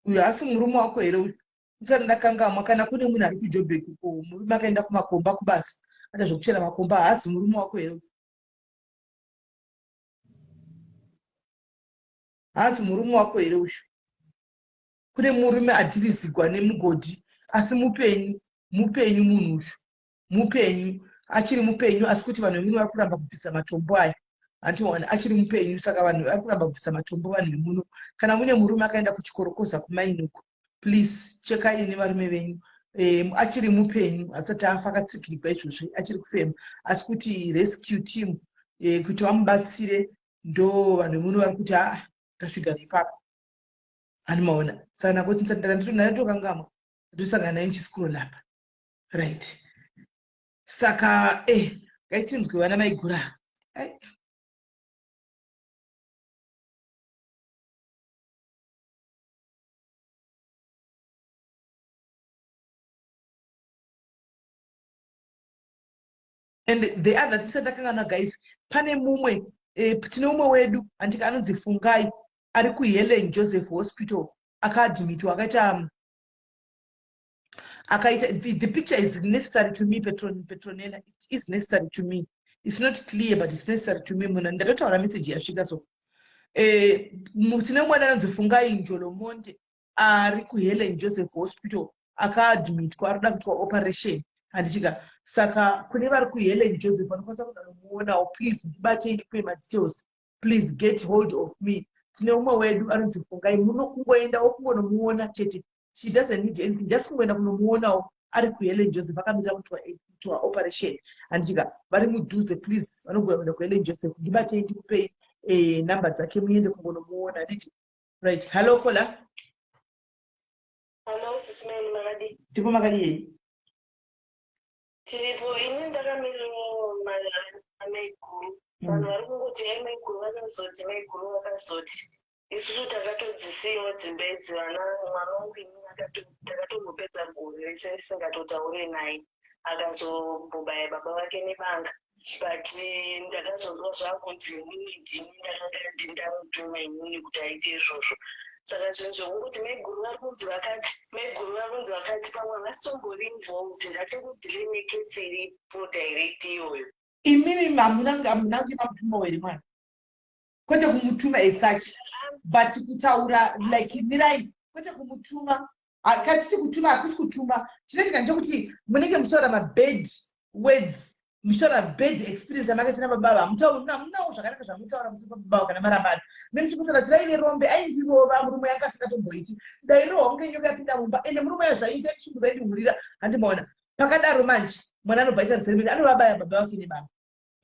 uyu? Haasi murume wako here uyu? Ndisati ndakangamwa, kana kune munhu ari kuJobek ko murume akaenda kumakomba kubasa aita zvekuchera makomba, haasi murume wako here uyu? Haasi murume wako here uyu? Kune murume adhirizigwa nemugodhi asi mupenyu, mupenyu munhu uyu, mupenyu, achiri mupenyu, asi kuti vanhu vemuno vari kuramba kubvisa matombo aya. Handiona achiri mupenyu, saka vanhu vari kuramba kubvisa matombo. Vanhu vemuno, kana mune murume akaenda kuchikorokoza kumaini uko, please chekai nevarume venyu. Achiri mupenyu, asati afa, akatsikirigwa izvozvo, achiri kufema, asi kuti rescue team kuti vamubatsire. Ndo vanhu vemuno vari kuti aa, tasvika ipapo. Handimaona saka nakoti ndatokangamwa ndosangana naye ndichiscroll apa. Right, saka ngaitinzwe vana maigura. And the other thing ndakanganwa guys, pane mumwe tine umwe wedu andika anonzi Fungai ari kuHelen Joseph Hospital, akaadmitwa akaita akaita the picture is necessary to me. Petronella, it is necessary to me. It's not clear, but it's necessary to me. Munhu ndatotaura message yasvika. So tine mwana anonzi Fungai Njolomonte ari kuHelen Joseph Hospital, akaadmitwa, ari kuda kuitwa operation, handichika. Saka kune vari kuHelen Joseph vanokwanisa kunomuonawo, please ndibatei ndikupe madetails. Please get hold of me. Tine umwe wedu anonzi Fungai, muno kungoendawo kungonomuona chete. She doesn't need anything, just kungoenda kunomuonawo. Ari kuHelen Joseph, akamirira kuitwa operation, handichika. Vari mudhuze, please, vanogona kuenda kuHelen Joseph, ndibatei ndikupei namba dzake muende kungonomuona, handiti? Right, hello caller. Hello, Sis Melly, makadii? Ndipo, makadii? Tiripo. Ini ndakamirira maiguru. Vanhu vari kungoti ai maiguru vakazoti, maiguru vakazoti. Isusu takatodzisiyawo dzimba idzi vana. Mwana wangu inini takatombopedza gore rese ndisingatotaure naye, akazombobaya baba vake nebanga. But ndakazonzwa zvakunzi inini ndini ndakanga ndindamutuma inini kuti aite izvozvo. Saka zvinhu zvekungoti maiguru vari kunzi vakati, maiguru vari kunzi vakati, pamwe havasitombori involved. Ngatingodeale nekesi iripo direct iyoyo. Imimi hamuna kuita mutumo here mwana? Kwete kumutuma as such, but kutaura like mirai, kwete kumutuma. Katiti kutuma, hakusi kutuma. Chinoitika ndechekuti munenge muchitaura mabad words, muchitaura bad experience yamakaita nababa. Hamunawo zvakanaka zvamutaura musiri pababa kana marambana. Me muchikutaura kuti raive rombe, aindirova murume yanga asingatomboiti, ndairohwa kunge nyoka yapinda mumba, ende murume yazvaita chungu zaindihurira, handimaona. Pakadaro manje mwana anobva aita resentment, anovabaya baba vake nebaba.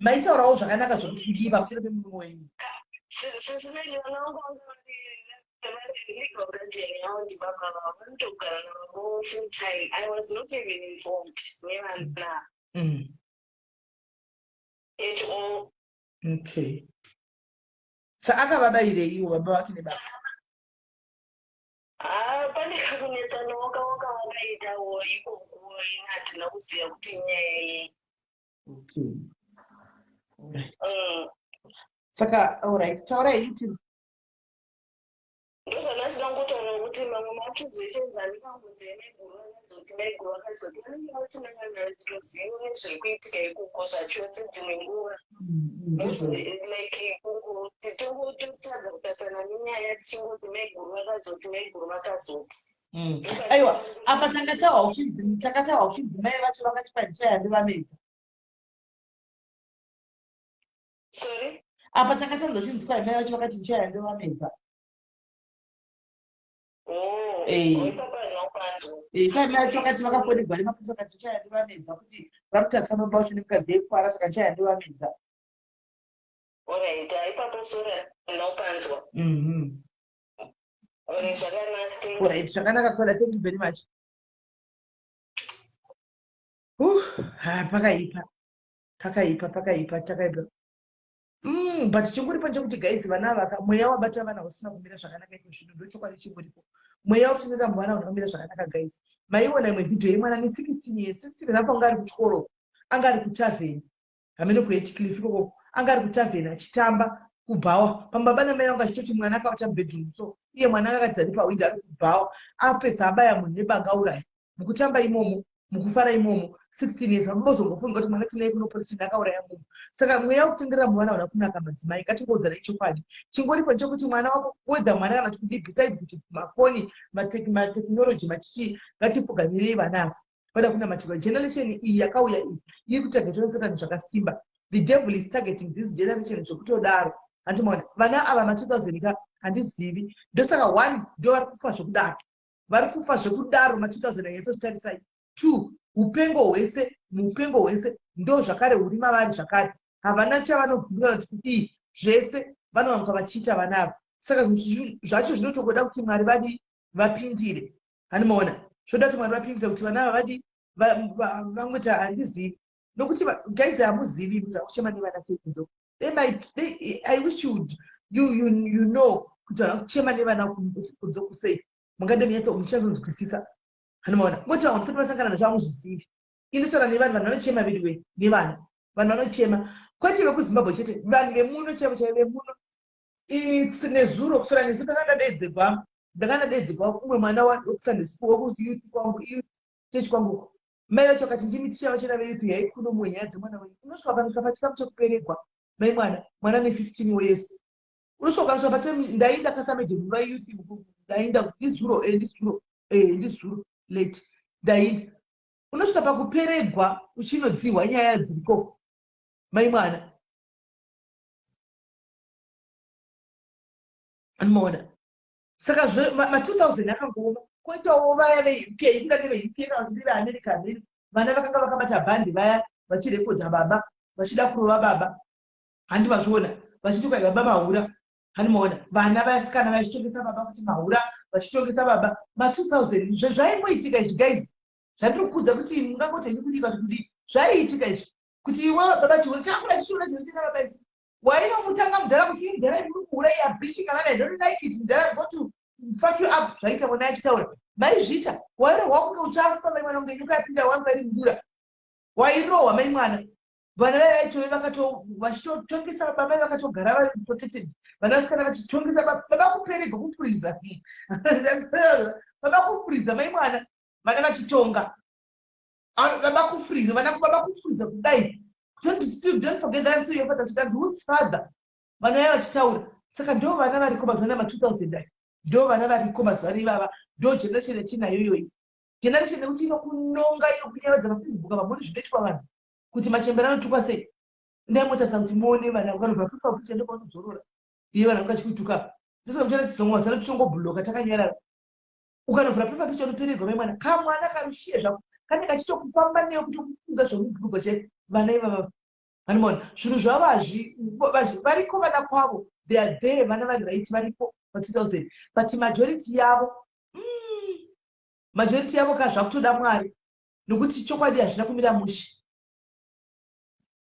Maitaurawo zvakanaka zvokuti kudii pamusoro pemurume wenyu? Sis Melly, vana vangu vanga vari legal guardian yavo ndibaba vavo, vanotogara navo full time. I was not even involved nevana at all. Okay, sa akavabayireiwo baba vake nebaba? Ah, pane kakunetsana waka wakaitawo ikoko. Ini handina kuziva kuti nyaya yei. Okay, alright. Saka alright, taurai iti. Ndozvandachida kungotaura kuti mamwe maaccusations andikangonzi emaiguru vakazoti, maiguru vakazoti, vanenge vasina kana ruzivo nezviri kuitika ikoko zvachose dzimwe nguva. Like kungoti tongototadza kutarisana nenyaya tichingoti maiguru vakazoti, maiguru vakazoti. Aiwa, apa takatawa uchinzi mai vacho vakati panchaya ndivamedza. Sorry? Apa takataridza uchinzi kwai mai vacho vakati nchaya ndivamedza. Oh. Ipapa handina. Kwai mai vacho vakati vakafonegwa nemapurisa vakati nchaya ndivamedza, kuti vari kutarisa baba vacho nemukadzi yekufara, saka nchaya ndivamedza. Alright, ipapo sorry, handina kupanzwa. Alright, zvakanaka, thanks. Alright, zvakanaka kola, thank you very much. Ha, pakaipa, pakaipa, pakaipa, takaipa. But chinguripo ndechekuti guys, vana vaka mweya wabata vana usina kumira zvakanaka iko zvino. Ndochokwadi chinguripo, mweya wekuchengeta mwana una kumira zvakanaka guys. Maiona imwe vhidhiyo yemwana ne16 years, 16 apo, anga ari kuchikoro, anga ari kutavheni, hamene kuHatcliffe ikoko, anga ari kutavheni achitamba kubhawa pambaba namai vangu, achitoti mwana akavata mubedroom. So iye mwana anga akadzari pawindo ari kubhawa, apedza abaya munhu nebanga, auraya mukutamba imomo, mukufara imomo. 16 years, vambozongofunga kuti mwana tinei kuno police akauraya munhu. Saka mweya wekutenderera muvana hauna kunaka madzimai, ngatingoudzanai chokwadi. Chingoripo ndechekuti mwana wako, whether mwana kana kuti kudii, besides kuti mafoni, matechnology, machichi, ngatifugamirirei vana ava vada kunamatirwa. Generation iyi yakauya iyi iri kutargetwa nasatani zvakasimba. The devil is targeting this generation zvekutodaro, handimaona. Vana ava ma2000 ka, handizivi, ndosaka one ndo vari kufa zvekudaro, vari kufa zvekudaro ma2000. Anyatsotarisai two, upengo hwese, muupengo hwese ndo zvakare huri mavari zvakare. Havana chavanobvumira kuti kudii, zvese vanowanikwa vachiita vana ava. Saka zvacho zvinotogoda kuti Mwari vadii, vapindire. Hani maona, zvoda kuti Mwari vapindire kuti vana ava vadii, vangoita handizivi. Nokuti guys, hamuzivi kuti akuchema nevana sei kunze. I wish you, you, you, you know kuti vakuchema nevana kunze kusei. Mungade munyatso muchazonzwisisa. Hani maona, ngoti vamwe musati vasangana nazvo hamuzvizivi. Inotaura nevanhu, vanhu vanochema veduwe nevana. Vanhu vanochema. Kwete vekuZimbabwe chete, vanhu vemuno chaivo chaivo vemuno. Nezuro, kuswera nezuro ndakanga ndadaidzirwa umwe mwana wekuSunday school, wekuyouth kwangu, youth church kwangu. Mai vacho vakati ndimi ticha vacho veyouth yaikuno munyaya dzemwana wenyu. Unosvika ukanosvika pachikamu chekuperegwa mai mwana, mwana ane 15 years. Unosvika ukanosvika pache ndaenda kasamedhe vayouth ndaenda ndizuro ndizuro ndizuro late ndaenda. Unosvika pakuperegwa uchinodzihwa nyaya dziriko mai mwana. Anomaona. Saka ma2000 akangooma. Koitawo vaya veUK, kuda neveUK kana kuti neveAmerica vheri, vana vakanga vakabata bhandi vaya vachirekodha baba, vachida kurova baba. Handi vazviona, vachiti kwai baba mahura. Handi maona, vana vasikana vachitongesa baba kuti mahura, vachitongesa baba. Ma2000 zvaimboitika izvi guys. Zvandiri kukudza kuti mungangoti henyu kudii kana kudii. Zvaiitika izvi. Kuti iwe baba chihure, takura chichiona chihure chena baba izvi. Wainomutanga mudhara kuti mudhara muri kuhura iya bitch kana I don't like it mudhara go to fuck you up. Zvaita mwana achitaura. Maizviita. Wairohwa kunge uchafa mai mwana kunge nyoka yapinda wanga iri mudura. Wairohwa mai mwana. Vana vaya vaitove vakato vachitotongesa baba mai vakatogara vari protected. Vana vasikana vachitongesa baba kuperega kufuriza. Baba kufuriza mai mwana. Vana vachitonga. Baba kufuriza, vana baba kufuriza kudai. Don't still don't forget that so your father chikanzi whose father? Vana vaya vachitaura. Saka ndo vana variko mazuva ano ma2000 aya. Ndo vana variko mazuva ano ivava. Ndo generation yatinayo iyoyi. Generation yekuti inokunonga inokunyaradza paFacebook apa muone zvinoitwa vanhu. Kuti machembere anotukwa sei. Ndai motarisa kuti muone vana ukanovhura profile picture ndopaunodzorora. Iye vanhu vanga vachikutuka. Ndosaka muchiona tisongo mazuva ano tichongobloka takanyarara. Ukanovhura profile picture unoperegwa mai mwana. Kamwana karushiye zvako. Kane kachitokufamba newe kutokufunga zvemubhurugwa chaiko. Vana ivava. Vanoona zvinhu zvavo hazvi variko vana kwavo. They are there vana vari right variko pa 2000. But majority yavo majority yavo ka zvakutoda Mwari. Nokuti chokwadi hazvina kumira mushe.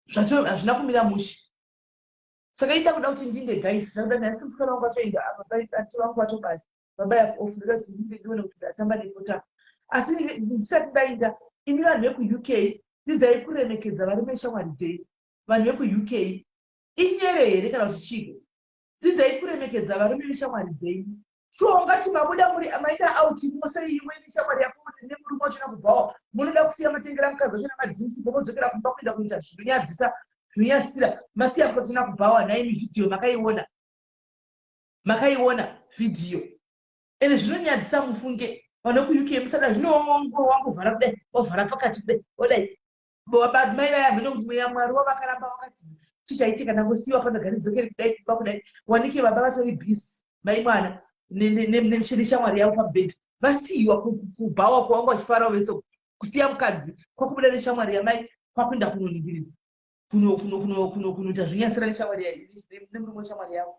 Zvato hazvina kumira mushe. Saka ida kuda kuti ndinde guys. Ndakuda nhasi musikana wangu atoenda apa ati vangu vatobaya. Baba yako off ndoda kuti ndinde ndione kuti ndatamba nepota. Asi ndisati ndaenda imi vanhu veku UK dzidzai kuremekedza varume shamwari dzenyu. Vanhu veku UK inyere here kana kuti chiiko? Dzidzai kuremekedza varume veshamwari dzenyu. Sure ungati mabuda muri maida out mose iwe neshamwari yako nemurume wachona kubvawo munoda kusiya matengera mukadzi wachona madrinks pomodzokera kumba kuenda kunoita zvinonyadzisa zvinonyadzisira masiya mukadzi wachona kubhawa nhaimi vhidhiyo makaiona makaiona vhidhiyo ende zvinonyadzisa mufunge vanhu vekuUK musada zvino wangovhara kudai wavhara pakati kudai wadai mai vaya hameno kuti mweya Mwari wavakaramba wakati chichaitika ndangosiyiwa pano garidzokere kudai kumba kudai wanike baba vatori busy mai mwana neshamwari yavo pamubhedha vasiyiwa kubhawa kwavanga vachifarawo vese kusiya mukadzi kwakubuda neshamwari yamai kwakuenda kunoningirira kunoita zvinyasira neshamwari nemurume weshamwari yavo.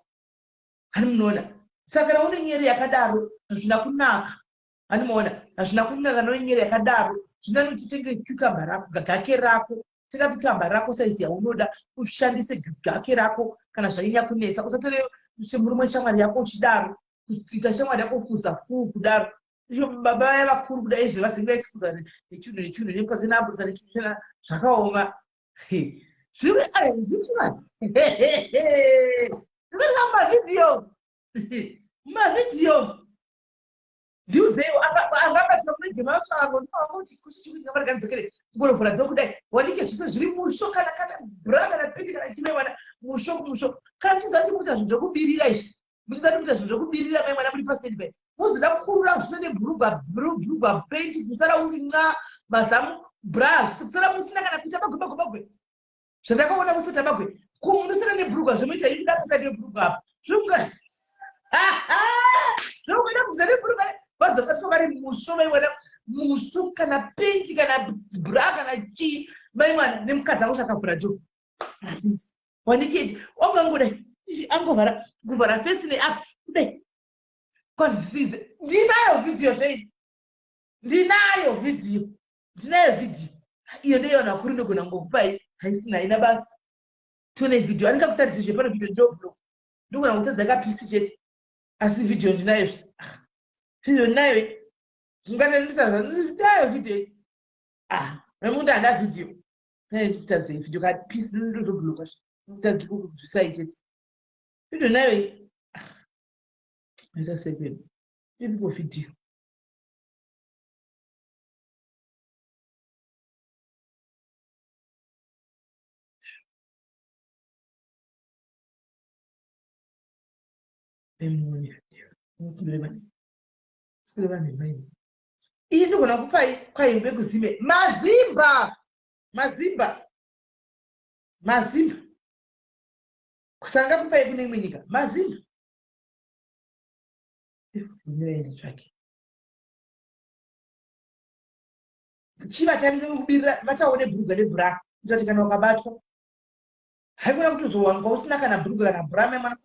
Hani munoona. Saka kana une nyere yakadaro hazvina kunaka. Hani munoona hazvina kunaka kana une nyere yakadaro zvinoda kuti utenge cucumber rako gake rako tenga cucumber rako saizi yaunoda ushandise gake rako kana zvanyanya kunetsa usatore murume weshamwari yako uchidaro kuita shamwari yako fuza fuu kudaro baba vaya vakuru kudai izvi vazinge vaexposa nechinhu nechinhu nemukadzi naabudisa nechinhu chena zvakaoma zviri mavhidhiyo mavhidhiyo ndiudzeiwo angabatwa mwedzi matsvango kurovhura dzokudai wanike zvese zviri musho kana kana bra kana pindi kana chimai mwana musho kumusho kana muchiziva kuti mukuita zvinhu zvekubirira izvi muchiziva kuti mukuita zvinhu zvekubirira mai mwana muri pastand by muzoda kukurura zvese nebhurugwa bhurugwa penti kusara uri nqa mazamu bra kusara musina kana kuita bagwe bagwe bagwe zvandakaona kuseta bagwe kumusara nebhurugwa zvemuita imi dakusati nebhurugwa apa zvokunga zvokuenda kuza nebhurugwa vazobatwa vari musvo mai mwana musvo kana penti kana bra kana chii mai mwana nemukadzi angu zvakavhura jo waniketi wangangodai angovhara kuvhara fesi neapo Kudai kwanzisize ndinayo vhidhiyo zvei ndinayo vhidhiyo ndinayo vhidhiyo iyo ndeiyo vanhu vakuru ndogona kungokupai haisina haina basa tione vhidhiyo andinga kutarise zve pano vhidhiyo ndoblo ndogona kutadza kapisi chete asi vhidhiyo ndinayo zve ah, vhidhiyo ndinayo ndinayo vhidhiyo ah memuti handa vhidhiyo kutadzei vhidhiyo kapisi ndozobloka kutadzi kukubvisai chete vhidhiyo ndinayo ah, ita sekwenu iripo vhidhiyo Ini ndogona kupai kwai vekuzime mazimba mazimba mazimba kusanga kupai kune imwe nyika mazimba nditsvake chivatanisa kubirira vachaone bhuruga nebhura kutati kana ukabatwa haikona kutozowanikwa usina kana bhuruga kana bhura mai mwana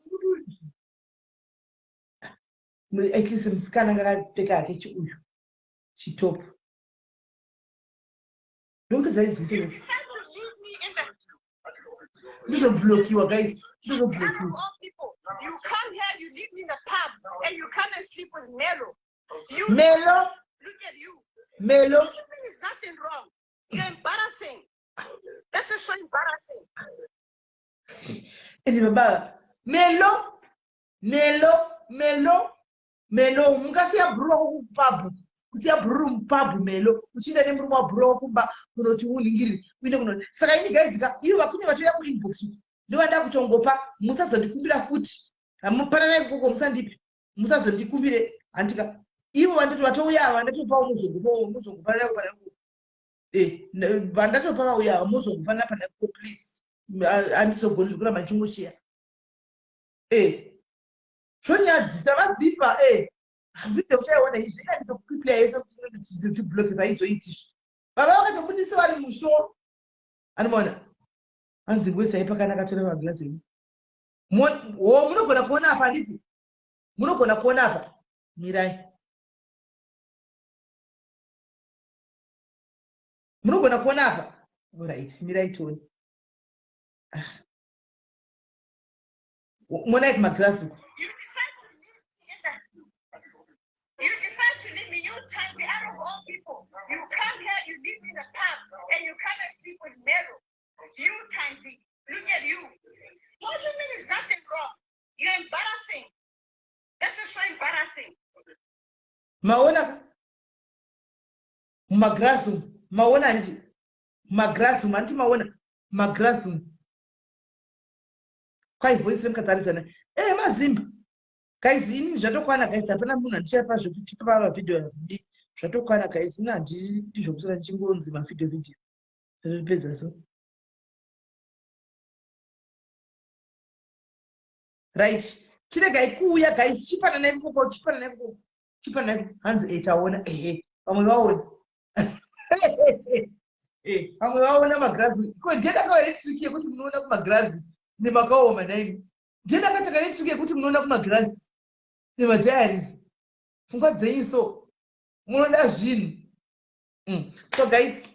at least musikana anga akapfeka hake chiuyu chitopu ndokuti dzainzwisa ndizoblokiwa guys ndizoblokiwa You come here, you live in the pub, and you come and sleep with Melo. You Melo. Look at you. Melo. There's nothing wrong. You're embarrassing. This is so embarrassing. Ende baba Melo Melo Melo Melo mungasiya bhuru wako kupabhu kusiya bhuru mupabhu Melo uchienda nemurume wabhuru wako kumba kunoti unhingirire uinde kunoti saka ini guys ka ivo vakune vatouya kuinbox ndovanda kutongopa musazondikumbira futi pananai koko musandipi musazondikumbire handika ivo vandoti vatouya ava vandatopa unozongopa unozongopa eh, vandatopa vauya ava mozongopanana pana ko please handizogoni zvekuramba ndichingoshiya eh zvonyadzisa vazipa eh video muchaiona izvi ingandizokuplaya yese kuti tiblokesa haizoiti baba vakatobudisa vari musho anomaona hanzi wese pakanaka tora maglazi enyu wo munogona kuona apa handiti munogona kuona apa mirai munogona kuona apa orit mirai tione ah. monai kumagirazi uko You decide to leave me, you Tanti, out of all people. You come here, you live in the pub, and you come and sleep with Mero. You, Tanti, look at you. What do you mean is nothing wrong? You're embarrassing. This is so embarrassing. Maona mumagirazi umu maona handiti mumagirazi umu handiti maona mumagirazi umu kwai voice remukatarisana e eh, mazimba guys ini zvatokwana guys hapana munhu andichapa zvekutipa mavhidhiyo azvidi zvatokwana guys ini handidi zvokusara ndichingonzi mavhidhiyo vhidhiyo zvatopedza so right chiregai kuuya guys chipananai kukoko chipananai kukoko chipananai hanzi e taona ehe vamwe vaona eh, vamwe vaona magirazi ko ndiye ndakauya netriki yekuti munoona kumagirazi nemakaoma naimi ndiye ndakatsvaka netriki yekuti munoona kumagirazi nemadiaries pfungwa dzenyu so munoda zvinhu mm. so guys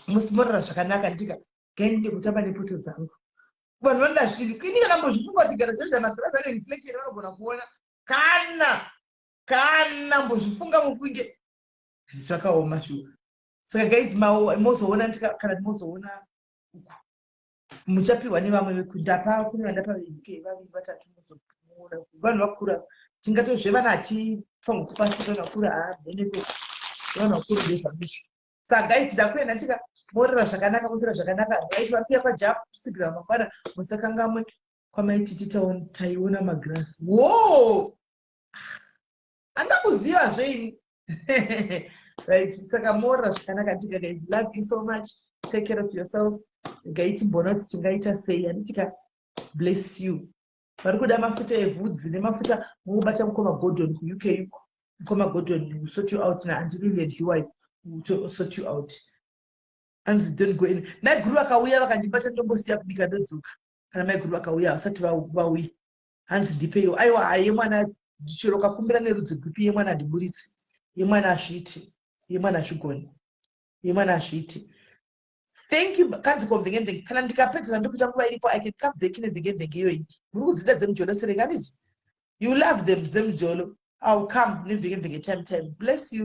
musimorora zvakanaka ndika gaindide kutamba nepoto dzangu vanhu vanoda zvinhu ini kana mbozvifunga kuti gara zvezva magirazi ane reflection vanogona kuona kana kana mbozvifunga mufunge zvakaoma shuwa saka guys mozoona kana mozoona uku muchapiwa nevamwe vekundapa kune vandapa veuk vaviri vatatu mozoona vanhu vakura tingatozve vana hatifanirwa kupasi vanhu vakura hamheneko vanhu vakuru ndezvamisvo saka guys ndakuenda tika morera zvakanaka kusira zvakanaka right vapiya kwajakusigira mangwana musakangamwe kwamaititi taiona magirasi wo andakuziva zveini right saka morera zvakanaka tika guys love you so much take care of yourselves regai timboona kuti tingaita sei handitika bless you vari kuda mafuta evhudzi nemafuta mungobata mukoma gordon kuuk uko mukoma gordon will sort you out naandililian dliwayo will sort you out anzi don't go in maiguru vakauya vakandibata ndombosiya kubika ndodzoka kana maiguru vakauya vasati vauya Hanzi ndipeiwo. Aiwa, hai, yemwana chero kakumbira nerudzi rwupi, yemwana handiburitsi. Yemwana hazviiti, yemwana hazvigoni, yemwana hazviiti. Thank you. Kanzi komvenge. Kana ndikapedza zvandiri kuita nguva iripo, I can come back nemvenge iyoyi. Muri kudzida dzemujolo serekanisi. You love them, dzemujolo. I will come nemvenge time time. Bless you.